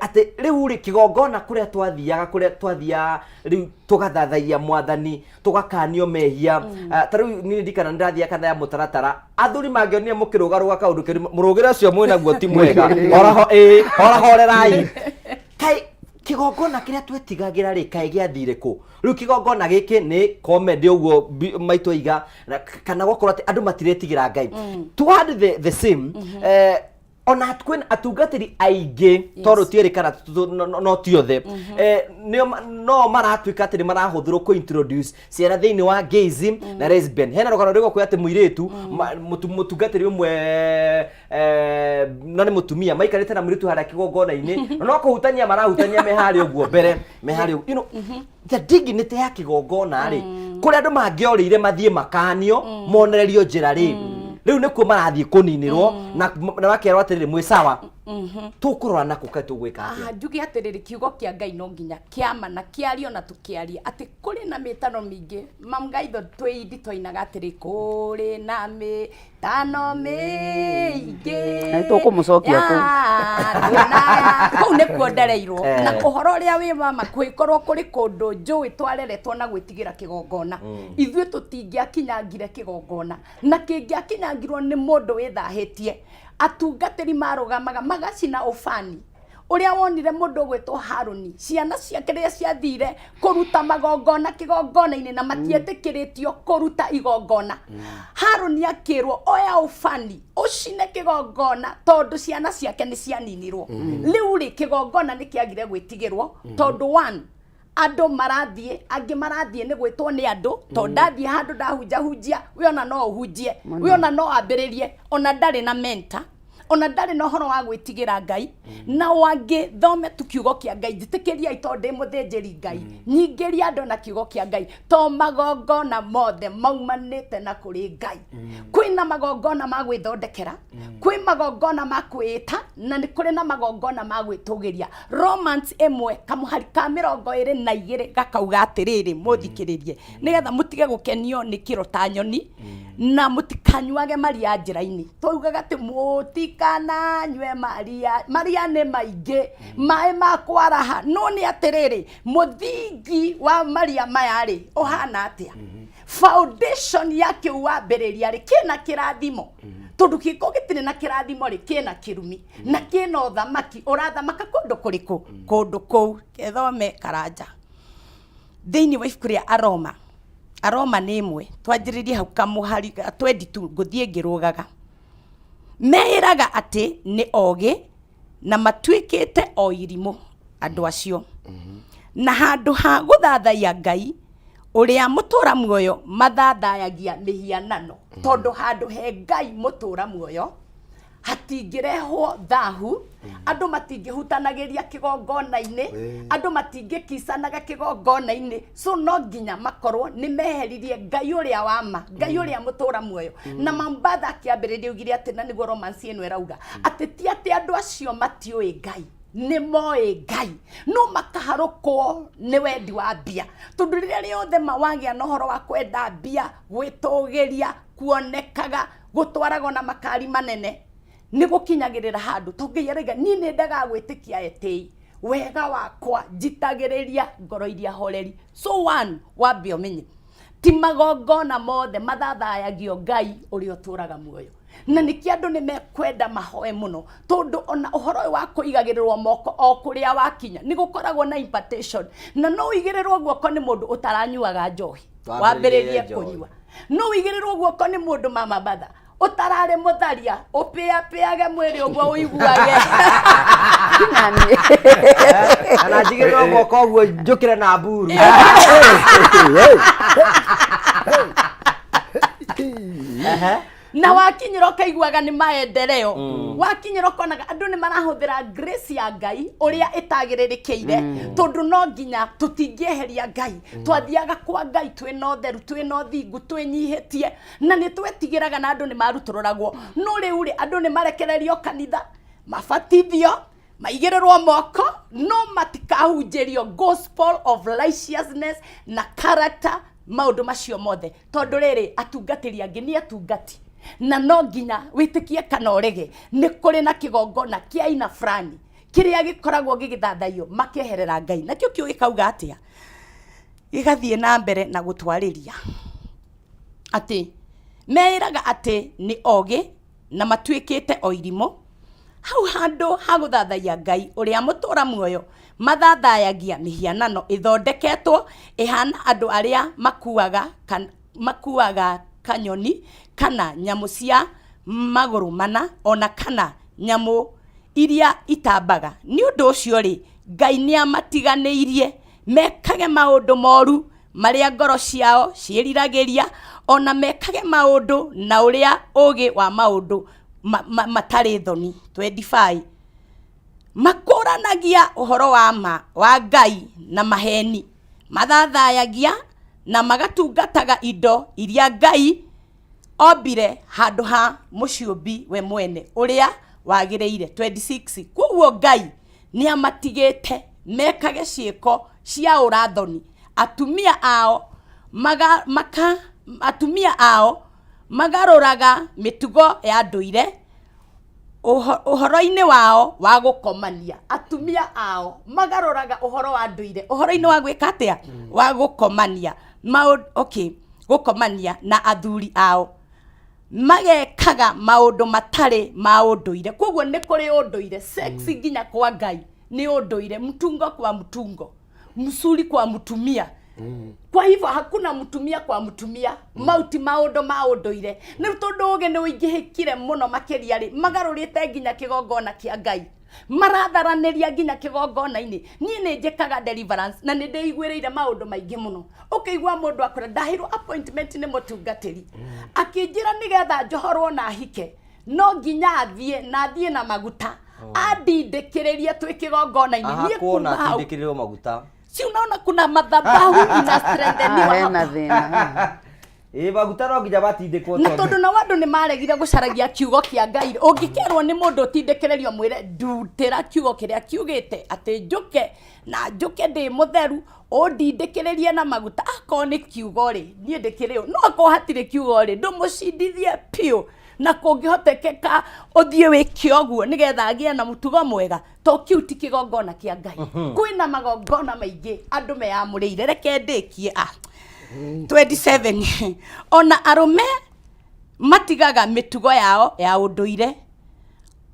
atĩ rĩu rĩ kĩgongona kũrĩa twathiaga, kũrĩa twathiaga rĩu tũgathathaia mwathani, tũgakanio mehia. Ah, ta rĩu niĩ ndikana nĩndathiaga kanitha ya mũtaratara, athuri mangĩonire mũkĩrũgarũga kaũndũ kĩru, mũrũgĩre ũcio mwĩnaguo ti mwega. Ĩĩ, horahorerai. Kaĩ kĩgongona kĩrĩa twetigagĩra rĩ, kaĩ gĩathire kũ? Rĩu kĩgongona gĩkĩ nĩ comedy ũguo maitũ aiga, kana gwakorwo atĩ andũ matiretigĩra Ngai. To add the same, ona kwĩna atungatĩri aingĩ, tondũ ti kana no ti othe, nĩo no maratuĩka atĩ nĩ marahũthĩrwo kũ introduce ciana thĩinĩ wa gayism na lesbian. Hena rũgano rwĩgwo kwĩ atĩ mũirĩtu mũtungatĩri ũmwe, na nĩ mũtumia, maikarĩte na mũirĩtu harĩa kĩgongona-inĩ, na no kũhutania marahutania me harĩa ũguo mbere, me harĩa ũguo. The dignity ya kĩgongona rĩ, kũrĩa andũ mangĩorĩire mathiĩ makanio, monererio njĩra rĩ, rĩu nĩkuo marathiĩ kũninĩrwo na makerwo atĩrĩrĩ, mwĩ sawa, tũkũrora nakũ kaĩ tũgwĩka atĩa? Ah, njuge atĩrĩrĩ, kiugo kĩa Ngai no nginya kĩama na kĩario na tũkĩarie atĩ kũrĩ na mĩtano mĩingĩ. Mamgaitho twĩ indi twainaga atĩrĩ, kũrĩ na mĩtano mĩingĩ. Na nĩtũkũmũcokia kũu. Kũu nĩkuo ndereirwo. Na ũhoro ũrĩa wĩ mama, kwĩkorwo kũrĩ kũndũ njũĩ twareretwo na gwĩtigĩra kĩgongona. Ithuĩ tũtingĩakinyangire kĩgongona, na kĩngĩakinyangirwo nĩ mũndũ wĩthahĩtie, atungatĩri marũgamaga magacina ũbani ũrĩa wonire mũndũ ũgwĩtwo Harũni, ciana ciake rĩrĩa ciathire kũruta magongona kĩgongona-inĩ na matietĩkĩrĩtio kũruta igongona, Harũni akĩrwo oya ũbani ũcine kĩgongona tondũ ciana ciake nĩ cianinirwo. Rĩu rĩ, kĩgongona nĩ kĩagire gwĩtigĩrwo tondũ one, andũ marathiĩ, angĩ marathiĩ nĩ gwĩtwo nĩ andũ, tondũ ndathiĩ handũ ndahunjahunjia, we ona no ũhunjie, we ona no ambĩrĩrie, ona ndarĩ na mentor, ona ndarĩ na ũhoro wa gwĩtigĩra Ngai. Na wangĩ thome tu kiugo kĩa Ngai, njĩtĩkĩriai tondũ ndĩ mũthĩnjĩri Ngai, nyingĩria andũ na kiugo kĩa Ngai, to magongona mothe maumanĩte na kũrĩ Ngai. Kwĩna magongona ma gwĩthondekera, kwĩ magongona ma kwĩĩta, na nĩ kũrĩ na magongona ma gwĩtũgĩria. Romans 1 kamũhari ka 22 gakauga atĩrĩrĩ, mũthikĩrĩrie nĩgetha mũtige gũkenio nĩ kĩro ta nyoni na mũtikanyuage maria njĩra-inĩ. Twaugaga atĩ mũtikananyue maria, maria nĩ maingĩ, maĩ ma kwaraha. No nĩ atĩrĩrĩ, mũthingi wa maria maya rĩ ũhana atĩa? Foundation ya kĩu wambĩrĩria rĩ, kĩna kĩrathimo? Tondũ kĩngĩkorwo gĩtirĩ na kĩrathimo rĩ, kĩna kĩrumi na kĩna ũthamaki ũrathamaka kũndũ kũrĩkũ? Kũndũ kũu kethome karanja thĩinĩ wa ibuku rĩa Aroma. Aroma nĩ 1, twanjĩrĩrie hau kamũhari ga 22, ngũthiĩ ngĩrũgaga. Meĩraga atĩ nĩ ogĩ na matuĩkĩte o irimũ andũ acio, na handũ ha gũthathaiya Ngai ũrĩa mũtũra muoyo mathathayagia mĩhianano. Tondũ handũ he Ngai mũtũra muoyo hatingĩrehwo thahu, andũ matingĩhutanagĩria kĩgongona-inĩ, andũ matingĩkicanaga kĩgongona-inĩ. So no nginya makorwo nĩ meheririe Ngai ũrĩa wa ma, Ngai ũrĩa mũtũra muoyo. Na mambatha akĩambĩrĩria augire atĩ, na nĩguo romance ĩno ĩrauga atĩ ti atĩ andũ acio matiũĩ Ngai, nĩ moĩ Ngai, no makaharũkwo nĩ wendi wa mbia. Tondũ rĩrĩa rĩothe ma wagĩa na ũhoro wa kwenda mbia, gwĩtũgĩria kuonekaga, gũtwaragwo na makari manene, nĩ gũkinyagĩrĩra handũ tondũ Ngai arauga niĩ nĩ ndendaga gwĩtĩkia etĩi wega wakwa, njitagĩrĩria ngoro iria horeri. So one, wambe ũmenye ti magongona mothe mathathayagio Ngai ũrĩa ũtũraga muoyo. Na nĩkĩo andũ nĩ mekwenda mahoe mũno, tondũ ona ũhoro ũyũ wa kũigagĩrĩrwo moko o kũrĩa wakinya nĩ gũkoragwo na impartation, na no ũigĩrĩrwo guoko nĩ mũndũ ũtaranyuaga njohi wambĩrĩrie njohi. Kũnyua, no ũigĩrĩrwo guoko nĩ mũndũ mama batha. Ũtararĩ mũtharia, ũpĩapĩage mwĩrĩ ũguo ũiguage. Kana njigĩrĩrwo guoko ũguo njũkĩre na mburu. Na wakinyĩra ũkaiguaga nĩ maendeleo. Wakinyĩra ũkonaga andũ nĩ marahũthĩra grace ya Ngai ũrĩa ĩtagĩrĩrĩkĩire. Tondũ no nginya tũtingĩeheria Ngai. Twathiaga kwa Ngai twĩna ũtheru, twĩna ũthingu, twĩnyihĩtie, na nĩ twetigĩraga na andũ nĩ marutũrũragwo. No rĩu rĩ, andũ nĩ marekererio kanitha, mabatithio, maigĩrĩrwo moko, no matikahunjĩrio gospel of righteousness na character, maũndũ macio mothe. Tondũ rĩrĩ, atungatĩri angĩ nĩ atungati, na no nginya wĩtĩkie kana ũrege, nĩ kũrĩ na kĩgongona kĩa aina fulani kĩrĩa gĩkoragwo gĩgĩthathaiyo makeherera Ngai. Nakĩo kĩu gĩkauga atĩa? Gĩgathiĩ na mbere na gũtwarĩria atĩ meĩraga atĩ nĩ ogĩ na matuĩkĩte o irimũ. Hau handũ ha gũthathaiya Ngai ũrĩa mũtũũra muoyo, mathathayagia mĩhianano ĩthondeketwo ĩhaana andũ arĩa makuaga kanyoni kana nyamũ cia magũrũ mana, o na kana nyamũ iria itambaga. Nĩ ũndũ ũcio-rĩ, Ngai nĩamatiganĩirie mekage maũndũ moru marĩa ngoro ciao ciĩriragĩria, o na mekage maũndũ na ũrĩa ũũgĩ wa maũndũ matarĩ thoni. 25 Makũũranagia ũhoro wa ma wa Ngai na maheeni, mathathayagia na magatungataga indo iria Ngai ombire handũ ha mũciũmbi we mwene ũrĩa wagĩrĩire. 26 Kwoguo Ngai nĩamatigĩte mekage ciĩko cia ũra-thoni, atumia ao maga, maka, atumia ao magarũraga mĩtugo ya ndũire ũhoro-inĩ wao wa gũkomania. Atumia ao magarũraga ũhoro wa ndũire ũhoro-inĩ wa gwĩka atĩa? Wa gũkomania. Maũndũ, okay, gũkomania na athuri ao magekaga maũndũ matarĩ ma ũndũire. Koguo nĩ kũrĩ ũndũire, sex nginya kwa Ngai nĩ ũndũire, mtungo kwa mtungo, msuri kwa mtumia. Kwa hivyo hakuna mtumia kwa mtumia. Mau ti maũndũ ma ũndũire. Nĩ tondũ ũgĩ nĩ ũingĩhĩkire mũno makĩria rĩ, magarũrĩte nginya kĩgongona kĩa Ngai, maratharanĩria nginya kĩgongona-inĩ. Niĩ nĩ njĩkaga deliverance na nĩ ndĩiguĩrĩire maũndũ maingĩ mũno. Ũkĩigua mũndũ akwĩra ndaheirwo appointment nĩ mũtungatĩri, akĩnjĩra nĩgetha njohorwo na hike no nginya athiĩ na athiĩ na maguta andindĩkĩrĩrie twĩ kĩgongona-inĩ. Niĩ Ahakwo na kuma hau atindĩkĩrĩrwo maguta. Si unaona kuna madhabahu ina strengtheniwa Hena hapa. thĩna. Ĩ maguta no nginya matindĩkwo. Na tondũ nao andũ nĩ maregire gũcaragia kiugo kĩa Ngai, ũngĩkerwo nĩ mũndũ ũtindĩkĩrĩrio mwĩre ndutĩra kiugo kĩrĩa kiugĩte atĩ njũke na njũke ndĩ mũtheru, ũndindĩkĩrĩrie na maguta, akorwo nĩ kiugo rĩ, niĩ ndĩkĩrĩ ũ? No akorwo hatirĩ kiugo rĩ, ndũmũcindithie biũ, na kũngĩhotekeka ũthiĩ wĩke ũguo nĩgetha agĩe na mũtugo mwega, to kĩu ti kĩgongona kĩa Ngai. Kwĩna magongona maingĩ andũ meyamũrĩire. Reke ndĩkie 27. Ona arũme matigaga mĩtugo yao ya ũndũire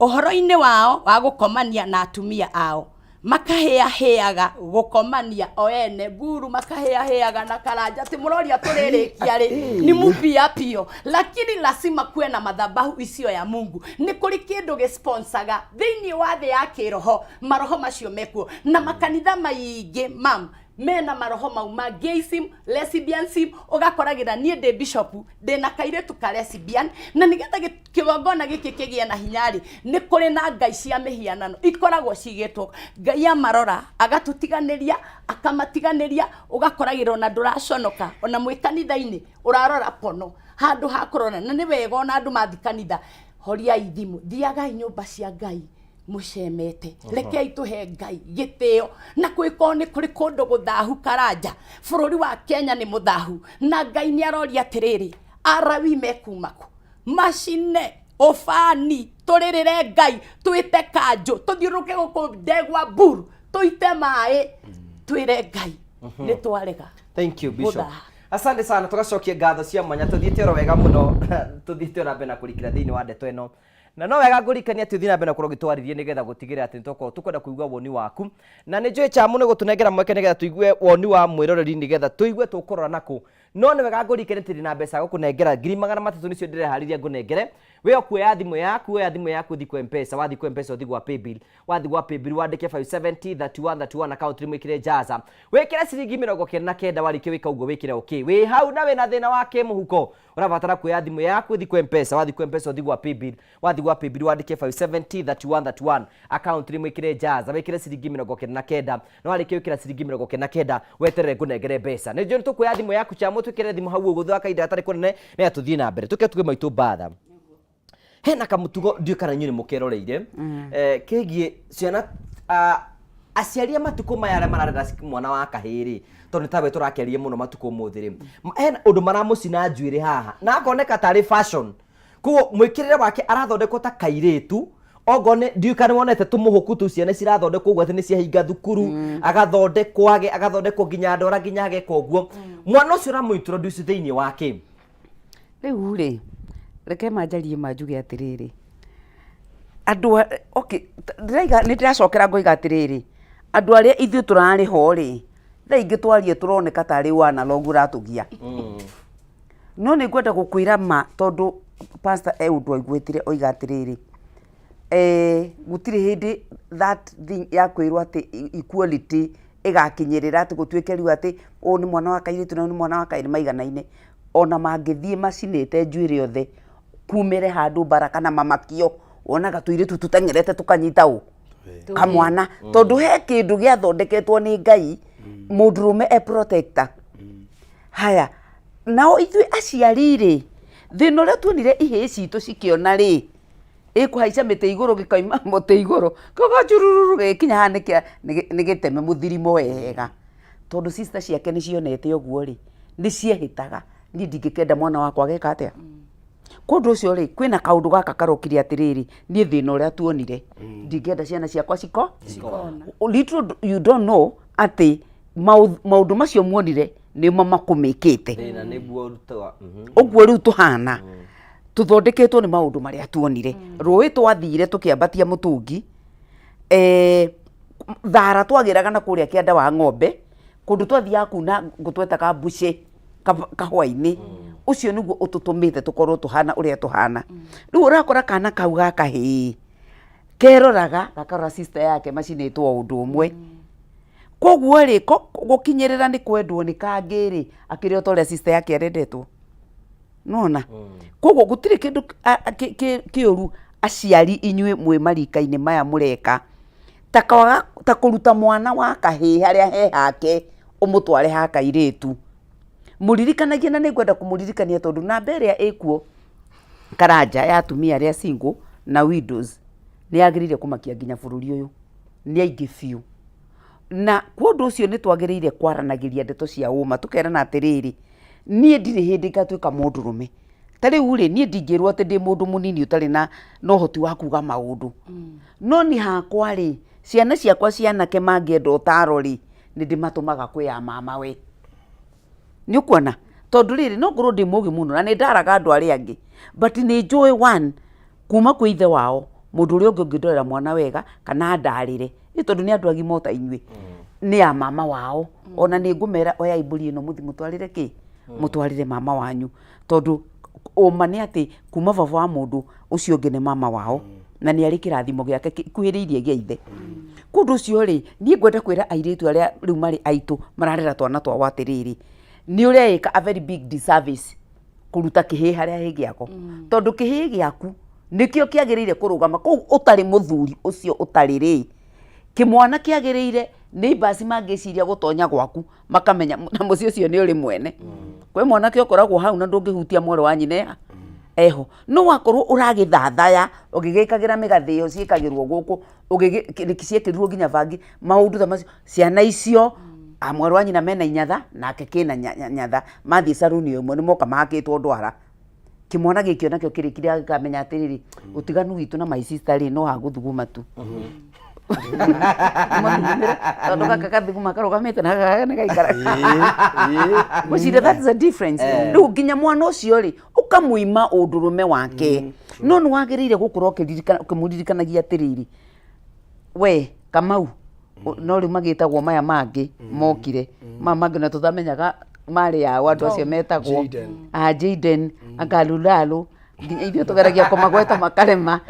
ũhoro-inĩ wao wa gũkomania na atumia ao, makahĩahĩaga gũkomania o ene mburu, makahĩahĩaga na karanja. Ti mũroria tũrĩrĩkia rĩ, ni mupia pio, lakini lazima kuwe na madhabahu isiyo ya Mungu. Nĩ kũrĩ kĩndũ gĩsponsaga thĩinĩ wa thĩ ya kĩroho, maroho macio mekuo na makanitha maingĩ mam mena maroho mau ma gayism, lesbianism. Ũgakoragĩra niĩ ndĩ bishop, ndĩna kairĩtu ka lesbian, na nĩgetha kĩgongona gĩkĩ kĩgĩe na hinya rĩ, nĩ kũrĩ na ngai cia mĩhianano ikoragwo cigĩtwo. Ngai amarora agatũtiganĩria, akamatiganĩria. Ũgakoragĩra ona ndũraconoka, ona mwĩ kanitha-inĩ ũrarora pono handũ ha kũrora. Na nĩ wega ona andũ mathi kanitha, horiai thimũ, thiagai nyũmba cia Ngai mũcemete. Rekei tũhe Ngai gĩtĩo. Na kwĩkorwo nĩ kũrĩ kũndũ gũthahu karanja, bũrũri wa Kenya nĩ mũthahu, na Ngai nĩ aroria atĩrĩrĩ, Arawi mekuma kũ? Macine ũbani, tũrĩrĩre Ngai, twĩte kanjũ, tũthiũrũrũke gũkũ ndegwa mburu, tũite maĩ, twĩre Ngai nĩ twarega. Thank you, Bishop. Gũthaha. Asante sana, tũgacokia ngatho cia mwanya. Tũthiĩte oro wega mũno, tũthiĩte ona mbere na kũrikĩra thĩinĩ wa ndeto ĩno. Na no wega ngũririkanie atĩ ũthiĩ na mbere na gũkorwo ũgĩtwarĩria nĩgetha gũtigĩrĩra atĩ nĩtwakorwo tũkwenda kũigua woni waku. Na nĩ njũĩ Chamu nĩ gũtũnengera mweke nĩgetha tũigue woni wa mwĩroreri, nĩgetha tũigue tũkũrora nakũ. No nĩ wega ngũrikane atĩ ndĩna mbeca gũkũnengera 300,000 nĩcio ndĩreharĩria ngũnengere. We ũkuoya thimũ yaku, oya thimũ yaku ũthiĩ kwa Mpesa, wathiĩ kwa Mpesa ũthiĩ gwa Paybill, wathiĩ gwa Paybill wandĩke 570 31 31 account name wĩkĩre Jaza, wĩkĩre ciringi 99, warĩkia gwĩka ũguo wĩkĩre okay. Wĩ hau na wĩna thĩna wa kĩmũhuko, ũrabatara kuoya thimũ yaku ũthiĩ kwa Mpesa, wathiĩ kwa Mpesa ũthiĩ gwa Paybill, wathiĩ gwa Paybill wandĩke 570 31 31 account name wĩkĩre Jaza, wĩkĩre ciringi 99, na warĩkia gwĩkĩra ciringi 99 weterere ngũnengere mbeca. Nĩ njũĩ nĩ tũkuoya thimũ yaku Chamo, twĩkĩre thimũ hau ũguo thutha wa kahinda gatarĩ kũnene nĩgetha tũthiĩ na mbere. Tũke tuge maitũ mbatha. Hena kamũtugo ndiũĩ kana inyuĩ nĩ mũkeroreire kegiĩ ciana, aciari a matukũ maya arĩa mararera mwana wa kahĩĩ rĩ, tondũ nĩ tawe tũrakĩaria mũno matukũ ũmũthĩ rĩ, hena ũndũ maramũcina njuĩrĩ haha na akoneka tarĩ fashion. Koguo mwĩkĩrĩre wake arathondekwo ta kairĩtu, ongorwo nĩ ndiũĩ kana nĩwonete tũmũhũku tũu ciana cirathondekwo ũguo atĩ nĩ ciahinga thukuru, agathondekwo age, agathondekwo nginya ndwara nginya ageka ũguo. Mwana ũcio ũramũ introduce thĩinĩ wa kĩ? Rĩu rĩ, reke ma njarie ma njuge atĩrĩrĩ, andũ a, okay, ndĩraiga nĩ ndĩracokera ngoiga atĩrĩrĩ, andũ arĩa ithuĩ tũrarĩ ho rĩ, thaa ingĩ twaria tũroneka tarĩ ũ analog ũratũgia. No nĩ ngwenda gũkwĩra ma tondũ pastor e ũndũ aigwĩtire oiga atĩrĩrĩ, eh, gũtirĩ hĩndĩ that thing ya kwĩrwo atĩ equality ĩgakinyĩrĩra atĩ gũtuĩke rĩu atĩ ũyũ nĩ mwana wa kairĩtu na ũyũ nĩ mwana wa kahĩĩ nĩ maiganaine. Ona mangĩthiĩ macinĩte njuĩrĩ othe, kumĩre handũ mbara kana mamakio, wonaga tũirĩtu tũteng'erete tũkanyita ũ? Kamwana. Tondũ he kĩndũ gĩathondeketwo nĩ Ngai, mũndũrũme e protector. Haya, nao ithuĩ aciari rĩ, thĩna ũrĩa tuonire ihĩĩ citũ cikĩona rĩ, ĩkũhaica mĩtĩ igũrũ gĩkoima mũtĩ igũrũ, gĩgoka njurururu gĩgĩkinya haha nĩ gĩteme mũthirimo wega. Tondũ sister ciake nĩ cionete ũguo rĩ, nĩ ciehĩtaga niĩ ndingĩkenda mwana wakwa ageka atĩa. Kwa ũndũ ũcio rĩ, kwĩna kaũndũ gaka karokire atĩrĩrĩ, niĩ thĩna ũrĩa tuonire, ndingĩenda ciana ciakwa ciko Little you don't know atĩ maũndũ macio muonire nĩmo makũmĩkĩte. Thĩna nĩguo ũrutaga. Ũguo rĩu tũhana tũthondeketwo nĩ maũndũ marĩa tuonire. Rũĩ twathire tũkĩambatia mũtũngi, thara twagĩraga na kũrĩa kĩanda wa ng'ombe, kũndũ twathiaga kuna ngũ twetaga mbucĩ kahũa-inĩ. Ũcio nĩguo ũtũtũmĩte tũkorwo tũhana ũrĩa tũhana. Rĩu ũrakora kana kau ga kahĩĩ keroraga gakarora sister yake macinĩtwo o ũndũ ũmwe. Koguo rĩ, gũkinyĩrĩra nĩ kwendwo nĩ kangĩ rĩ, akĩrĩ o ta ũrĩa sister yake arendetwo. Nĩwona? Koguo gũtirĩ kĩndũ kĩũru aciari inyuĩ mwĩ marika-inĩ maya mũreka, ta kwaga, ta kũruta mwana wa kahĩĩ harĩa he hake ũmũtware ha kairĩtu. Mũririkanagie na nĩngwenda kũmũririkania tondũ namba ĩrĩa ĩkuo Karanja ya atumia arĩa single na widows nĩ yagĩrĩire kũmakia nginya bũrũri ũyũ. Nĩ aingĩ biũ. Na kwa ũndũ ũcio nĩ twagĩrĩire kwaranagĩria ndeto cia ũma tũkerana atĩrĩrĩ, niĩ ndirĩ hĩndĩ ngatuĩka mũndũrũme. Ta rĩu rĩ, niĩ ndingĩrwo atĩ ndĩ mũndũ mũnini ũtarĩ na ũhoti wa kuga maũndũ. No niĩ hakwa rĩ, ciana ciakwa cia anake mangĩenda ũtaro rĩ, nĩ ndĩmatũmaga kwĩ a mama we. Nĩ ũkuona? Tondũ rĩrĩ, no ngorwo ndĩ mũgĩ mũno na nĩ ndaraga andũ arĩa angĩ, but nĩ njũĩ one, kuma kwĩ ithe wao, mũndũ ũrĩa ũngĩ ũngĩndorera mwana wega kana andarĩre, ĩ tondũ nĩ andũ agima o ta inyuĩ, nĩ a mama wao. Ona nĩ ngũmera oyai mbũri ĩno mũthiĩ mũtwarĩre kĩ? Mũtwarĩre mama wanyu. Tondũ ũma nĩ atĩ kuma baba wa mũndũ ũcio ũngĩ nĩ mama wao, na nĩ arĩ kĩrathimo gĩake gĩkuhĩrĩirie gĩa ithe. Kwa ũndũ ũcio rĩ, niĩ ngwenda kwĩra airĩtu arĩa rĩu marĩ aitũ mararera twana twao atĩrĩrĩ, nĩ ũreĩka a very big disservice kũruta kĩhĩĩ harĩa hĩ gĩako. Tondũ kĩhĩĩ gĩaku nĩkĩo kĩagĩrĩire kũrũgama kũu ũtarĩ mũthuri ũcio ũtarĩ rĩ, kĩmwana kĩagĩrĩire neighbors mangĩciria gũtonya gwaku makamenya na mũciĩ ũcio nĩ ũrĩ mwene. Kwĩ mwanake ũkoragwo hau na ndũngĩhutia mwarĩ wa nyina eha eho. No wakorwo ũragĩthathaya ũgĩgĩkagĩra mĩgathĩ ĩyo ciĩkagĩrwo gũkũ, ciekĩrirwo nginya bangi, maũndũ ta macio, ciana icio a mwarĩ wa nyina mena inyatha nake kĩna nyatha, mathiĩ caruni o ĩmwe nĩ moka mahakĩtwo ndwara. Kĩmwana gĩkĩ onakĩo kĩrĩkire gĩkamenya atĩrĩrĩ, ũtiganu witũ na my sister rĩ no ha gũthuguma tu. Mathugumĩre, tondũ gaka gathuguma karũgamĩte na gaka nĩ gaikara. Ngwĩciria that is a difference. Rĩu nginya mwana ũcio rĩ, ũkamũima ũndũrũme wake. No nĩ wagĩrĩire gũkorwo ũkĩmũririkanagia atĩrĩrĩ, we Kamau, no rĩu magĩtagwo maya mangĩ mokire, maya mangĩ na tũtamenyaga marĩ ao andũ acio metagwo Jayden. Ah, Jayden anga Lulalu nginya ithuĩ tũgeragia kũmagweta makarema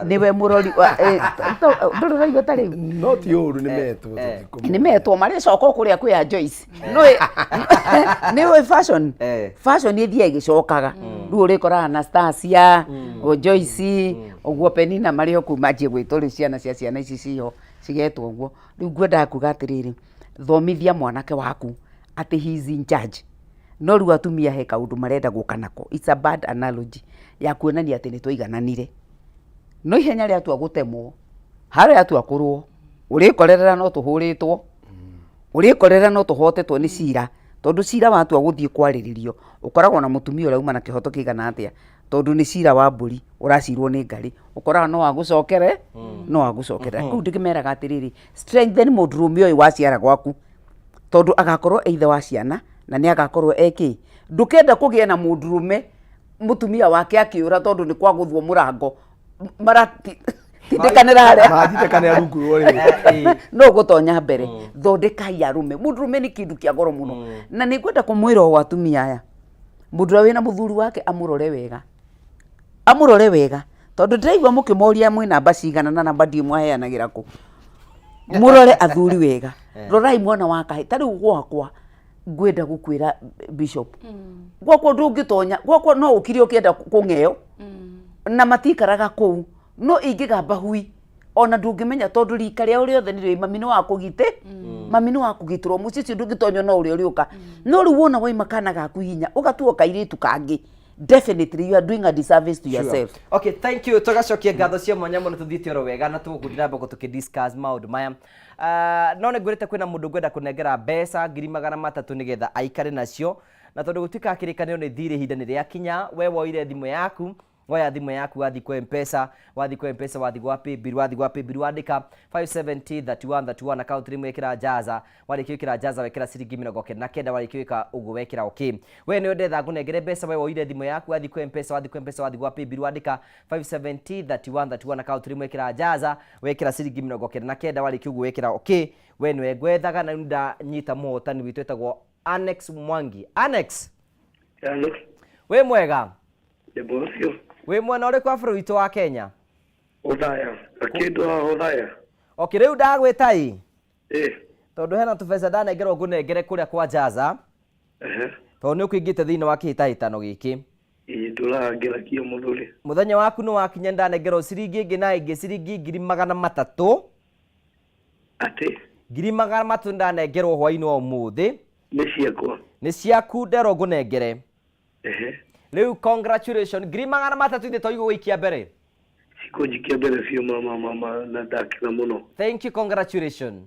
nĩwe mũrori ndũrĩ ũraigua ta rĩu no ti ũru nĩ metwo nĩ metwo marĩcoka o kũrĩa kwĩ ya Joyce nĩũĩ nĩũĩ fashion fashion ĩthiaga ĩgĩcokaga rĩu ũrĩkoraga Anastasia o Joyce ũguo Penina marĩ o kũu manjie gwĩtwo rĩu ciana cia ciana ici ciho cigetwo ũguo rĩu ngwendaga kuga atĩrĩrĩ thomithia mwanake waku atĩ he is in charge no rĩu atumia he kaũndũ marenda gũka nako it's a bad analogy ya kuonania atĩ nĩ twaigananire no ihenya rĩatua gũtemwo harĩa yatua kũrũo ũrĩkorerera no tũhũrĩtwo ũrĩkorerera no tũhotetwo nĩ cira tondũ cira watua gũthiĩ kwarĩrĩrio ũkoragwo na mũtumia ũrĩa uma na kĩhoto kĩigana atĩa tondũ nĩ cira wa mbũri ũracirwo nĩ ngarĩ ũkoraga no agũcokere no agũcokere kũu ndĩkĩmeraga atĩrĩrĩ strengthen mũndũrũme ũyũ waciara gwaku tondũ agakorwo e ithe wa ciana na nĩ agakorwo e kĩ ndũkenda kũgĩa na mũndũrũme mũtumia wake akĩũra tondũ nĩ kwagũthwo mũrango maratindĩkanĩra harĩa Maratindĩkanĩra rungu rwa rĩrĩ. no gũtonya mbere thondekai arũme mũndũrũme nĩ kĩndũ kĩa goro mũno na nĩ ngwenda kũmwĩra ũũ atumia aya mũndũ ũrĩa wĩna mũthuri wake amũrore wega amũrore wega tondũ ndĩraigua mũkĩmoria mwĩ namba cigana na namba ndiũ mwaheanagĩra kũ mũrore athuri wega rorai mwana wa kahĩ ta rĩu gwakwa ngwenda gũkwĩra bishop gwakwa ndũngĩtonya gwakwa no ũkire ũkĩenda kũng'eo na matikaraga kũu no ingĩgamba hui ona ndũngĩmenya tondũ rika rĩao rĩothe nĩ rĩoĩ mami nĩ wa kũgitĩ mami nĩ wa kũgitĩrwo mũciĩ ũcio ndũngĩtonywo no ũrĩa ũrĩũka no rĩu wona waima kana gaku hinya ũgatua kairĩtu kangĩ definitely you are doing a disservice to yourself. Sure. Okay, thank you. Tũgacokia ngatho cia mwanya mũno tũthiĩte oro wega na tũgũthiĩ na mbere tũkĩ-discuss maũndũ maya. No nĩ ngwĩrĩte kwĩna mũndũ ngwenda kũnengera mbeca 300,000 nĩgetha aikare nacio na tondũ gũtuĩkaga kĩrĩkanĩro nĩ thirĩ ihinda nĩ rĩakinya we woire thimũ yaku woya thimũ yaku wathiĩ kwa mpesa wathiĩ kwa mpesa wathiĩ gwa paybill wathiĩ gwa paybill wandĩka 570 31 31 account name wekĩra jaza warĩkia gwĩkĩra jaza wekĩra ciringi 99 warĩkia gwĩka ũguo wekĩra okay we nĩwe ndetha ngũnengere mbeca we woire thimũ yaku wathiĩ kwa mpesa wathiĩ kwa mpesa wathiĩ gwa paybill wandĩka 570 31 31 account name wekĩra jaza wekĩra ciringi 99 warĩkia ũguo wekĩra okay we nĩwe ngwethaga na rĩu ndanyita mũhotani witũ etagwo Annex Mwangi Annex Alex, wĩ mwega ndĩ mwega biũ. wĩ mwena ũrĩkũ wa bũrũri witũ wa Kenya Othaya, akĩndũ haha Othaya. Okay, rĩu ndagwĩta ĩ Ĩ, tondũ hena tũbeca ndanengerwo ngũnengere kũrĩa kwa Jaza ehe. tondũ nĩ ũkũingĩte thĩinĩ wa kĩhĩtahĩtano gĩkĩ Ĩ, ndũraga ngeragia mũthuri. mũthenya waku nĩ wakinya ndanengerwo ciringi ĩngĩ na ĩngĩ ciringi 300,000 Atĩ? 300,000 ndanengerwo hwainĩ wa ũmũthĩ Nĩ ciakwa. nĩ ciaku nderwo ngũnengere Ehe. rĩu congratulation 300,000 ithe toigũ gũikia mbere Cikũnjikia mbere biũ mama mama na ndakena mũno. Thank you congratulation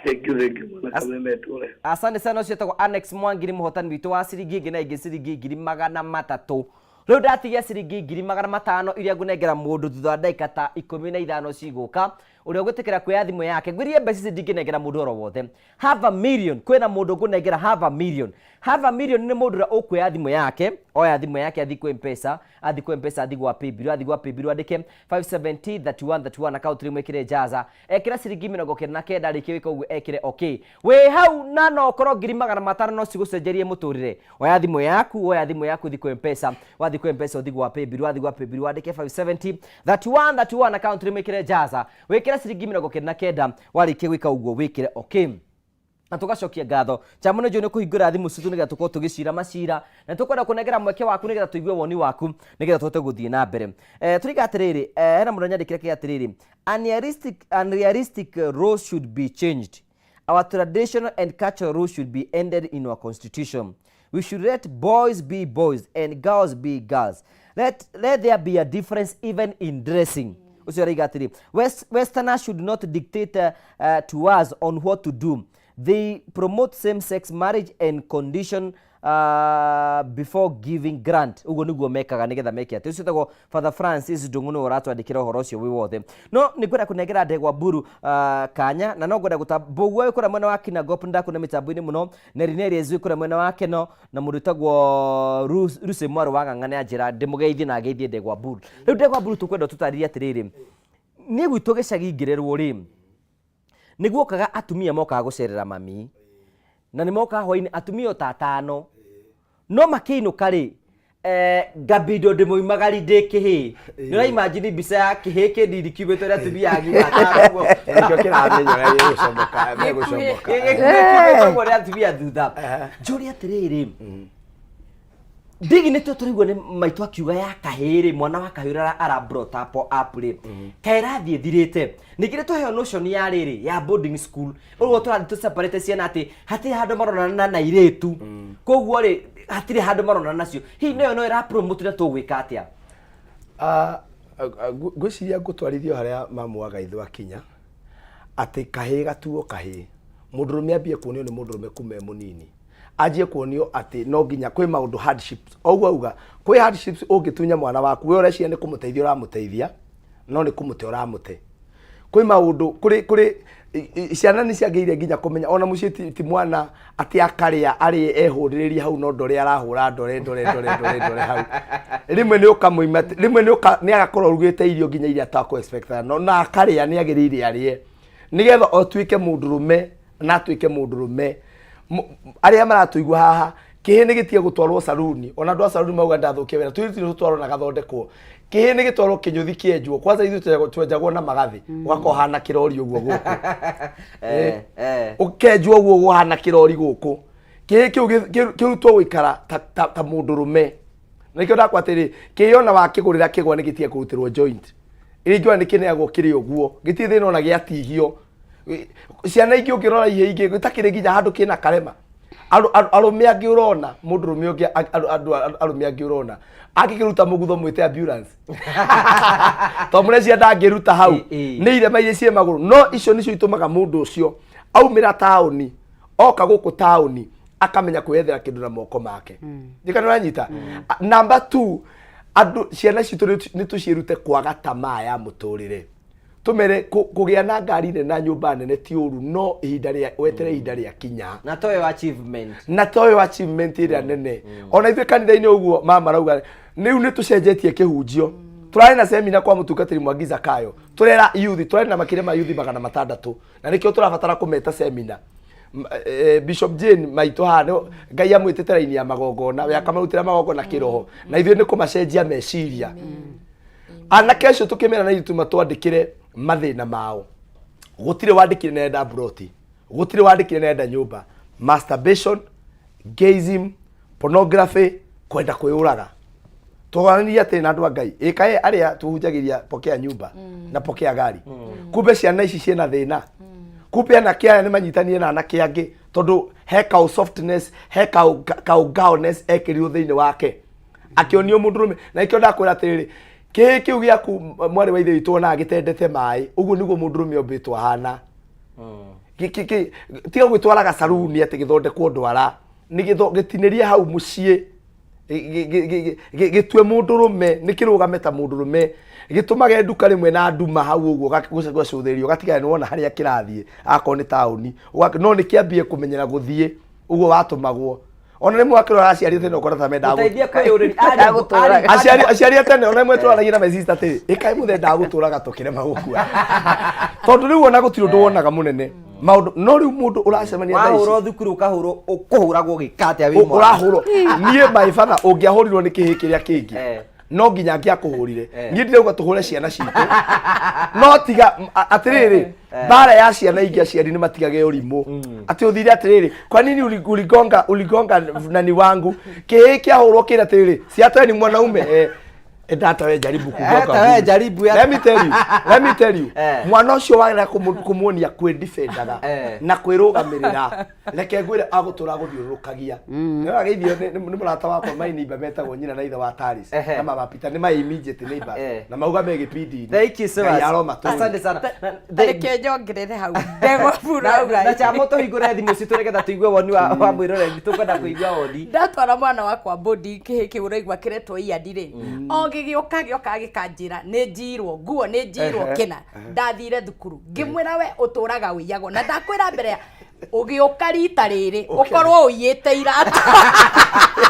Thank you thank you mwana kameme tũre. Asante sana ũcio etagwo Annex Mwangi nĩ mũhotani witũ wa ciringi ĩngĩ na ĩngĩ ciringi 300,000 rĩu ndatigia ciringi 500,000 iria ngũnengera mũndũ thutha wa ndagĩka ta 15 cigũka ũrĩa ũgwĩtĩkĩra kuoya thimũ yake ngwĩrie mbeca ici ndingĩnengera mũndũ oro wothe half a million kwĩna mũndũ ngũnengera half a million half a million nĩ mũndũ ũrĩa ũkuoya thimũ yake oya thimũ yake athiĩ kwĩ mpesa athiĩ kwĩ mpesa athiĩ gwa paybill athiĩ gwa paybill andĩke 570 31 31 account rĩmwe ĩkĩre jaza ekĩra ciringi 99 arĩkie gwĩka ũguo ekĩre okay wĩ hau na no ũkorwo 500,000 no cigũcenjerie mũtũrĩre oya thimũ yaku oya thimũ yaku thiĩ kwĩ mpesa wathiĩ kwĩ mpesa ũthiĩ gwa paybill wathiĩ gwa paybill wandĩke 570 31 31 account rĩmwe ĩkĩre jaza wĩkĩre ciringi 99 warĩkia gwĩka ũguo wĩkĩre okay na tũgacokia ngatho chamo nĩ njũĩ nĩ kũhingũra thimũ citũ nĩgetha tũkorwo tũgĩcira macira na tũkwenda kũnengera mweke waku nĩgetha tũigue woni waku nĩgetha tũhote gũthiĩ na mbere eh, tũriga atĩrĩrĩ eh, hena mũndũ anyandĩkĩre kĩ atĩrĩrĩ unrealistic, unrealistic rules should be changed our traditional and cultural rules should be ended in our constitution we should let boys be boys and girls be girls let, let there be a difference even in dressing ũcio araiga atĩrĩ West, westerners should not dictate to us on what to do they promote same sex marriage and condition before giving grant ũguo nĩguo mekaga nĩgetha meke atĩ ũcio wĩtagwo Father Francis Ndung'u nĩwe ũratwandĩkĩra ũhoro ũcio wĩ wothe no nĩ ngwenda kũnengera ndegwa mburu kanya na no ngwenda gũta mbũguo wĩ kũrĩa mwena wa Kinangop ndakuna mĩtambo-inĩ mũno Neri Neri wĩ kũrĩa mwena wa Keno na mũndũ wĩtagwo Lucy mwarĩ wa Ng'ang'a nĩ anjĩra ndĩmũgeithie na ngeithie ndegwa mburu rĩu ndegwa mburu tũkwenda ũtũtarĩrie atĩrĩrĩ niĩ gwitũ gĩcagi ngĩrerwo rĩ nĩ guokaga atumia mokaga gũcerera mami Na nĩ mokaga hwainĩ atumia o ta atano no makĩinũka rĩ, ngambindwo ndĩmoimagari ndĩ kĩhĩĩ. Nĩ ũraimagine mbica ya kĩhĩĩ kĩnini kiumĩtwo nĩ atumia agima atano ũguo? Nĩkĩo kĩramenya ũrĩa gĩgũcomoka, megũcomoka. Gĩkuhĩ ũguo nĩ atumia thutha. Njũrie atĩrĩrĩ, ndigi nĩ tũraigua nĩ maitũ akiuga ya kahĩĩ rĩ, mwana wa kahĩĩ ũrĩa ara brought up up rĩ, kaĩ ĩrathiĩ ĩthirĩte. Ningĩ nĩ twaheo notion ya rĩrĩ ya boarding school, ũguo tũrathiĩ tũ separate ciana atĩ hatirĩ handũ maronana na airĩtu, koguo rĩ hatirĩ handũ maronana nacio. Hihi nayo no ĩra promote na tũgwĩka atĩa? Ah, ah, ah, ngwĩciria ngũtwarithio harĩa mamu wa Gaitho akinya atĩ kahĩĩ gatuo kahĩĩ, mũndũrũme ambie kuonio nĩ mũndũrũme kuma e mũnini, anjie kuonio atĩ no nginya kwĩ maũndũ hardships, o ũguo auga kwĩ hardships ũngĩtunya mwana waku we ũreciria nĩ kũmũteithia ũramũteithia, no nĩ kũmũte ũramũte. Kwĩ maũndũ kũrĩ kũrĩ ciana nĩ ciagĩrĩire nginya kũmenya ona mũciĩ ti mwana atĩ akarĩa arĩe ehũrĩrĩrie hau no ndore arahũra ndore ndore ndore ndore ndore hau, rĩmwe nĩ ũkamũima, rĩmwe nĩ ũka nĩ agakorwo ũrugĩte irio nginya iria atakũ expect no na akarĩa, nĩ agĩrĩire arĩe nĩgetha atuĩke mũndũrũme na atuĩke mũndũrũme. Arĩa maratũigua haha, kĩhĩ nĩ gĩtige gũtwarwo saruni, ona andũ a saruni mauga ndathũkia wĩra, tũirĩtu nĩ tũtwarwo na gathondekwo. Kĩhĩ nĩ gĩtwarwo kĩnyũthi kĩenjwo, kwanza ithuĩ twenjagwo na magathĩ, ũgakorwo ũhana kĩrori ũguo gũkũ. Ũkenjwo ũguo ũhana kĩrori gũkũ. Kĩhĩ kĩu kĩrutwo gũikara ta mũndũrũme. Na nĩkĩo ndakwa atĩrĩ, kĩhĩ ona wakĩgũrĩra kĩgwa nĩ gĩtige kũrutĩrwo joint. Rĩngĩ ona nĩ kĩneagwo kĩrĩ ũguo, gĩtirĩ thĩna ona gĩatihio. Ciana ingĩ ũngĩrora ihe ingĩ gĩtakĩrĩ nginya handũ kĩna karema. Arũme angĩ ũrona, mũndũrũme ũngĩ, arũme angĩ ũrona angĩkĩruta mũgutho mwĩte ambulance, tondũ mũreciria ndangĩruta hau, nĩ irema iria ciĩ magũrũ. No icio nĩcio itũmaga mũndũ ũcio aumĩra taũni, oka gũkũ taũni akamenya kwĩyethera kĩndũ na moko make. Ndika nĩ ũranyita. Number 2, andũ ciana citũ nĩ tũciĩrute kwaga tamaa ya mũtũrĩre. Tũmere kũgĩa na ngari nene na nyũmba nene ti ũru, no ihinda rĩa wetere ihinda rĩa kinya. Na toyo achievement. Na toyo achievement ĩrĩa nene. Ona ithuĩ kanitha-inĩ ũguo mama marauga rĩu nĩ tũcenjetie kĩhunjio. Tũrarĩ na semina kwa mũtungatĩri Mwangi Zakayo, tũrera youth, tũrarĩ na makĩria ma youth 600, na nĩkĩo tũrabatara kũmeta semina. Bishop Jane maitũ haha Ngai amwĩtĩte raini ya magongona, we akamarutĩra magongona kĩroho, na ithuĩ nĩ kũmacenjia meciria. Anake acio tũkĩmera na ithuĩ matwandĩkĩre mathĩna mao, gũtirĩ wandĩkire nenda mburoti, gũtirĩ wandĩkire nenda nyũmba. Masturbation, gayism, pornography, kwenda kwĩyũraga. Tũgananirie atĩ na andũ a Ngai ĩkae arĩa tũhunjagĩria pokea nyumba na pokea gari, kumbe ciana ici ciĩna thĩna, kumbe anake aya nĩ manyitanire na anake angĩ tondũ he kau softness, he kau gaoness ekĩrirwo thĩinĩ wake akĩonio mũndũrũme. Na nĩkĩo ndakwĩra atĩrĩrĩ, kĩhĩ kĩu gĩaku mwarĩ wa ithe witũ wonaga gĩtendete maĩ, ũguo nĩguo mũndũrũme ombĩtwo ahana. Tiga gwĩtwaraga saruni atĩ gĩthondekwo ndwara, nĩ gĩtinĩrie hau mũciĩ, gĩtue mũndũrũme, nĩ kĩrũgame ta mũndũrũme, gĩtũmage nduka rĩmwe na nduma hau ũguo gũcũthĩrĩrio, gatigane nĩ wona harĩa kĩrathiĩ akorwo nĩ taũni, no nĩ kĩambie kũmenyera gũthiĩ ũguo watũmagwo. Ona rĩmwe wakĩrora aciari tene ũkona ta mendaga Gũteithia kwĩyũrĩria. Ndagũtũraga. Aciari a tene ona rĩmwe tũraragia na my sister atĩrĩ, ĩkai mũthee ndagũtũraga tũkĩrema gũkua, tondũ rĩu ona gũtirĩ ũndũ wonaga mũnene maũndũ, no rĩu mũndũ ũracemania thaa ici Wahũrwo thukuru ũkahũrwo, ũkũhũragwo gĩka atĩa wĩ mwana? Ũrahũrwo niĩ my father ũngĩahũrirwo nĩ kĩhĩ kĩrĩa kĩngĩ no nginya angĩakũhũrire. Niĩ ndirauga tũhũre ciana citũ, no tiga atĩrĩrĩ, mbara ya ciana ingĩ aciari nĩ matigage ũrimũ atĩ ũthire atĩrĩrĩ, kwa nini uligonga nani wangu? Kĩhĩ kĩahũrwo kĩra atĩrĩrĩ, si hata we ni mwanaume, enda hata we jaribu kugonga Hata we ngumi. jaribu ya- Let me tell you, let me tell you, mwana ũcio wagĩrĩra kũmuonia kwĩdefendaga na kwĩrũgamĩrĩra, reke ngwĩre agũtũra agũthiũrũrũkagia. Nĩũrageithio nĩ mũrata wakwa my neighbor metagwo nyina na ithe wa Taris na mama Peter, nĩ my immediate neighbor, na mauga me gĩbindi-inĩ. Thank you so Ngai much. aromatũũria. Asante sana. Reke nyongerere hau ndegwa burauga. Na chamo tũhingũre thimũ citũ nĩgetha tũigue woni wa mwĩroreri, tũkwenda kũigua woni. Ndatwara mwana wakwa bodi kĩhĩ kĩu ũraigua kĩretwo iyandi rĩ, o gĩgĩũka gĩoka gĩkanjĩra nĩ njirwo nguo, nĩ njirwo kĩna. Ndathire thukuru ngĩmwĩra we ũtũraga ũiyagwo, na ndakwĩra mbere ya ũgĩũka rita rĩrĩ ũkorwo ũiyĩte iratũ.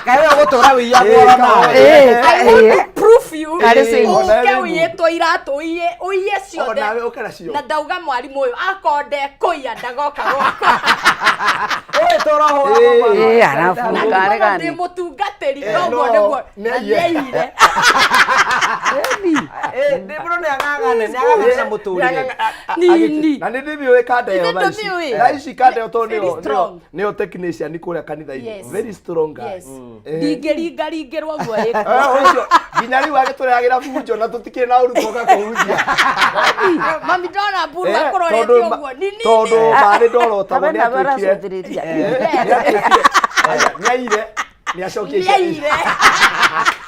Kaĩ we ũgũtũra ũiyagwo ona nawe? I want to prove mburu biũ. Karĩ same. Ũke Onawe wĩ ũiyĩtwo iratũ ũiye ũiye ciothe. Onawe ũke nacio. Na ndauga mwarimũ ũyũ akorwo ndekũiya ndagoka gwakwa. Ũyũ tũroho Ĩĩ, arabu Na karĩ ndauga gani? ndĩ mũtungatĩri Eh, noguo no, nĩguo na nĩaiyire. nĩaiyire. Mũndũ nĩ ang'ang'ane nĩ ang'ang'ane na mũtũrĩre. Nini. Na nĩ ndĩmĩũĩ kanda ĩyo Ithe thaa ici. ndũmĩũĩ? Thaa ici kanda ĩyo tondũ Very nĩyo- strong. nĩyo technician kũrĩa kanitha-inĩ. Yes. Very strong guy. Yes. Eh. Ndingĩringaringĩrwo guo Eh, ũcio nginya rĩu agĩtũrehagĩra bunjo na tũtikĩrĩ na ũru twoka kũhunjia. Mami ndona mburu Eh, akũrorete tondũ ma- ũguo. Nini. tondũ marĩ ndorotagwo Kabe nĩ nawe atuĩkire ũracũthĩrĩria. Eh, nĩ atuĩkire Aya, nĩ aire nĩ acokia Nĩaiyire.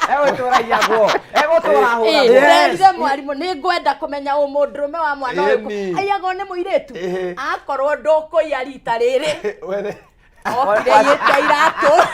Egũtũra iyagwo. Egũtũra Ĩĩ, ahũragwo. ndĩrerire mwarimũ nĩ ngwenda kũmenya ũ mũndũrũme wa mwana ũyũ Ĩni. aiyagwo nĩ mũirĩtu Ĩhĩ. akorwo ndũkũiya rita rĩrĩ Wethe. okire aiyĩte iratũ.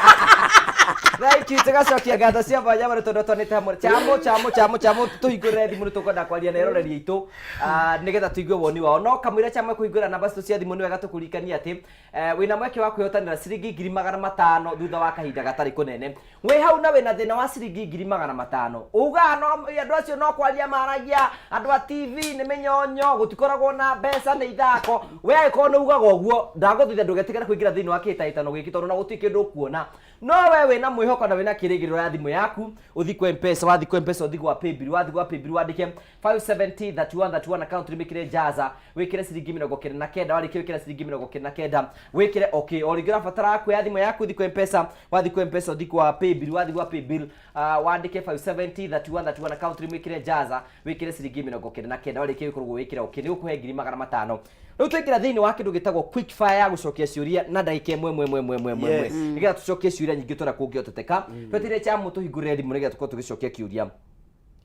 Thank you tugacokia ngatho cia mwanya mũno tondũ twanĩte hamwe chamo chamo chamo chamo tũhingũrĩre thimũ nĩ tũkwenda kwaria na eroreri aitũ ah, nĩgetha tũigue woni wao no kamũira chamo kũhingũra namba citũ cia thimũ nĩ wega tũkũririkanie atĩ eh, wĩna mweke wa kwĩhotanĩra ciringi 500,000 thutha wa kahinda gatarĩ kũnene wĩ hau na wĩna thĩna wa ciringi 500,000 ugaga no andũ acio no kwaria maragia andũ a TV nĩ mĩnyonyo gũtikoragwo na mbeca nĩ ithako we angĩkorwo nĩ ugaga ũguo ndagũthaitha ndũgetigĩre kũingĩra thĩinĩ wa kĩhĩtahĩtano gĩkĩ tondũ na gũtirĩ kĩndũ ũkuona no we wĩna mwĩhoko na wĩna kĩrĩgĩrĩro ya thimũ yaku ũthi kwa mpesa wathi kwa mpesa ũthi gwa paybill wathi gwa paybill wandĩke 570 31 31 account wĩkĩre jaza wĩkĩre ciringi 99 warĩkia wĩkĩre ciringi 99 wĩkĩre okay o rĩngĩ ũrabatara kuoya thimũ yaku ũthi kwa mpesa wathi kwa mpesa ũthi kwa paybill wathi gwa paybill wandĩke 570 31 31 account wĩkĩre jaza wĩkĩre ciringi 99 warĩkia gũkorwo wĩkĩre okay nĩ gũkũhe 500,000 rĩu twaingĩra thĩinĩ wa kĩndũ gĩtagwo quick fire ya gũcokia ciũria na ndagĩka ĩmwe ĩmwe ĩmwe ĩmwe ĩmwe ĩmwe Yes. nĩgetha tũcokie ciũria nyingĩ tũrĩa kũngĩhoteteka twetereire chamu tũhingũrĩre thimũ nĩgetha tũkorwo tũgĩcokia kĩũria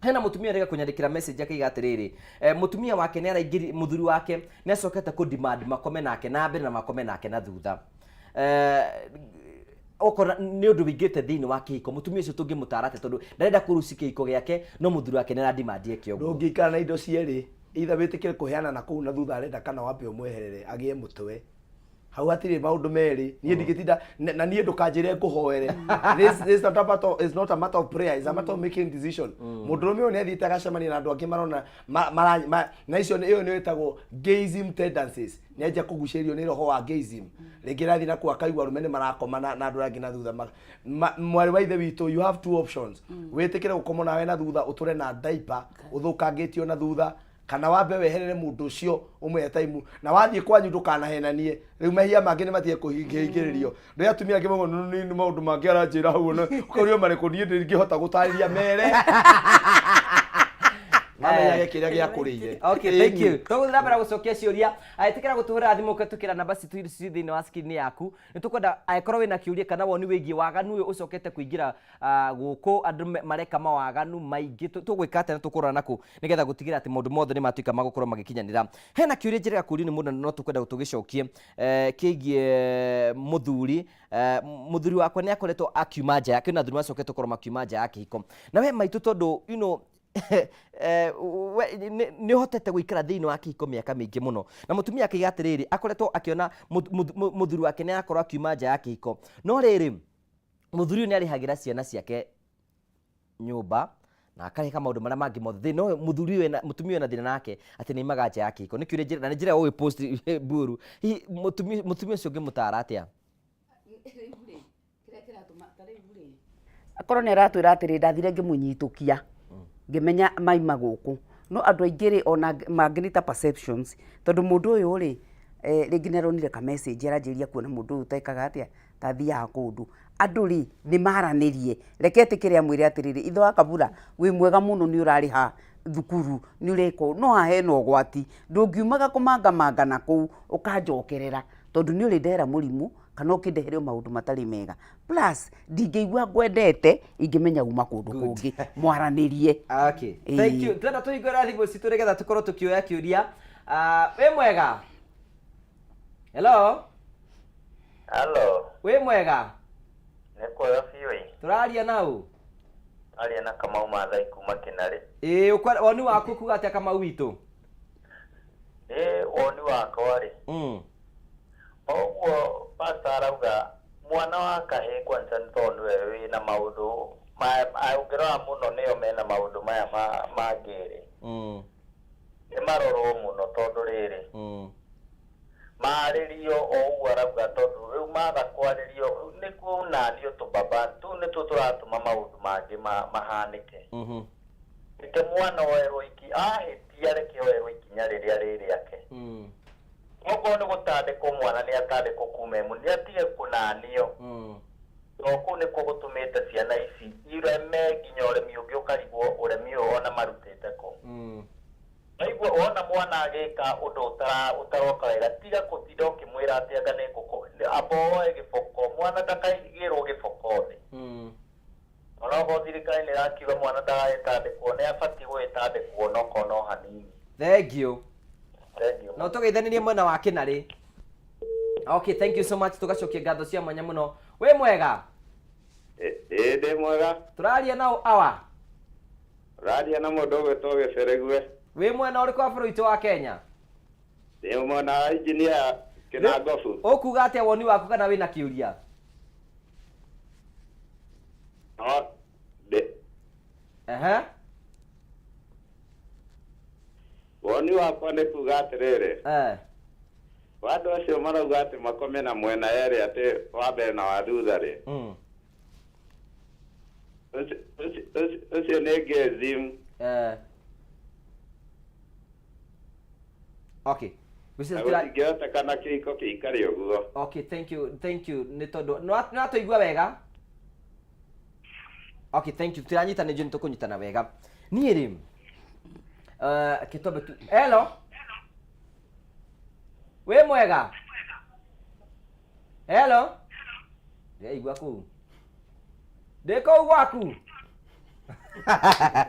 hena mũtumia rĩga kũnyandĩkĩra message akaiga atĩrĩrĩ eh, mũtumia wake nĩ araingĩri mũthuri wake nĩ acokete kũ demand makome nake na mbere na makome nake na thutha eh, okora nĩ ũndũ wĩingĩrĩte thĩinĩ wa kĩhiko mũtumia ũcio tũngĩmũtara atĩa tondũ ndarenda kũruci kĩhiko gĩake no mũthuri wake nĩ aradimandi eke ũguo ndũngĩikara na indo cierĩ either wĩtĩkĩre kũheana na kũu na thutha arenda kana wambe ũmweherere agĩe mũtwe hau hatirĩ maũndũ merĩ niĩ ndingĩtinda na na niĩ ndũkanjĩre ngũhoere this this not a matter is not a matter of prayer is a matter of making decision mũndũrũme ũyũ nĩ athiĩte agacemania na andũ angĩ marona ma- mara- ma- na icio nĩ- ĩyo nĩyo ĩtagwo gayism tendencies nĩ anjia kũgucĩrĩrio nĩ roho wa gayism rĩngĩ rathiĩ na kũu akaigua arũme nĩ marakoma na na andũ arĩa angĩ na thutha ma- ma- mwarĩ wa ithe witũ you have two options wĩtĩkĩre gũkomwo nawe na thutha ũtũre na diaper ũthũkangĩtio na thutha kana wambe weherere mũndũ ũcio ũmũhe taimu na wathiĩ kwanyu ndũkanahenanie rĩu mehia mangĩ nĩ matige kũhingĩrĩrio rĩrĩa atumia angĩ mauga nĩ maũndũ mangĩ aranjĩra hau na ũkaũrio marĩkũ niĩ ndingĩhota gũtarĩria mere mamenyage kĩrĩa gĩakũrĩire Okay, thank you. Tũgũthiĩ na mbere gũcokia ciũria. Ĩtĩkĩra gũtũhũrĩra thimũ ũkĩtũkĩra namba citũ ci thĩinĩ wa screen yaku. Nĩ tũkwenda angĩkorwo wĩna kĩũria kana woni wĩgiĩ waganu ũyũ ũcokete kũingĩra ah, gũkũ andũ mareka mawaganu maingĩ tũgwĩka atĩa na tũkũrora nakũ nĩgetha gũtigĩrĩra atĩ maũndũ mothe nĩ matuĩka ma gũkorwo magĩkinyanĩra. Hena kĩũria njĩrĩga kũũrio nĩ mũndũ na no tũkwenda tũgĩcokie eh, kĩgiĩ mũthuri eh, mũthuri wakwa nĩ akoretwo akiuma nja ya kwĩna athuri macokete gũkorwo makiuma nja ya kĩhiko na we maitũ tondũ you know, eh, we- nĩ nĩ ũhotete gũikara thĩinĩ wa kĩhiko mĩaka mĩingĩ mũno na mũtumia akĩiga atĩrĩrĩ akoretwo akĩona mũthuri wake nĩ arakorwo akiuma nja ya kĩhiko no rĩrĩ mũthuri ũyũ nĩ arĩhagĩra ciana ciake nyũmba na akareka maũndũ marĩa mangĩ mothe thĩna ũyũ mũthuri ũyũ mũtumia ũyũ ena thĩna nake atĩ nĩ aimaga nja ya kĩhiko nĩ kĩũria njĩra na nĩ njĩra ya gũgĩpost mburu hihi mũtumia mũtumia ũcio ũngĩmũtara atĩa Akorwo nĩ aratwĩra atĩrĩ ndathire ngĩmũnyitũkia ngĩmenya maima gũkũ no andũ aingĩ rĩ ona mangĩ nĩ ta perceptions tondũ mũndũ ũyũ rĩ eh, rĩngĩ nĩ aronire ka message aranjĩrĩria kuona mũndũ ũyũ tekaga atĩa tathiaga kũndũ andũ rĩ nĩ maranĩrie reke etĩkĩre amwĩre atĩrĩrĩ ithe wa kabura wĩ mwega mũno nĩ ũrarĩha thukuru nĩ ũreka ũũ no haha hena ũgwati ndũngiumaga kũmangamanga na kũu ũkanjokerera tondũ nĩ ũrĩndehera mũrimũ kana ũkĩndehere o maũndũ matarĩ mega plus ndingĩigua ngwendete ingĩmenya uma kũndũ kũngĩ mwaranĩrie okay thank you tũrenda tũhingũre thimũ citũ nĩgetha tũkorwo tũkĩoya kĩũria Ah, wĩ mwega hello Halo, wĩ mwega nĩ kwega biũ ĩ. tũraria nau Aria na Kamau Mathai kuma Kĩnarĩ. ĩĩ woni waku kuga atĩa kamau witũ Nĩ woni wakwa rĩ, o ũguo pastor arauga mwana wa kahĩĩ kwanza nĩ tondũ nĩwe wĩna maũndũ Ũngĩrora mũno nĩo mena maũndũ maya mangĩ rĩ, nĩ marorwo mũno tondũ rĩrĩ, marĩrio o ũguo arauga, tondũ rĩu maga kwarĩrio nĩ kũnanio tũbaba tũu nĩtuo tũratũma maũndũ mangĩ mahanĩke. Reke mwana oerwo iki ahĩtia, reke oerwo ikinya rĩrĩa rĩ rĩake. Okorwo nĩ gũtandĩkwo, mwana nĩ atandĩkwo kuma ĩmwe, nĩ atige kũnanio, tondũ kũu nĩkuo gũtũmĩte ciana ici ireme, nginya ũremi ũngĩ ũkarigwo ũremi ũyũ ona marutĩte kũ. Waigua wona mwana agĩka ũndũ ũtaroka wega, tiga kũtinda ũkĩmwĩra atĩ anga nĩ ngũkũ, amba woe gĩboko, mwana ndakaigĩrwo gĩboko thĩ. Onokorwo thirikari nĩ ĩrakiuga mwana ndagagĩtandĩkwo, nĩ abatiĩ gũgĩtandĩkwo onokorwo no hanini. Thank you. Thank you. No tũgeithanĩrie mwena wa Kĩnarĩ. Okay, thank you so much. Tũgacokia ngatho cia mwanya mũno. Wĩ mwega? Ĩĩ, ndĩ mwega. Tũraria nao awa? Ũraria na mũndũ ũgwĩtwo Gĩceregue. Wĩ mwena ũrĩkũ wa bũrũri witũ wa Kenya? Ndĩ mwena wa injinia Kĩnangobu. Ũkuga atĩa woni waku kana wĩna kĩũria? No, ndĩ Ehe. Woni wakwa nĩ kuga atĩrĩrĩ. Wa andũ acio marauga atĩ makome na mwena yerĩ, atĩ wa mbere na wa thutha rĩ. Ũcio nĩ ngezim. Okay. Na gũtingĩhotekana kĩhiko kĩikare ũguo. Okay, thank you, thank you. Nĩ tondũ nĩ watũigua wega. Okay, thank you. Tũranyitana, nĩ njũĩ nĩ tũkũnyitana wega. Niĩ rĩ, kĩtombe tu. Hello. Wĩ mwega? Hello. Ndĩraigua kũu. Ndĩ kũu gwaku.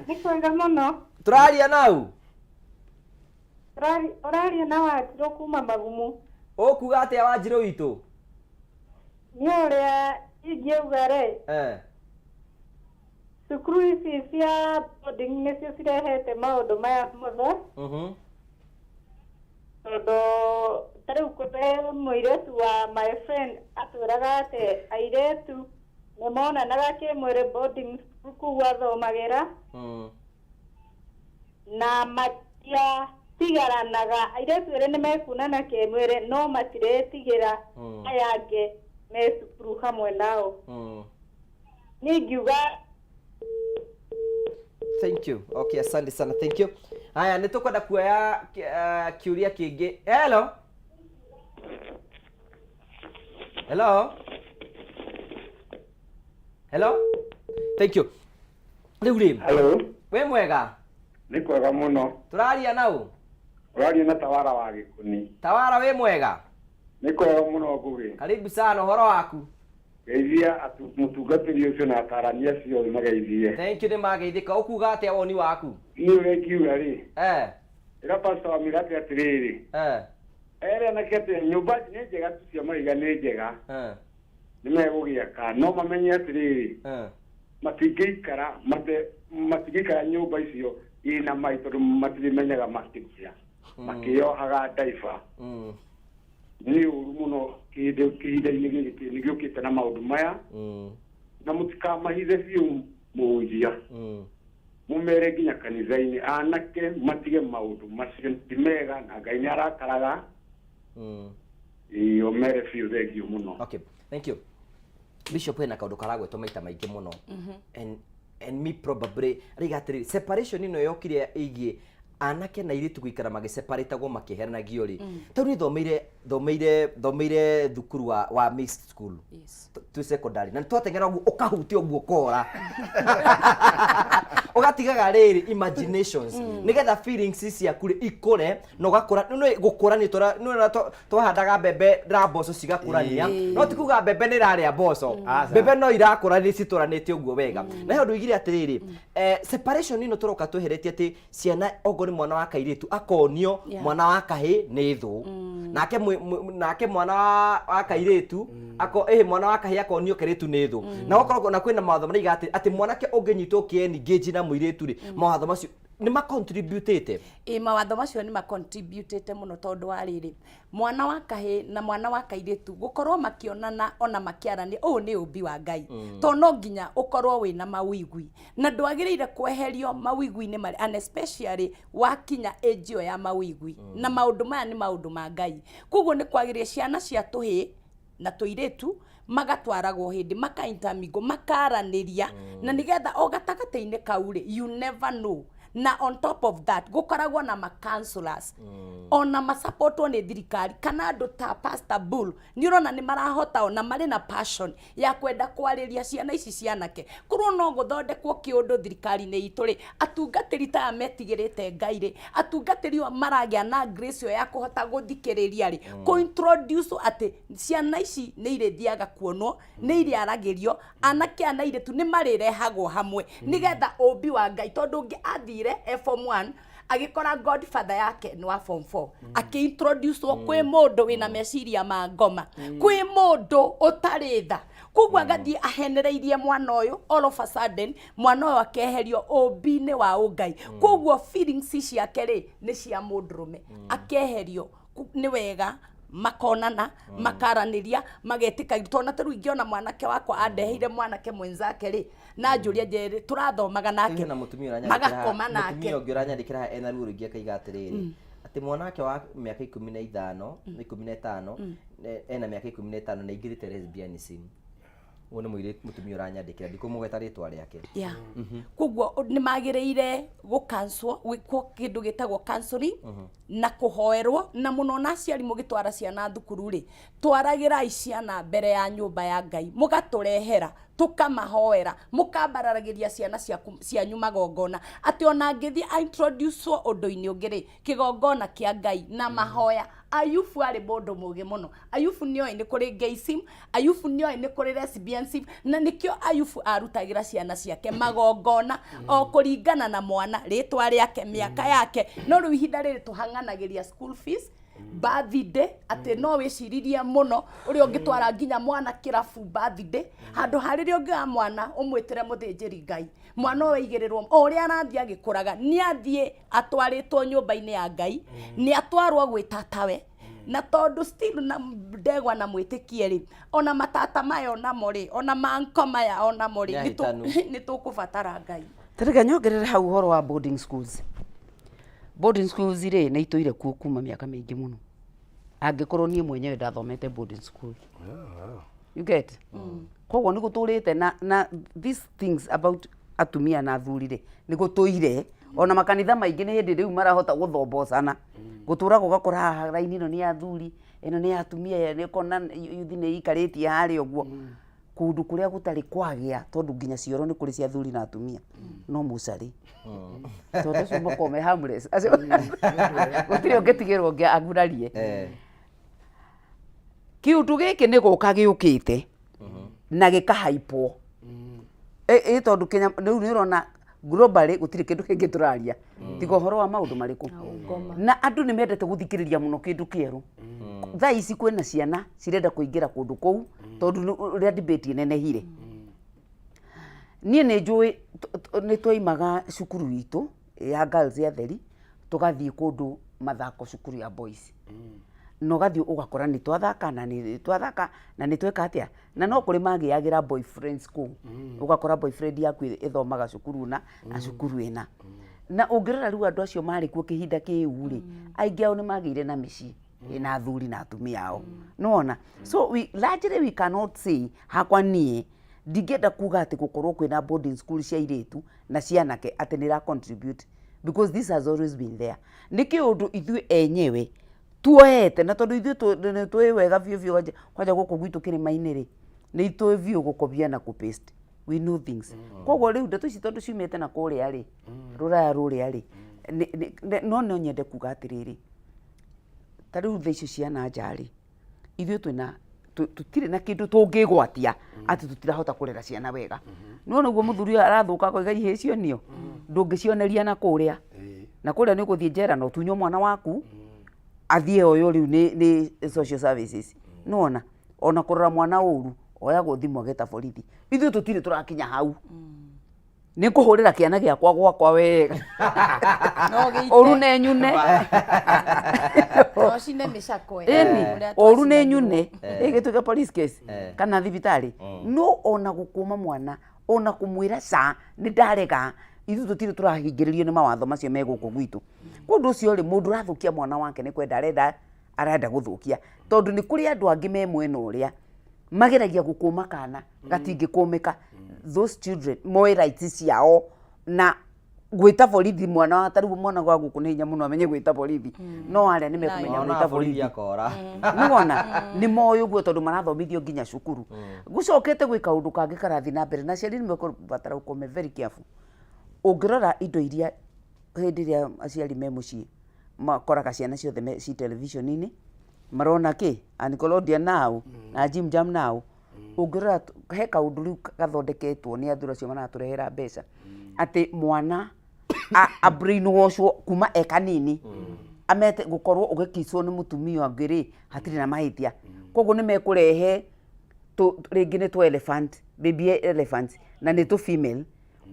Nĩ kwega mũno. Tũraria nau. Ũraria na Wanjirũ kuma Magumu. Ũkuga atĩa Wanjirũ witũ? Niĩ ũrĩa ingĩuga rĩ, cukuru ici cia boarding nĩcio cirehete maũndũ maya mothe, tondũ ta rĩu kũrĩ mũirĩtu wa my friend atwĩraga atĩ airĩtu nĩ monanaga kĩmwĩrĩ boarding school kũu athomagĩra, na matiatigaranaga. Airĩtu erĩ nĩ mekunana kĩmwĩrĩ no matirĩtigĩra aya angĩ me cukuru hamwe nao. Niĩ ingiuga Thank you. Okay, asante sana. Thank you. Haya, nĩ tũkwenda kuoya kĩũria kĩngĩ. Hello. Hello. Hello. Thank you. Rĩu rĩ. Hello. Wĩ mwega? Nĩ kwega mũno. Tũraria nau? Ũraria na Tawara wa Gĩkũni. Tawara, wĩ mwega? Nĩ kwega mũno, Ngũgĩ. Karibu sana, ũhoro waku? Geithia mũtungatĩri ũcio na atarani acio othe mageithie. Thank you, nĩ mageithĩka. Ũkuga atĩa woni waku? Niĩ ũrĩa ingiuga rĩ, ĩra pastor wa mĩgate atĩrĩrĩ, ere anake atĩ nyũmba nĩ njega tu cia mahiga nĩ njega, nĩ megũgĩaka, no mamenye atĩrĩrĩ, matingĩikara mate matingĩikara nyũmba icio ina mai, tondũ matirĩmenyaga makĩria makĩyohaga ndaiba. Nĩ ũru mũno kĩhĩndĩ kĩhinda-inĩ gĩkĩ nĩ gĩũkĩte na maũndũ maya, na mũtikamahithe biũ mũhunjia, mũmere nginya kanitha-inĩ anake matige maũndũ macio, ti mega na Ngai nĩ arakaraga. Ĩĩ, ũmere biũ. Thengiũ mũno. Okay, thank you. Bishop, hena kaũndũ karagwetwo maita maingĩ mũno, and me probably rĩiga atĩrĩrĩ, separation ĩno yokire ĩgiĩ anake na airĩtu gũikara magĩseparatagwo makĩheranagio rĩ, tondũ niĩ thomeire thukuru wa mixed school twĩ secondary, na nĩtwateng'era ũguo ũkahutia ũguo ũkora ũgatigaga rĩrĩ imaginations, nĩgetha feelings ciaku rĩ ikũre na ũgakũra. Nĩ gũkũra nĩ tũra nĩ ũrona twahandaga mbembe na mboco cigakũrania, no ti kuga mbembe nĩ ĩrarĩa mboco. Aca. Mbembe no irakũra, nĩ citũranĩte ũguo wega. Na he ũndũ oigire atĩrĩrĩ, separation ĩno tũroka tweheretie atĩ ciana, okorwo nĩ mwana wa kairĩtu akonio mwana wa kahĩ nĩ thũ, nake nake mwana wa kairĩtu ako ĩhĩ, mwana wa kahĩ akonio kairĩtu nĩ thũ, na gũkorwo na kwĩna mawatho maraiga atĩ mwanake ũngĩnyitwo ũkĩ-engage na mũirĩtu rĩ, mawatho macio Nĩ macontributĩte. Ĩ, mawatho macio nĩ macontributĩte mũno, tondũ wa rĩrĩ, mwana wa kahĩ na mwana wa kairĩtu gũkorwo makĩonana ona makĩarania, ũũ nĩ ũmbi wa Ngai. Tondũ no nginya ũkorwo wĩna mawĩigwi na ndwagĩrĩire kweherio mawĩigwi-inĩ marĩa, and especially wakinya age ĩyo ya mawĩigwi. Na maũndũ maya nĩ maũndũ ma Ngai, koguo nĩ kwagĩrĩire ciana cia tũhĩĩ na tũirĩtu magatwaragwo hĩndĩ maka intermingle, makaranĩria, na nĩgetha o gatagatĩ-inĩ kau rĩ, you never know. Na on top of that, gũkoragwo na ma counselors, ona masapotwo nĩ thirikari kana andũ ta Pastor Bull. Nĩ ũrona nĩ marahota, ona marĩ na passion ya kwenda kwarĩria ciana ici cianake. Korwo no gũthondekwo kĩũndũ thirikari-inĩ itũ rĩ, atungatĩri ta aya metigĩrĩte Ngai rĩ, atungatĩri aya maragĩa na grace ĩyo ya kũhota gũthikĩrĩria rĩ, kũ introduce atĩ ciana ici nĩ irĩthiaga kuonwo, nĩ irĩaragĩrio, anake aya na airĩtu nĩ marĩrehagwo hamwe, nĩgetha ũmbi wa Ngai. Tondũ ũngĩ athire e form 1 agĩkora godfather yake nĩ wa form 4, akĩintroducewo kwĩ mũndũ wĩna meciria ma ngoma, kwĩ mũndũ ũtarĩ tha, koguo agathiĩ ahenereirie mwana ũyũ. All of a sudden mwana ũyũ akeherio ũmbi-inĩ wa ũngai, koguo feelings ciake rĩ nĩ cia mũndũrũme, akeherio. Nĩ wega makonana, makaranĩria, magetĩka. Tondũ ta rĩu ingĩona mwanake wakwa andeheire mwanake mwenzake rĩ, na njũria njere tũrathomaga nake, na mũtumia ũranyandĩkĩra, magakoma nake. Mũtumia ũngĩ ũranyandĩkĩra haha ena ruo rũingĩ akaiga atĩrĩrĩ, atĩ mwana wake wa mĩaka 15, 15, ena mĩaka 15 na aingĩrĩte lesbianism. Ũyũ nĩ mũirĩtu, mũtumia ũranyandĩkĩra, ndikũmũgweta rĩtwa rĩake. Yeah. Koguo nĩ magĩrĩire gũkanswo, gwĩkwo kĩndũ gĩtagwo counseling na kũhoerwo na mũno. Na aciari, mũgĩtwara ciana thukuru rĩ, twaragĩrai ciana mbere ya nyũmba ya Ngai, mũgatũrehera tũkamahoera, mũkambararagĩria ciana ciaku cianyu magongona, atĩ ona angĩthiĩ introduce ũndũ-inĩ ũngĩ rĩ, kĩgongona kĩa Ngai na mahoya. Ayubu arĩ mũndũ mũgĩ mũno. Ayubu nĩoĩ nĩ kũrĩ gayism, Ayubu nĩoĩ nĩ kũrĩ lesbianism, na nĩkĩo Ayubu arutagĩra ciana ciake magongona o kũringana na mwana, rĩtwa rĩake, mĩaka yake. No rĩu ihinda rĩrĩ tũhang'anagĩria school fees, birthday, atĩ no wĩciririe mũno ũrĩa ũngĩtwara nginya mwana kĩrabu birthday, handũ ha rĩrĩa ũngĩoya mwana ũmwĩtĩre mũthĩnjĩri Ngai, mwana ũyũ aigĩrĩrwo. O ũrĩa arathiĩ agĩkũraga, nĩ athiĩ atwarĩtwo nyũmba-inĩ ya Ngai, nĩ atwarwo gwĩ tatawe. Na tondũ still na ndegwa na mwĩtĩkie rĩ, ona matata maya onamo rĩ, ona manko maya onamo rĩ, Nĩ ahĩtanu. Nĩ tũkũbatara Ngai. Tareke nyongerere hau ũhoro wa boarding schools. Boarding schools rĩ, nĩ itũire kuo kuma mĩaka mĩingĩ mũno. Angĩkorwo niĩ mwenyewe ndathomete boarding school. You get? Koguo nĩ gũtũrĩte na these things about atumia na athuri rĩ, nĩ gũtũire. Ona makanitha maingĩ nĩ hĩndĩ rĩu marahota gũthombocana. Gũtũra gũgakora haha raini ĩno nĩ ya athuri, ĩno nĩ ya atumia, nĩ ũkona yuthi nĩ ikarĩtie harĩa ũguo. Kũndũ kũrĩa gũtarĩ kwagĩa, tondũ nginya cioro nĩ kũrĩ cia athuri na atumia, no mũcarĩ, tondũ acio makoragwo me harmless. Acio gũtirĩ ũngĩtigĩrwo ũngĩ agurarie. Kĩũndũ gĩkĩ nĩ gũka gĩũkĩte na gĩkahaipwo, ĩ tondũ Kenya rĩu nĩ ũrona globally gũtirĩ kĩndũ kĩngĩ tũraria tiga ũhoro wa maũndũ marĩkũ, na andũ nĩ mendete gũthikĩrĩria mũno kĩndũ kĩerũ. Thaa ici kwĩna ciana cirenda kũingĩra kũndũ kũu tondũ ũrĩa debate ĩnenehire. Niĩ nĩ njũĩ nĩ twaimaga cukuru itũ ya girls ya Theri, tũgathiĩ kũndũ mathako cukuru ya boys, na ũgathiĩ ũgakora nĩ twathaka na nĩ twathaka na nĩ tweka atĩa, na no kũrĩ magĩagĩra boyfriends kũu. Ũgakora boyfriend yaku ĩthomaga cukuru na cukuru ĩna. Na ũngĩrora rĩu andũ acio marĩ kuo kĩhinda kĩu rĩ, aingĩ ao nĩ magĩire na mĩciĩ ĩna athuri na atumia ao, nĩwona? So we, largely we cannot say, hakwa niĩ ndingĩenda kuga atĩ gũkorwo kwĩna boarding school cia airĩtu na cia anake atĩ nĩ ira contribute, because this has always been there. Nĩ kĩũndũ ithuĩ enyewe tuoete, na tondũ ithuĩ nĩ tũĩ wega biũ biũ, kwanja kwanja gũkũ gwitũ kĩrĩma-inĩ rĩ, nĩ tũĩ biũ gũkobia na kũpaste, we know things. Koguo rĩu ndeto ici tondũ ciumĩte na kũrĩa rĩ, rũraya rũrĩa rĩ, no no nyende kuga atĩrĩrĩ, ta rĩu thaa icio ciana nja rĩ, ithuĩ twĩna tũtirĩ na kĩndũ tũngĩgwatia atĩ tũtirahota kũrera ciana wega. Nĩwona ũguo mũthuri ũyũ arathũka akoiga ihĩĩ cionio ndũngĩcioneria na kũrĩa na kũrĩa, nĩ ũgũthiĩ njera na ũtunywo mwana waku athiĩ oywo rĩu nĩ social services. Nĩwona ona kũrora mwana ũru oyagwo thimũ ageta borithi. Ithuĩ tũtirĩ tũrakinya hau. Nĩ ngũhũrĩra kĩana gĩakwa gwakwa wega. No gĩite. Ũru nĩ nyune. No cine mĩcakwe. Ĩni, Ũrĩa ũru nĩ twacinagĩrwo. nyune. Ĩgĩtuĩka police case kana thibitarĩ. No ona gũkũma mwana, ona kũmwĩra ca, nĩ ndarega, ithuĩ tũtirĩ tũrahingĩrĩrio nĩ mawatho macio me gũkũ gwitũ. Kwa ũndũ ũcio rĩ, mũndũ ũrathũkia mwana wake nĩ kwenda arenda arenda gũthũkia. Tondũ nĩ kũrĩ andũ angĩ me mwena ũrĩa mageragia gũkũma kana gatingĩkũmĩka. Those children moe rights ciao na gwĩta borithi mwana wa tarĩu mwana wa gũkũ nĩ hinya mũno amenye gwĩta borithi, no arĩa nĩ mekũmenya Ona gwĩta borithi borithi. Akora. Nĩwona nĩ moĩ ũguo tondũ marathomithio nginya cukuru. Gũcokete gwĩ kaũndũ kangĩ karathiĩ na mbere na aciari nĩ mekũbatara gũkorwo me very careful. Ũngĩrora indo iria hĩndĩ ĩrĩa aciari me mũciĩ makoraga ciana ciothe ci television-inĩ, marona kĩ Nickelodeon now na Jim Jam now. Ũngĩrora he kaũndũ rĩu gathondeketwo nĩ athuri acio maratũrehera mbeca, atĩ mwana a brainwashwo kuma e kanini, amete gũkorwo ũgĩkicwo nĩ mũtumia ũngĩ rĩ, hatirĩ na mahĩtia. Koguo nĩ mekũrehe rĩngĩ nĩ tũ elephant, baby elephant, na nĩ tũ female,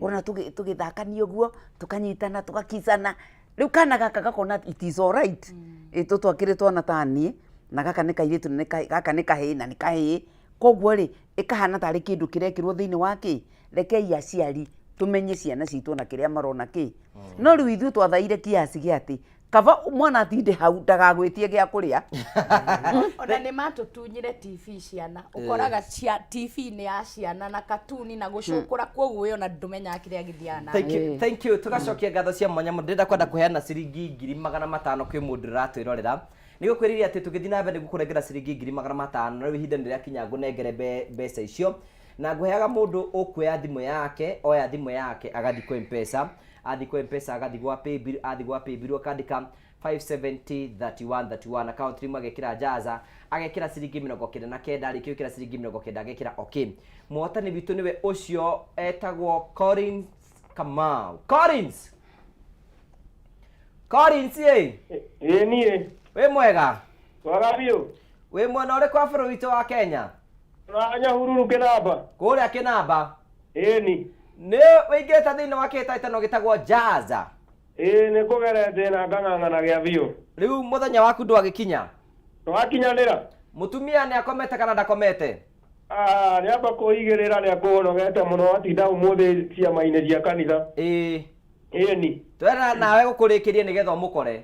ũrona tũgĩthakania ũguo, tũkanyitana, tũgakicana. Rĩu kana gaka gakona it is alright. Ĩ tũtũ akĩrĩ twana ta niĩ, na gaka nĩ kairĩtu na gaka nĩ kahĩĩ na nĩ kahĩĩ. Koguo rĩ, ĩkahana tarĩ kĩndũ kĩrekĩrwo thĩinĩ wa kĩ? Rekei aciari tũmenye ciana citũ ona kĩrĩa marona kĩ. No rĩu ithuĩ twathaire kiasi gĩa atĩ kaba mwana atinde hau ndagagwĩtie gĩa kũrĩa. Ona nĩ matũtunyire TV ciana, ũkoraga cia TV nĩ ya ciana na katuni na gũcũkũra, koguo we ona ndũmenyaga kĩrĩa gĩthiaga na Thank you, mbere. thank you. Tugacokia ngatho cia mwanya mũno. Ndĩrenda kwenda kũheana ciringi 500,000 kwĩ mũndũ ũratwĩrorera. Nĩ gũkwĩrĩria atĩ tũgĩthiĩ na mbere nĩngũkũnengera ciringi 500,000, na rĩu ihinda nĩ rĩakinya ngũnengere mbeca icio. Na ngũheaga mũndũ ũkuoya thimũ yake, oya thimũ yake agathiĩ kwĩ M-Pesa, athiĩ kwĩ M-Pesa agathiĩ gwa paybill, athiĩ gwa paybill akandĩka 570 31 31, account name agekĩra Jaza, agekĩra ciringi 99, arĩkia gwĩkĩra ciringi 90 agekĩra okay. Mũhotani witũ nĩwe ũcio etagwo Collins Kamau. Collins! Collins ĩ! Ĩ niĩ. Wĩ mwega? Mwega biũ. Wĩ mwena ũrĩkũ wa bũrũri witũ wa Kenya? Na Nyahururu Kĩnamba. Kũrĩa Kĩnamba. Ĩni. Nĩ wĩingĩrĩte thĩinĩ wa kĩhĩtahĩtano gĩtagwo Jaza? Ĩĩ nĩ ngũgerete na ngang'ang'ana gĩa biũ. Rĩu mũthenya waku ndwagĩkinya? Ndwakinyanĩra. Mũtumia nĩ akomete kana ndakomete? Ah, nĩ amba kũigĩrĩra nĩ akũhonogete mũno atinda ũmũthĩ ciama-inĩ cia kanitha. Ĩĩ. Ĩni. Twenda nawe gũkũrĩkĩrie nĩgetha ũmũkore.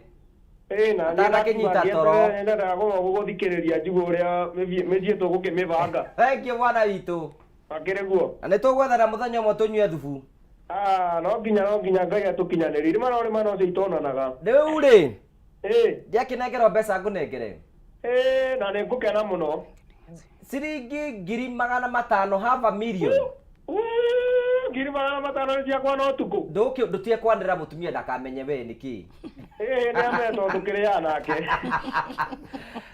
Ĩĩ na niĩ Atanakĩnyita toro. Nyendaga mũno gũgũthikĩrĩria njigue ũrĩa mĩciĩ tũgũkĩmĩbanga. Thank you mwana witũ. Akĩrĩ guo. Na nĩ tũgwethana mũthenya ũmwe tũnyue thubu. Ah, no nginya Ngai atũkinyanĩrie. Rĩma no rĩma no cio itonanaga. Rĩu rĩ. Ĩĩ. Ndiakĩnengerwo mbeca ngũnengere. Ĩĩ na nĩ ngũkena mũno. Ciringi 500,000, half a million. 500,000 nĩ ciakwa na ũtukũ. Ndũkĩ ndũtige kwanĩrĩra mũtumia ndakamenye we nĩ kĩ. Ĩĩ nĩ amenye tondũ kĩrĩaga nake.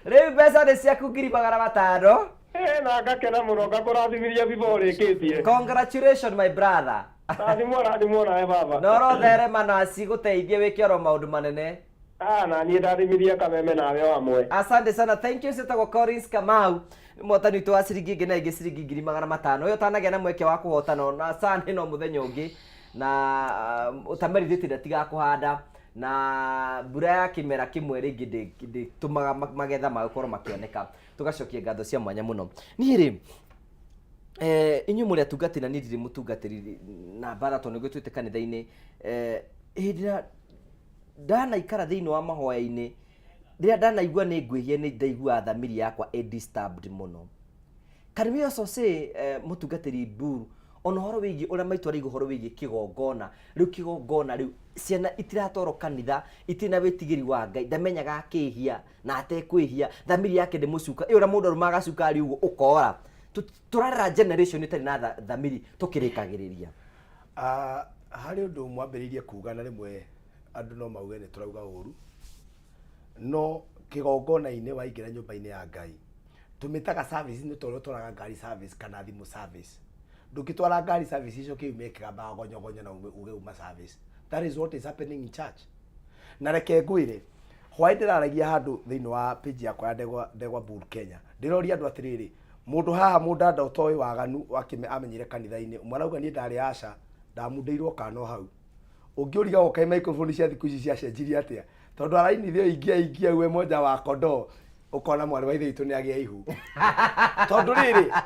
Rĩu mbeca nĩ ciaku 500,000. Ĩĩ na ngakena mũno ngakũrathimithia before ũrĩkĩtie. Congratulations my brother. Rathimwo rathimwo nawe baba. Na ũrotherema na cigũteithie wĩke oro maũndũ manene. Ah, na niĩ ndathimithia kameme nawe o hamwe. Asante sana, thank you. Ciĩtagwo Collins Kamau, nĩ mũhotani witũ wa ciringi ĩngĩ na ĩngĩ ciringi 500,000. Ũyũ ũtanagĩa na mweke wa kũhotana na Sunday no mũthenya ũngĩ, na ũtamerithĩtie ndatigaga kũhanda, na mbura ya kĩmera kĩmwe rĩngĩ ndĩtũmaga magetha magĩkorwo makĩoneka. Tũgacokia ngatho cia mwanya mũno. Niĩ rĩ, inyuĩ mũrĩ atungatĩri na niĩ ndirĩ mũtungatĩri na mbara tondũ nĩguo twĩte kanitha-inĩ. Hĩndĩ ĩrĩa ndanaikara thĩinĩ wa mahoya-inĩ, rĩrĩa ndanaigua nĩ ngwĩhia, nĩ ndaiguaga thamiri yakwa ĩ disturbed mũno. Can we also say, mũtungatĩri Mburu, ona ũhoro wĩgiĩ ũrĩa maitũ araiga ũhoro wĩgiĩ kĩgongona, rĩu kĩgongona rĩu ciana itiratwarwo kanitha, itirĩ na wĩtigĩri wa Ngai, ndamenyaga akĩhia na atekwĩhia, thamiri yake ndĩmũcuka, ĩ ũrĩa mũndũ arumaga cukari ũguo ũkora. Tũrarera generation ĩtarĩ na thamiri tũkĩrĩkagĩrĩria. Harĩ ũndũ mwambĩrĩirie kuga na rĩmwe andũ no mauge nĩ tũrauga ũru, no kĩgongona-inĩ waingĩra nyũmba-inĩ ya Ngai, tũmĩtaga service nĩ ta ũrĩa ũtwaraga ngari service kana thimũ service. Ndũngĩtwara ngari service icoke yume ĩkĩgambaga gonyogonyo na uge uma service. That is what is happening in church. Na reke ngwĩre, hwaĩ ndĩraragia handũ thĩinĩ wa page yakwa ya Ndegwa Bull Kenya, ndĩroria andũ atĩrĩrĩ, mũndũ haha mũndanda ũtoĩ waganu amenyeire kanitha-inĩ, ũmwe arauga niĩ ndarĩ aca, Ndamundĩirwo kana o hau. Ũngĩũriga kaĩ microphone cia thikũ ici ciacenjirie atĩa, tondũ arainithio ingia ingia uwe moja wa kondoo, ũkona mwarĩ wa ithe witũ nĩ agĩa ihu. Tondũ rĩrĩ,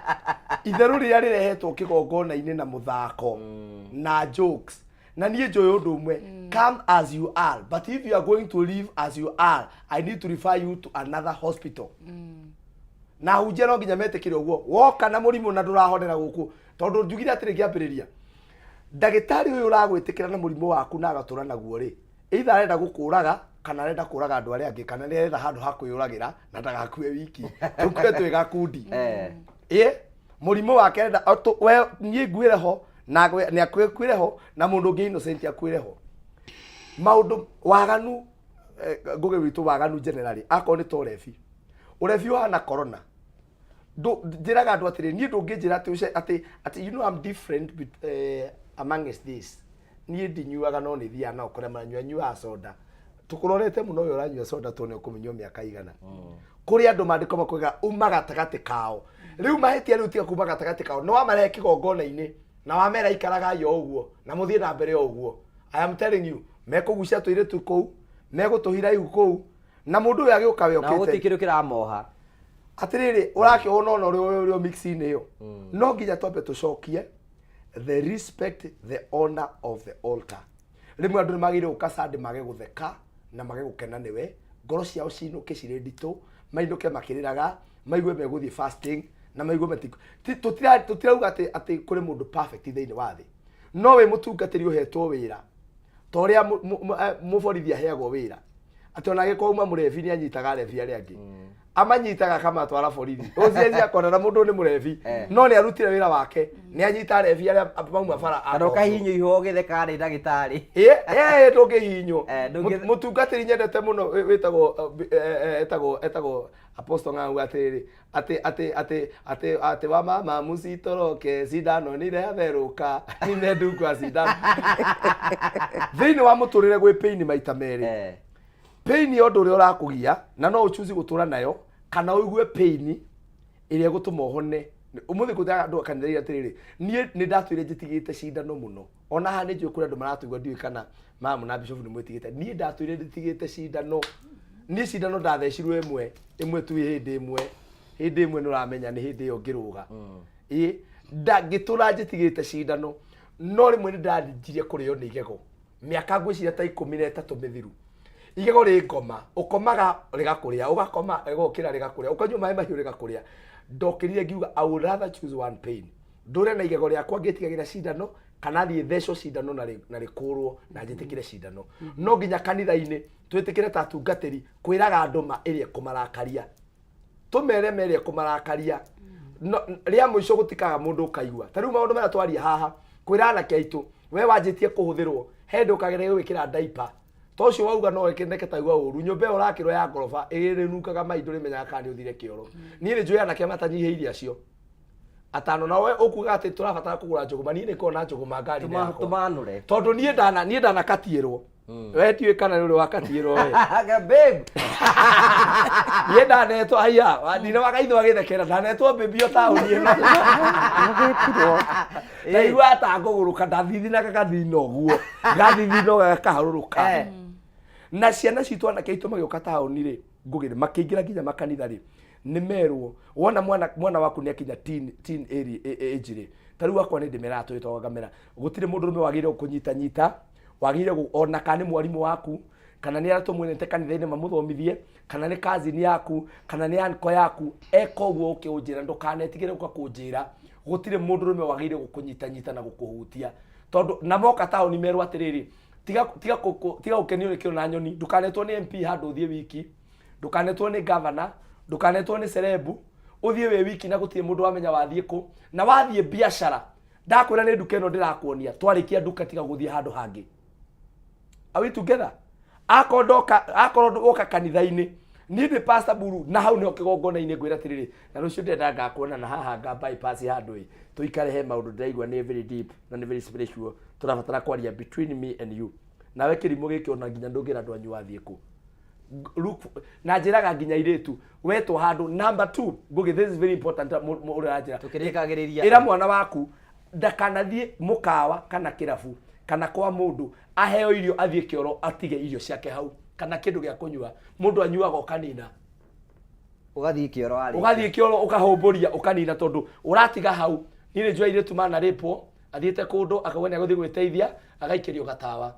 itherũ rĩrĩa rĩrehetwo kĩgongona-inĩ na mũthako na jokes, na niĩ njũĩ ũndũ ũmwe, come as you are, but if you are going to live as you are, I need to refer you to another hospital. Na hunjia no nginya metĩkĩre ũguo. Woka na mũrimũ na ndũrahonera gũkũ, tondũ njugire atĩrĩ ngĩambĩrĩria, ndagĩtarĩ ũyũ ũragwĩtĩkĩra na mũrimũ waku na agatũra naguo rĩ, either arenda gũkũraga kana arenda kũraga andũ arĩa angĩ, kana nĩ arenda handũ ha kwĩyũragĩra na ndagakue wiki, tũkue twĩ gakundi. Ĩ mũrimũ wake arenda we niĩ nguĩre ho na nĩ akuĩre ho na mũndũ ũngĩ innocent akuĩre ho. Maũndũ waganu, Ngũgĩ witũ, waganu generally, akorwo nĩ ta ũrebi, ũrebi ũhana corona. Njĩraga andũ atĩrĩ, niĩ ndũngĩnjĩra atĩ atĩ atĩ you know I'm different with, amongst this. Niĩ ndinyuaga no nĩ thiaga nao kũrĩa maranyua, nyuaga soda. Tũkũrorete mũno we ũranyua soda tuone ũkũmĩnyua mĩaka igana. Kũrĩ andũ maandĩko makwĩga uma gatagatĩ kao. Rĩu mahĩtia rĩu tiga kuma gatagatĩ kao, nĩ wamarehe kĩgongona-inĩ na wamera ikaragai o ũguo na mũthiĩ na mbere o ũguo. I am telling you, mekũgucia tũirĩtu kũu, megũtũhira ihu kũu, na mũndũ ũyũ agĩũka we Na gũtirĩ okĩte kĩndũ kĩramoha. Atĩrĩrĩ, ũrakĩona ona ũrĩa ũrĩa mix-inĩ ĩyo, no nginya twambe tũcokie the respect, the honor of the altar. Rĩmwe andũ nĩ magĩrĩire gũka Sunday mage gũtheka na mage gũkena nĩwe, ngoro ciao cinũke cirĩ nditũ, mainũke makĩrĩraga, maigue megũthiĩ fasting na maigue tũtirauga atĩ kũrĩ mũndũ perfect thĩinĩ wa thĩ, no wĩ mũtungatĩri ũhetwo wĩra ta ũrĩa mũborithi aheagwo wĩra, atĩ ona angĩkorwo uma mũrebi nĩ anyitaga arebi arĩa angĩ, amanyitaga akamatwara borithi. Ũcieci akona na mũndũ nĩ mũrebi, no nĩ arutire wĩra wake, nĩ anyita arebi arĩa mauma bara. Kana ũkahihinywo ihũa ũgĩtheka nĩ ndagĩtarĩ. Ĩ ndũngĩhihinywo. Mũtungatĩri nyendete mũno wĩtagwo etagwo etagwo Apostle Ng'ang'u, atĩrĩrĩ, atĩ atĩ atĩ atĩ atĩ wa mama musitoroke sindano nĩratherũka, nimedungwa sindano. Thĩinĩ wa mũtũrĩre gwĩ pain maita merĩ, pain ya ũndũ ũrĩa ũrakũgia na no ũchuzi gũtũra nayo, kana ũigue pain ĩrĩa ĩgũtũma ũhone. Ũmũthĩ ngũthaga andũ kanitha-inĩ atĩrĩrĩ, niĩ nĩ ndatũire njĩtigĩte cindano mũno. Ona haha nĩ njũĩ kũrĩ andũ maratũigua, ndiũĩ kana mamu na bishop nĩ mwĩtigĩte. Niĩ ndatũire ndĩtigĩte cindano. Niĩ cindano ndathecirwo ĩmwe ĩmwe tu hĩndĩ ĩmwe, hĩndĩ ĩmwe nĩ ũramenya nĩ hĩndĩ ĩyo ngĩrũga. Ĩ ndangĩtũra njĩtigĩte cindano, no rĩmwe nĩ ndanjirie kũrĩo nĩ igego mĩaka ngwĩciria ta 13 mĩthiru. Igego rĩ ngoma, ũkomaga rĩgakũrĩa, ũgakoma rĩgokĩra rĩgakũrĩa, ũkanyua maĩ mahiũ rĩgakũrĩa. Ndokĩrire ngiuga I would rather choose one pain, ndũre na igego rĩakwa ngĩtigagĩra cindano, kana thiĩ thecwo cindano na rĩkũrwo na njĩtĩkĩre cindano. No nginya kanitha-inĩ twĩtĩkĩre ta atungatĩri kwĩraga andũ ma ĩrĩa ĩkũmarakaria, tũmere ma ĩrĩa ĩkũmarakaria. No, rĩa mũico gũtikaga mũndũ ũkaigua ta rĩu maũndũ marĩa twaria haha, kwĩra anake aitũ, we wanjĩtie kũhũthĩrwo he ndũ ũkageria gwĩkĩra ndaipa ta ũcio wauga no ĩkĩneke taigua ũru. Nyũmba ĩyo ũrakĩrwo ya ngoroba ĩrĩnungaga mai, ndũrĩmenyaga kana nĩ ũthire kĩoro. Niĩ nĩ njũĩ anake matanyihĩirie acio atano, na we ũkuga atĩ tũrabatara kũgũra njũgũma. Niĩ nĩ ngona njũgũma ngari-inĩ yakwa. Tũmanũre. Tondũ niĩ ndanakatiĩrwo. We ndiũĩ kana nĩ ũrĩ wakatiĩrwo we. Babe. Niĩ ndanetwo haiya ndina wakaitho agĩthekera, ndanetwo mbĩmbio taũni ĩno. Mũgĩtirwo. Ndaigua atangũgũrũka, ndathithinaga gathina ũguo, gathithina gakaharũrũka. Na ciana citũ, anake aitũ magĩũka taũni rĩ, ngũgĩrĩ makĩingĩra nginya makanitha rĩ, nĩ merwo wona mwana waku nĩ akinya teen age rĩ, ta rĩu akwa nĩ ndĩmeraga tũgĩtwaga ngamera, gũtirĩ mũndũ ũrũme wagĩrĩire kũnyita nyita, wagĩrĩire ona kana nĩ mwarimũ waku, kana nĩ arĩa tũmwendete kanitha-inĩ mamũthomithie, kana nĩ cousin yaku, kana nĩ uncle yaku, eka ũguo ũke ũnjĩra, ndũkanetigĩre gũka kũnjĩra. Gũtirĩ mũndũ ũrũme wagĩrĩire gũkũnyita nyita na gũkũhutia, tondũ na moka taũni merwo atĩrĩrĩ, tiga gũkenio nĩ kĩro na nyoni, ndũkanetwo nĩ MP handũ ũthiĩ wiki, ndũkanetwo nĩ governor, ndũkanetwo nĩ cerebu ũthiĩ wĩ wiki na gũtirĩ mũndũ wamenya wathiĩ kũ. Na wathiĩ biacara, ndakwĩra nĩ nduka ĩno ndĩrakuonia, twarĩkia nduka tiga gũthiĩ handũ hangĩ. Are we together? Akorwo ndoka, akorwo woka kanitha-inĩ, niĩ ndĩ Pastor Buru, na hau nĩho kĩgongona-inĩ ngwĩra atĩrĩrĩ, na rũciũ ndĩrenda ngakuona na haha nga bypass handũ ĩ tũikare, he maũndũ ndĩraigua nĩ very deep na nĩ very spiritual, tũrabatara kwaria between me and you. Nawe kĩrimũ gĩkĩ, ona nginya ndũngĩra andũ anyu wathiĩ kũ. Look, na njĩraga nginya airĩtu wetwo handũ. Number two, Ngũgĩ, this is very important. Ũrĩa ũranjĩra. Tũkĩrĩkagĩrĩria. Ĩra mwana waku Ndakanathiĩ mũkawa kana kĩrabu kana kwa mũndũ aheo irio athiĩ kĩoro atige irio ciake hau kana kĩndũ gĩa kũnyua. Mũndũ anyuaga ũkanina. Ũgathiĩ kĩoro warĩkia. Ũgathiĩ kĩoro ũkahũmbũria ũkanina tondũ ũratiga hau. Niĩ nĩ njũĩ airĩtu manarĩpwo athiĩte kũndũ akauga nĩ agũthiĩ gwĩteithia agaikĩrio gatawa.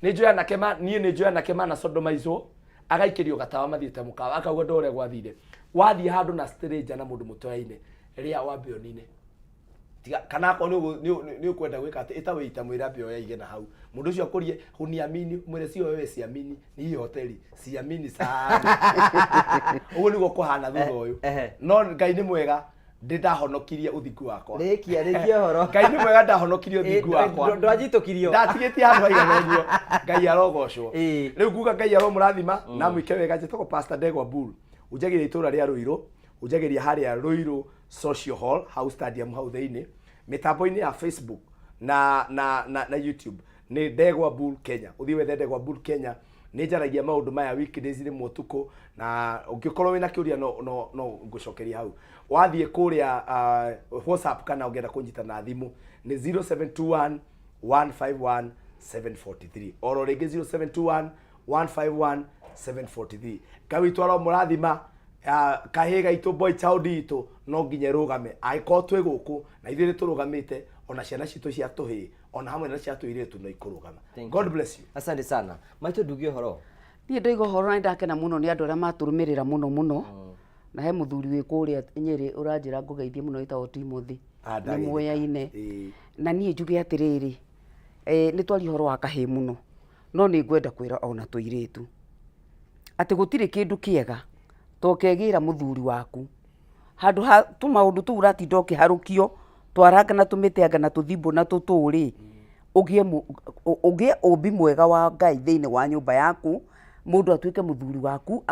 Nĩ njũĩ anake ma niĩ nĩ njũĩ anake mana sodomizwo agaikĩrio gatawa mathiĩte mũkawa akauga ndũĩ ũrĩa gwathire. Wathiĩ handũ na stranger na mũndũ mũtoyaine rĩa wambe ũnine. Tiga kana akorwo nĩ ũkwenda gwĩka atĩ ĩta wĩita mwĩre ambe oe aige na hau. Mũndũ ũcio akũrie huniamini mwĩre sio wewe siamini ni hii hoteli siamini sana. Ũguo nĩguo kũhana thutha ũyũ. No Ngai nĩ mwega ndĩ ndahonokirie ũthingu wakwa. Rĩkia rĩkia ũhoro. Ngai nĩ mwega ndahonokirie ũthingu wakwa. Ndwanyitũkirio. Ndatigĩtie handũ haigana ũguo. Ngai arogocwo. Rĩu nguga Ngai aromũrathima na mwĩke wega. Njĩtagwo Pastor Ndegwa Bull. Unjagĩria itũra rĩa Ruiru, unjagĩria harĩa Ruiru Social Hall, hau stadium hau thĩinĩ. Mĩtambo-inĩ ya Facebook na na na, na YouTube nĩ Ndegwa Bull Kenya. Ũthiĩ wethe Ndegwa Bull Kenya. Nĩ njaragia maũndũ maya weekdays rĩmwe ũtukũ na ũngĩkorwo wĩna kĩũria no no no ngũcokeria hau. Wathiĩ kũrĩa WhatsApp kana ũngĩenda kũnyita na thimũ nĩ 0721 151 743. Oro rĩngĩ 0721 151 743. Ngai witũ aromũrathima. Kahĩĩ gaitũ boy child itũ no nginya ĩrũgame angĩkorwo twĩ gũkũ na ithuĩ nĩ tũrũgamĩte ona ciana citũ cia tũhĩĩ ona hamwe na cia tũirĩtu no ikũrũgama. God bless you. Asante sana. Maitũ nduge ũhoro. Niĩ ndoiga ũhoro na nĩndakena mũno nĩ andũ arĩa matũrũmĩrĩra mũno mũno. Na he mũthuri wĩ kũrĩa Nyĩrĩ ũranjĩra ngũgeithie mũno wĩtagwo Timothy. Ah, Nĩ ndageithĩka. muoyaine. Na niĩ njuge atĩrĩrĩ, nĩ twaria ũhoro wa kahĩĩ mũno, no nĩ ngwenda kwĩra ona tũirĩtu. Atĩ gũtirĩ kĩndũ kĩega ta ũkegĩra mũthuri waku. Handũ ha tũmaũndũ tũu ũratinda ũkĩharũkio, twaranga na tũmĩtĩ anga na tũthimbũ na tũtũũ rĩ, ũgĩe ũgĩe ũmbi mwega wa Ngai thĩiniĩ wa nyũmba yaku, mũndũ atuĩke mũthuri waku,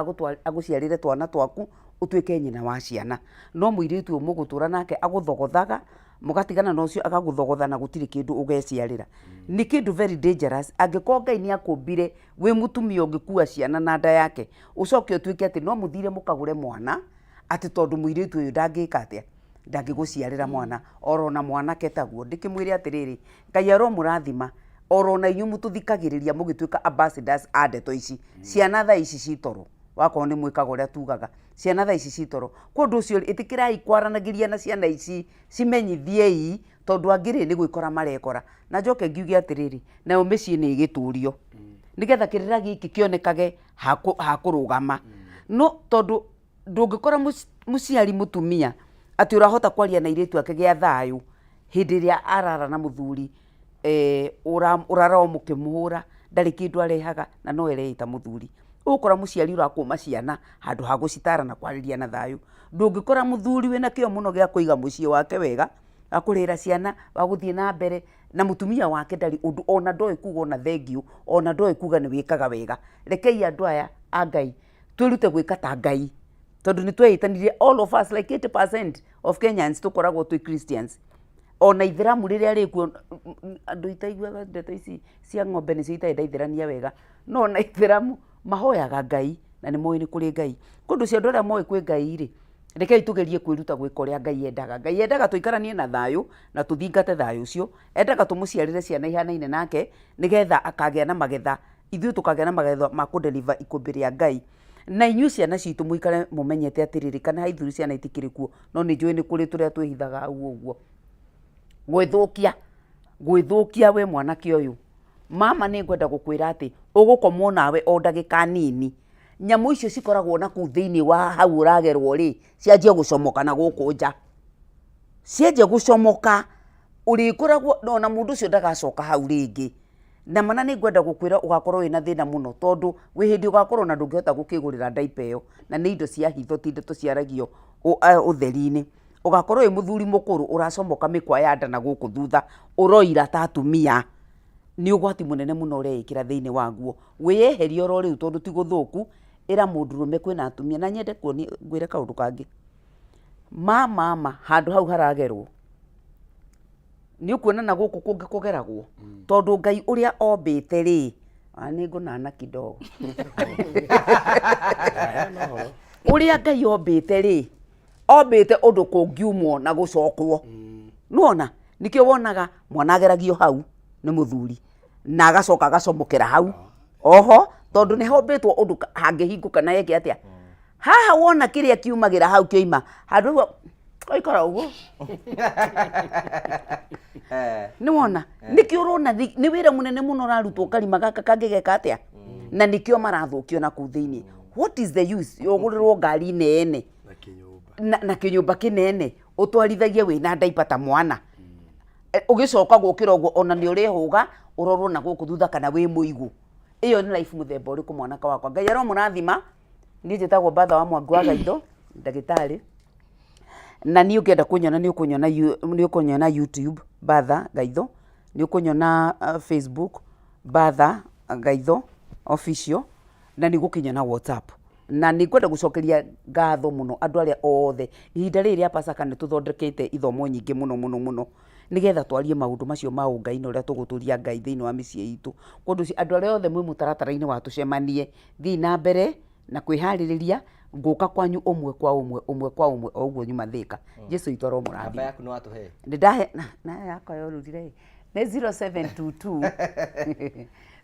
agũciarĩre twana twaku, ũtuĩke nyina wa ciana. No mũirĩtu ũyũ mũgũtũra nake agũthogothaga, mũgatigana na ũcio agagũthogotha na gũtirĩ kĩndũ ũgeciarĩra. Nĩ kĩndũ very dangerous, angĩkorwo Ngai nĩ akũmbire wĩ mũtumia ũngĩkua ciana na nda yake, ũcoke ũtuĩke atĩ no mũthire mũkagũre mwana, atĩ tondũ mũirĩtu ũyũ ndangĩka atĩa, ndangĩgũciarĩra mwana, oro na mwanake taguo. Ndĩkĩmwĩre atĩrĩrĩ, Ngai aromũrathima, oro na inyuĩ mũtũthikagĩrĩria mũgĩtuĩka ambassadors a ndeto ici. Ciana thaa ici ci toro, wakorwo nĩ mwĩkaga ũrĩa tugaga, ciana thaa ici ci toro. Kwa ũndũ ũcio rĩ, ĩtĩkĩrai kwaranagĩria na ciana ici, cimenyithiei, tondũ angĩ rĩ, nĩ gwĩkora marekora. Na njoke ngiuge atĩrĩrĩ, nayo mĩciĩ nĩ ĩgĩtũrio, nĩgetha kĩrĩra gĩkĩ kĩonekage hakũrũgama. No tondũ ndũngĩkora mũciari mũtumia atĩ ũrahota kwaria na airĩtu ake gĩa thayũ hĩndĩ ĩrĩa arara na mũthuri ũrara o mũkĩmũhũra, ndarĩ kĩndũ arehaga na no ereĩta mũthuri. Ũgũkora mũciari ũrakũma ciana handũ ha gũcitara na kwarĩria na thayũ. Ndũngĩkora mũthuri wĩna kĩo mũno gĩa kũiga mũciĩ wake wega, wa kũrĩhĩra ciana, wa gũthiĩ na mbere, na mũtumia wake ndarĩ ũndũ ona ndoĩ kuga ona thengiũ, ona ndoĩ kuga nĩ wĩkaga wega. Rekei andũ aya a Ngai twĩrute gwĩka ta Ngai, tondũ nĩ tweĩtanire all of us like 80% of Kenyans tũkoragwo twĩ Christians. Ona ithĩramu rĩrĩa rĩkuo, andũ itaiguaga ndeto ici cia ng'ombe nĩcio itarĩ ndaithĩrania wega, no ona ithĩramu mahoyaga Ngai na nĩ moĩ nĩ kũrĩ Ngai. Kwa ũndũ ũcio andũ arĩa moĩ kwĩ Ngai rĩ, rekei tũgerie kwĩruta gwĩka ũrĩa Ngai endaga. Ngai endaga tũikaranie na thayũ na tũthingate thayũ ũcio, endaga tũmũciarĩre ciana ihanaine nake nĩgetha akagĩa na magetha, ithuĩ tũkagĩa na magetha ma kũ deliver ikũmbĩ rĩa Ngai. Na inyuĩ ciana citũ mũikare mũmenyete atĩrĩrĩ, kana haithuru ciana itikĩrĩ kuo, no nĩ njũĩ nĩ kũrĩ tũrĩa twĩhithaga hau ũguo. Gwĩthũkia, gwĩthũkia we mwanake ũyũ, mama nĩ ngwenda gũkwĩra atĩ ũgũkomwo nawe o ndagĩka nini. Nyamũ icio cikoragwo na kũu thĩinĩ wa hau ũragerwo rĩ, cianjie gũcomoka na gũkũ nja. Cianjia gũcomoka, ũrĩkoragwo ona mũndũ ũcio ndagacoka hau rĩngĩ. Na ma na nĩ ngwenda gũkwĩra ũgakorwo wĩna thĩna mũno tondũ wĩ hĩndĩ ũgakorwo ona ndũngĩhota gũkĩgũrĩra diaper ĩyo, na nĩ indo cia hitho ti ndeto ciaragio ũtheri-inĩ. Ũgakorwo wĩ mũthuri mũkũrũ ũracomoka mĩkwa ya nda na gũkũ thutha ũroira ta atumia. Nĩ ũgwati mũnene mũno ũreĩkĩra thĩinĩ waguo. Wĩyeherie oro rĩu tondũ ti gũthũku, ĩra mũndũrũme kwĩna atumia. Na nyende kuonia ngwĩre kaũndũ kangĩ, ma mama handũ hau haragerwo, nĩ ũkuona na gũkũ kũngĩ kũgeragwo, tondũ Ngai ũrĩa ombĩte rĩ, nĩ ngũnana kidogo. Ũrĩa Ngai ombĩte rĩ, ombĩte ũndũ kũngiumwo na gũcokwo. Nĩwona? Nĩkĩo wonaga mwana ageragio hau nĩ mũthuri na agacoka agacomokera hau oho, tondũ nĩ hombĩtwo ũndũ hangĩhingũka na eke atĩa. Haha wona kĩrĩa kiumagĩra hau kĩoima handũ hau waikara ũguo nĩ wona nĩkĩo ũrona nĩ wĩra mũnene mũno ũrarutwo karima gaka kangĩgeka atĩa, na nĩkĩo marathũkio na kũu thĩinĩ. What is the use ũgũrĩrwo ngari nene na kĩnyũmba kĩnene ũtwarithagie wĩna ndaipa ta mwana, ũgĩcoka gũkĩra ũguo ona nĩ ũrĩhũga ũrorwo na gũkũ thutha kana wĩ mũigũ. Ĩyo nĩ life mũthemba ũrĩkũ mwanake wakwa? Ngai aromũrathima. Niĩ njĩtagwo Mbatha wa Mwangi wa Gaitho, ndagĩtarĩ, na niĩ ũngĩenda kũnyona nĩ ũkũnyona nĩ ũkũnyona YouTube Mbatha Gaitho, nĩ ũkũnyona Facebook Mbatha Gaitho official, na nĩ ũgũkĩnyona WhatsApp. Na nĩ ngwenda gũcokeria ngatho mũno andũ arĩa othe, ihinda rĩrĩ rĩa Pasaka nĩ tũthondekete ithomo nyingĩ mũno mũno mũno, nĩgetha twarie maũndũ macio ma ũngai na ũrĩa tũgũtũria Ngai thĩinĩ wa mĩciĩ itũ. Kwoguo andũ arĩa othe mwĩ mũtaratara-inĩ wa tũcemanie, thiĩi na mbere na kwĩharĩrĩria, ngũka kwanyu ũmwe kwa ũmwe, ũmwe kwa ũmwe o ũguo nyuma Thĩka. Jesu witũ aromũrathima. Namba yaku nĩ watũhe? Nĩ ndahe, na yakwa yorũrire ĩ, nĩ 0722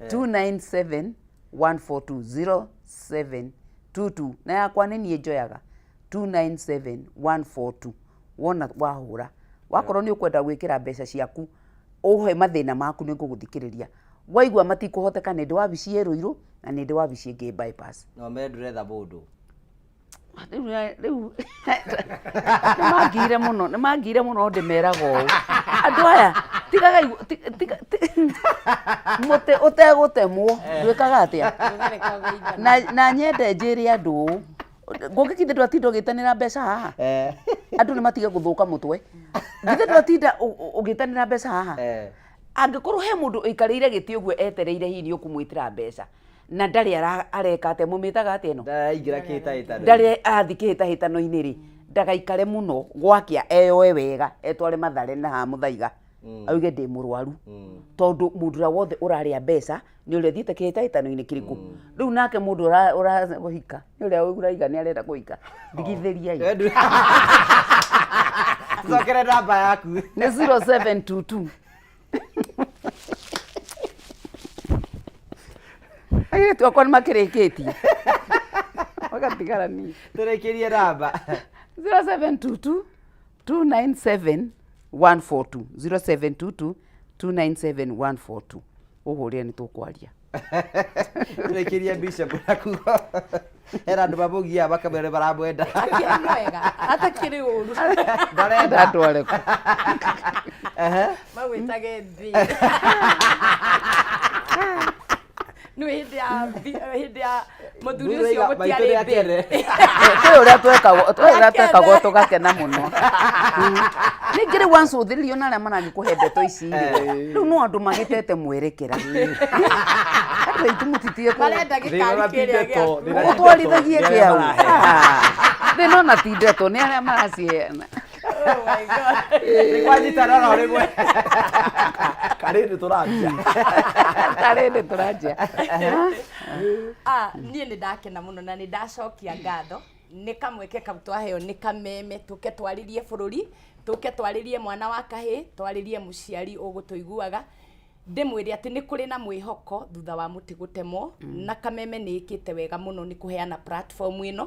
297 142, 0722, na yakwa nĩ niĩ njoyaga, 297 142. Wona wahũra, wakorwo nĩ ũkwenda gwĩkĩra mbeca ciaku, ũhe mathĩna maku nĩ ngũgũthikĩrĩria. Waigua matikũhoteka nĩ ndĩ wabici ĩ Rũirũ na nĩ ndĩ wabici ĩngĩ ĩ Bypass. No me ndũretha mũndũ. Rĩu rĩu nĩ mangiire mũno, nĩ mangiire mũno ndĩmeraga ũũ. Andũ aya tigagai mũtĩ ũtegũtemwo ndwĩkaga atĩa? Na nyende njĩre andũ ũũ, ngũkĩ githĩ ndwatinda ũgĩtanĩra mbeca haha? Andũ nĩ matige gũthũka mũtwe. Githĩ ndwatinda ũgĩtanĩra mbeca haha? Angĩkorwo he mũndũ ũikarĩire gĩtĩ ũguo etereire hihi nĩ ũkũmwĩtĩra mbeca na ndarĩ areka atĩa, mũmĩtaga atĩa ĩno? Ndaraingĩra kĩhĩtahĩtano. Ndarĩ arathiĩ kĩhĩtahĩtano-inĩ rĩ, ndagaikare mũno gwakĩa eyoe wega etware Mathare na haha Mũthaiga auge ndĩ mũrwaru, tondũ mũndũ ũrĩa wothe ũrarĩa mbeca nĩ ũrĩa ũthiĩte kĩhĩtahĩtano-inĩ kĩrĩkũ. Rĩu nake mũndũ ũrahika nĩ ũrĩa ũraiga nĩ arenda kũhika, ndigithĩriai. Cokere namba yaku. Nĩ 0722 airĩtu akwa nĩ makĩrĩkĩtie magatigara niĩ. Tũrĩkĩrie namba. 0722 297 142, 0722 297 142, ũhũrĩre nĩ tũkwaria. Tũrĩkĩrie Bishop nakuo. Hena andũ mamũgiaga makamwĩra nĩ maramwenda. Akĩrĩ mwega, atakĩrĩ ũru. Ndarenda. Ndatware kũ? Magwĩtage thĩ. Nĩ hĩndĩ ya hĩndĩ ya mũthuri Thutha ũcio iga- maitũ gũtiarĩ nĩakene. thĩ. Kwĩ ũrĩa twekagwo, kwĩ ũrĩa twekagwo tũgakena mũno. Ningĩ rĩu wancũthĩrĩrio na arĩa maragĩkũhe ndeto ici rĩ, rĩu no andũ magĩtete mwerekera. Andũ aitũ mũtitige kũ- Marenda gĩkari kĩrĩa gĩaku. Ũtwarithagie kĩau. Thĩna ona ti ndeto, nĩ arĩa maraciheana. Oh my God. Nĩ kwanyitana oro rĩmwe. Karĩndĩ tũranjia. Karĩndĩ tũranjia. Ah, niĩ nĩ ndakena mũno na nĩ ndacokia ngatho nĩ kamweke kau twaheo nĩ kameme tũke twarĩrie bũrũri, tũke twarĩrie mwana wa kahĩĩ, twarĩrie mũciari ũgũtũiguaga, ndĩmwĩre atĩ nĩ kũrĩ na mwĩhoko thutha wa mũtĩ gũtemwo. Na kameme nĩ ĩkĩte wega mũno nĩ kũheana platform ĩno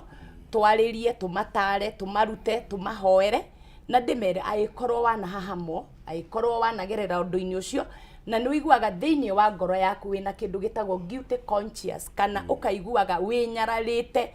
twarĩrie, tũmatare, tũmarute, tũmahoere na ndĩmere angĩkorwo wanahahamwo, angĩkorwo wanagerera ũndũ-inĩ ũcio na nĩ ũiguaga thĩinĩ wa ngoro yaku wĩna kĩndũ gĩtagwo guilty conscious kana ũkaiguaga wĩnyararĩte,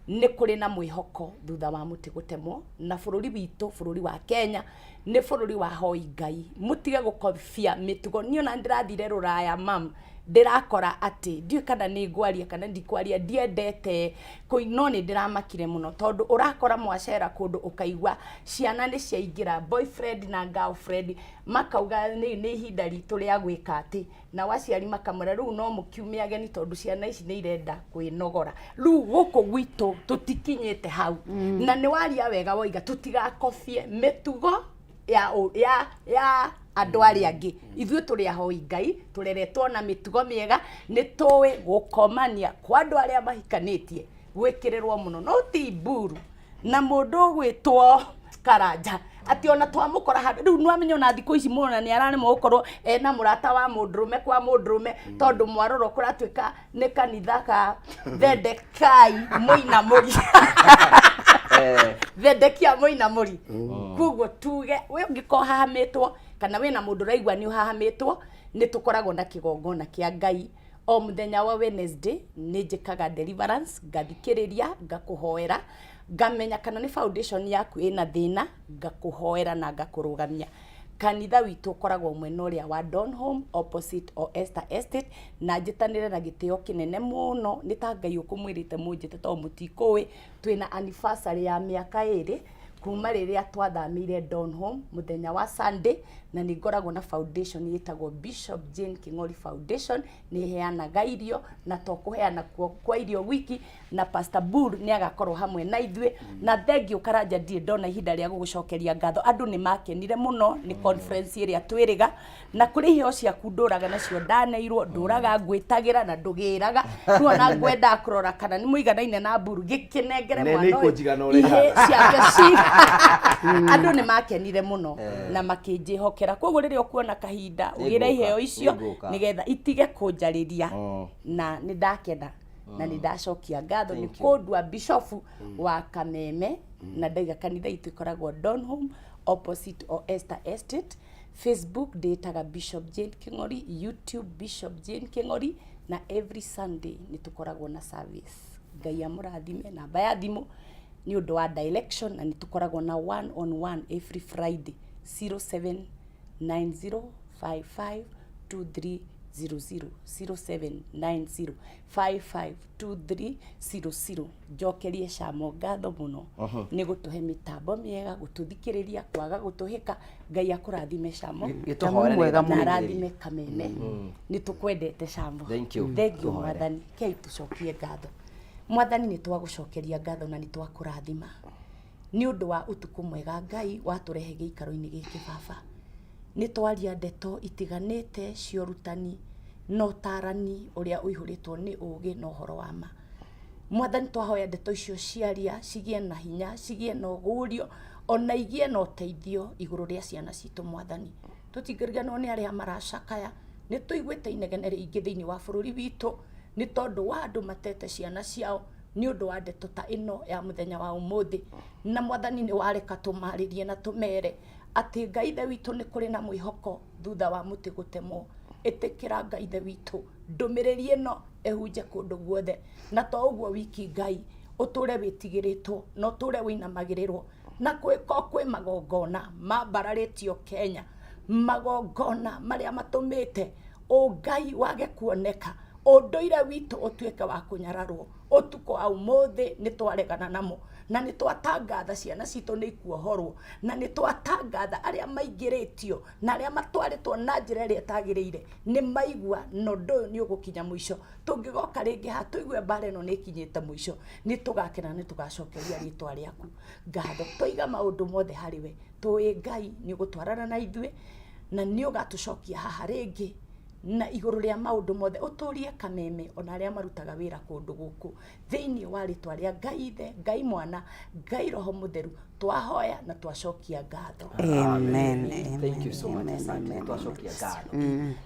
nĩ kũrĩ na mwĩhoko thutha wa mũtĩ gũtemwo. Na bũrũri witũ, bũrũri wa Kenya nĩ bũrũri wa hoi Ngai, mũtige gũkobia mĩtugo. Niĩ ona ndĩrathire rũraya mam, ndĩrakora atĩ ndiũĩ kana nĩ ngwaria kana ndikwaria, ndiendete no nĩ ndĩramakire mũno tondũ ũrakora mwacera kũndũ ũkaigua ciana nĩ ciaingĩra boyfriend na girlfriend, makauga nĩ ihinda ritũ rĩa gwĩka atĩ, nao aciari makamwĩra rĩu no mũkiume ageni tondũ ciana ici nĩ irenda kwĩnogora. Rĩu gũkũ gwitũ tũtikinyĩte hau. Na nĩ waria wega woiga tũtigakobie mĩtugo ya andũ arĩa angĩ. Ithuĩ tũrĩ ahoi Ngai, tũreretwo na mĩtugo mĩega, nĩ tũĩ gũkomania kwa andũ arĩa mahikanĩtie gwĩkĩrĩrwo mũno, no ti mburu na mũndũ ũgwĩtwo Karanja Atĩ ona twamũkora handũ rĩu nĩwamenya ona thikũ ici mũrona nĩ araremwo gũkorwo ena mũrata wa mũndũrũme kwa mũndũrũme tondũ mwarorwo kũratuĩka nĩ kanitha ka thendekai mũinamũri thendekia mũinamũri. Koguo tuge we ũngĩkorwo hahamĩtwo kana wĩna mũndũ ũraigua nĩ ũhahamĩtwo, nĩ tũkoragwo na kĩgongona kĩa Ngai o mũthenya wa Wednesday. Nĩ njĩkaga deliverance, ngathikĩrĩria, ngakũhoera, ngamenya kana nĩ foundation yaku ĩna thĩna, ngakũhoera na ngakũrũgamia. Kanitha witũ ũkoragwo mwena ũrĩa wa Donholm opposite o Esther Estate, na njĩtanĩre na gĩtĩo kĩnene mũno nĩ ta Ngai ũkũmwĩrĩte mũnjĩte tondũ mũtikũĩ. Twĩna anniversary ya mĩaka 2 kuma rĩrĩa twathamĩire Donholm mũthenya wa Sunday, na nĩ ngoragwo na foundation ĩtagwo Bishop Jane King'ori Foundation. Nĩ ĩheanaga irio, na to kũheana kuo kwa irio wiki, na Pastor Bull nĩ agakorwo hamwe na ithuĩ. Na thengiũ Karanja, ndirĩ ndona ihinda rĩa gũgũcokeria ngatho. Andũ nĩ makenire mũno nĩ conference ĩrĩa twĩrĩga, na kũrĩ iheo ciaku ndũraga nacio ndaneirwo, ndũraga ngwĩtagĩra na ndũgĩraga. Rĩu ona ngwendaga kũrora kana nĩ mũiganaine na Mburu, gĩkĩnengere Nĩ- mwana nĩ ũyũ. ikũnjigana ũrĩa Ihĩ ihana. ciake andũ nĩ makenire mũno na makĩnjĩhokera. Koguo rĩrĩa ũkuona kahinda ũgĩre Nĩngũka, iheo icio nĩngũka. nĩgetha itige kũnjarĩria, na nĩ ndakena na nĩ ndacokia ngatho nĩ Thank you. kũndua bishofu wa Kameme. Na ndaiga kanitha itũ ĩkoragwo Donholm opposite o Esther Estate. Facebook ndĩtaga Bishop Jane King'ori, YouTube Bishop Jane King'ori, na every Sunday nĩ tũkoragwo na service. Ngai amũrathime. Namba ya thimũ nĩ ũndũ wa direction, na nĩ tũkoragwo na one on one every Friday, 0790552300, 0790552300. Njokerie Camo ngatho mũno nĩ gũtũhe mĩtambo mĩega, gũtũthikĩrĩria, kwaga gũtũhĩka. Ngai akũrathime Camo. Gĩtũhoere mwega nĩgetha na tũrĩkĩrĩrie. arathime Kameme. Nĩ tũkwendete Camo. Thank you. Thank you. Tũhoere. Mwathani kei tũcokie ngatho. Mwathani, nĩ twagũcokeria ngatho na nĩ twakũrathima nĩ ũndũ wa ũtukũ mwega Ngai watũrehe gĩikaro-inĩ gĩkĩ. Baba, nĩ twaria ndeto itiganĩte cia ũrutani na ũtarani ũrĩa ũihũrĩtwo nĩ ũũgĩ na ũhoro wa ma. Mwathani, twahoya ndeto icio ciaria cigĩe na hinya, cigĩe na ũgũrio, ona igĩe na ũteithio igũrũ rĩa ciana citũ. Mwathani, tũtingĩriganĩrwo nĩ arĩa maracakaya. Nĩ tũiguĩte inegene rĩingĩ thĩinĩ wa bũrũri witũ nĩ tondũ wa andũ matete ciana ciao nĩ ũndũ wa ndeto ta ĩno ya mũthenya wa ũmũthĩ. Na Mwathani, nĩ wareka tũmarĩrie na tũmere atĩ Ngai Ithe witũ nĩ kũrĩ na mwĩhoko thutha wa mũtĩ gũtemwo. Ĩtĩkĩra Ngai Ithe witũ ndũmĩrĩri ĩno ĩhunje kũndũ guothe, na to ũguo wiki, Ngai ũtũre wĩtigĩrĩtwo na ũtũre wĩinamagĩrĩrwo. Na kwĩko kwĩ magongona mambararĩtio Kenya, magongona marĩa matũmĩte ũngai wage kuoneka, ũndũire witũ ũtuĩke wa kũnyararwo, ũtukũ wa ũmũthĩ nĩ twaregana namo na nĩ twatangatha ciana citũ nĩ ikuohorwo, na nĩ twatangatha arĩa maingĩrĩtio na arĩa matwarĩtwo na njĩra ĩrĩa ĩtagĩrĩire nĩ maigua, na ũndũ ũyũ nĩ ũgũkinya mũico. Tũngĩgoka rĩngĩ haha tũigue mbara ĩno nĩ ĩkinyĩte mũico, nĩ tũgakena, nĩ tũgacokeria rĩtwa rĩaku ngatho. Twaiga maũndũ mothe harĩ we, tũĩ Ngai nĩ ũgũtwarana na ithuĩ na nĩ ũgatũcokia haha rĩngĩ. Na igũrũ rĩa maũndũ mothe, ũtũrie Kameme ona arĩa marutaga wĩra kũndũ gũkũ, thĩinĩ wa rĩtwa rĩa Ngai Ithe, Ngai Mwana, Ngai Roho Mũtheru, twahoya na twacokia ngatho. Amen. Thank you so much. Amen, Asante. amen. Twacokia ngatho.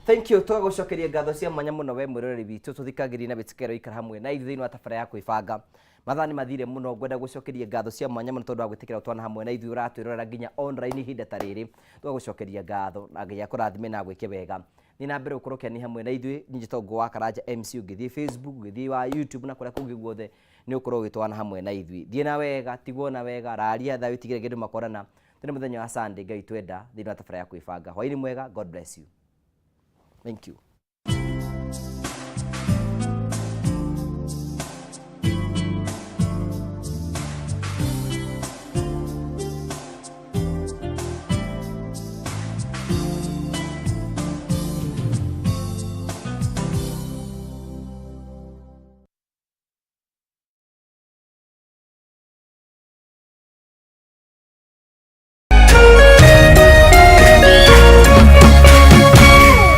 Thank you. Tũgagũcokeria ngatho cia mwanya mũno we mwĩroreri witũ tũthikagĩrĩria na wĩtĩkĩro ikara hamwe na ithuĩ thĩinĩ wa tabara ya kwĩbanga. Mathaa nĩ mathire mũno. Ngwenda gũcokeria ngatho cia mwanya mũno tondũ wa gwĩtĩkĩra gũtwana hamwe na ithuĩ, ũratwĩrorera nginya online ihinda ta rĩrĩ. Tũgagũcokeria ngatho na Ngai akũrathime na agwĩke wega. Thiĩ na mbere gũkorwo ũkĩania hamwe na ithuĩ. Niĩ njĩtagwo wa Karanja MC. Ũngĩthiĩ Facebook, ũngĩthiĩ wa YouTube na kũrĩa kũngĩ guothe, nĩ ũkorwo ũgĩtwana hamwe na ithuĩ. Thiĩ na wega, tigwo na wega, raria thayũ, tigĩrĩra kĩndũ makorana. Tene mũthenya wa Sunday, Ngai twenda, thĩinĩ wa tabara ya kwĩbanga. Hwaĩ-inĩ mwega. God bless you. Thank you.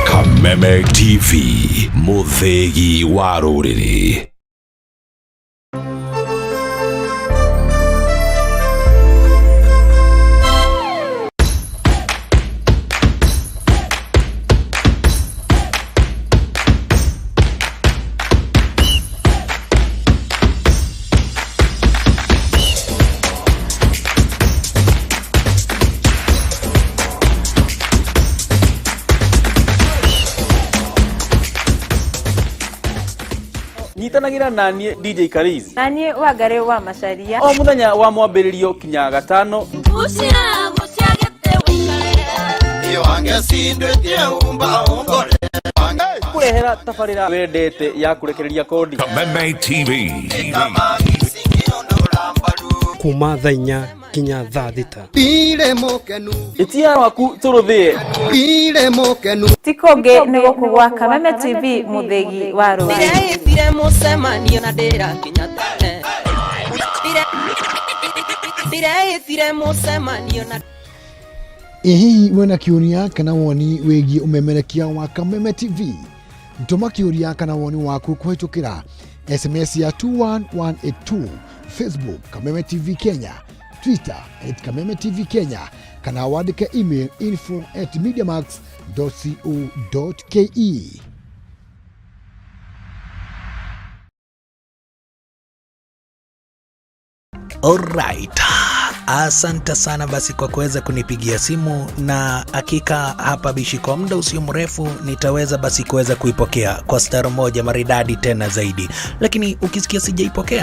Kameme TV, mũthĩgi wa rũrĩrĩ. Nyitanagĩra naniĩ DJ Karizi Na niĩ Wangarĩ wa Macaria. O mũthenya wa mwambĩrĩrio kinya gatano. Kũrehera tabarĩra wendete ya kũrekereria kodi. Kameme TV. Kuma thaa 4 kinya thaa 6. Ĩtia rwaku tũrũthĩe. Ti kũngĩ nĩ gũkũ gwa Kameme TV, mũthĩgi wa rũrĩrĩ. Ndĩreĩtire mũcemanio na ndĩrakinya tene. Ndĩreĩtire mũcemanio na Ĩ hihi wĩna kĩũria kana woni wĩgiĩ ũmemerekia wa Kameme TV? Tũma kĩũria kana woni waku kũhĩtũkĩra SMS ya 21182, Facebook Kameme TV Kenya, Twitter @KamemeTVKenya, kana wandĩke email info@mediamax.co.ke. Alright. Asante sana basi kwa kuweza kunipigia simu, na hakika hapa bishi kwa muda usio mrefu nitaweza basi kuweza kuipokea kwa star moja maridadi tena zaidi, lakini ukisikia sijaipokea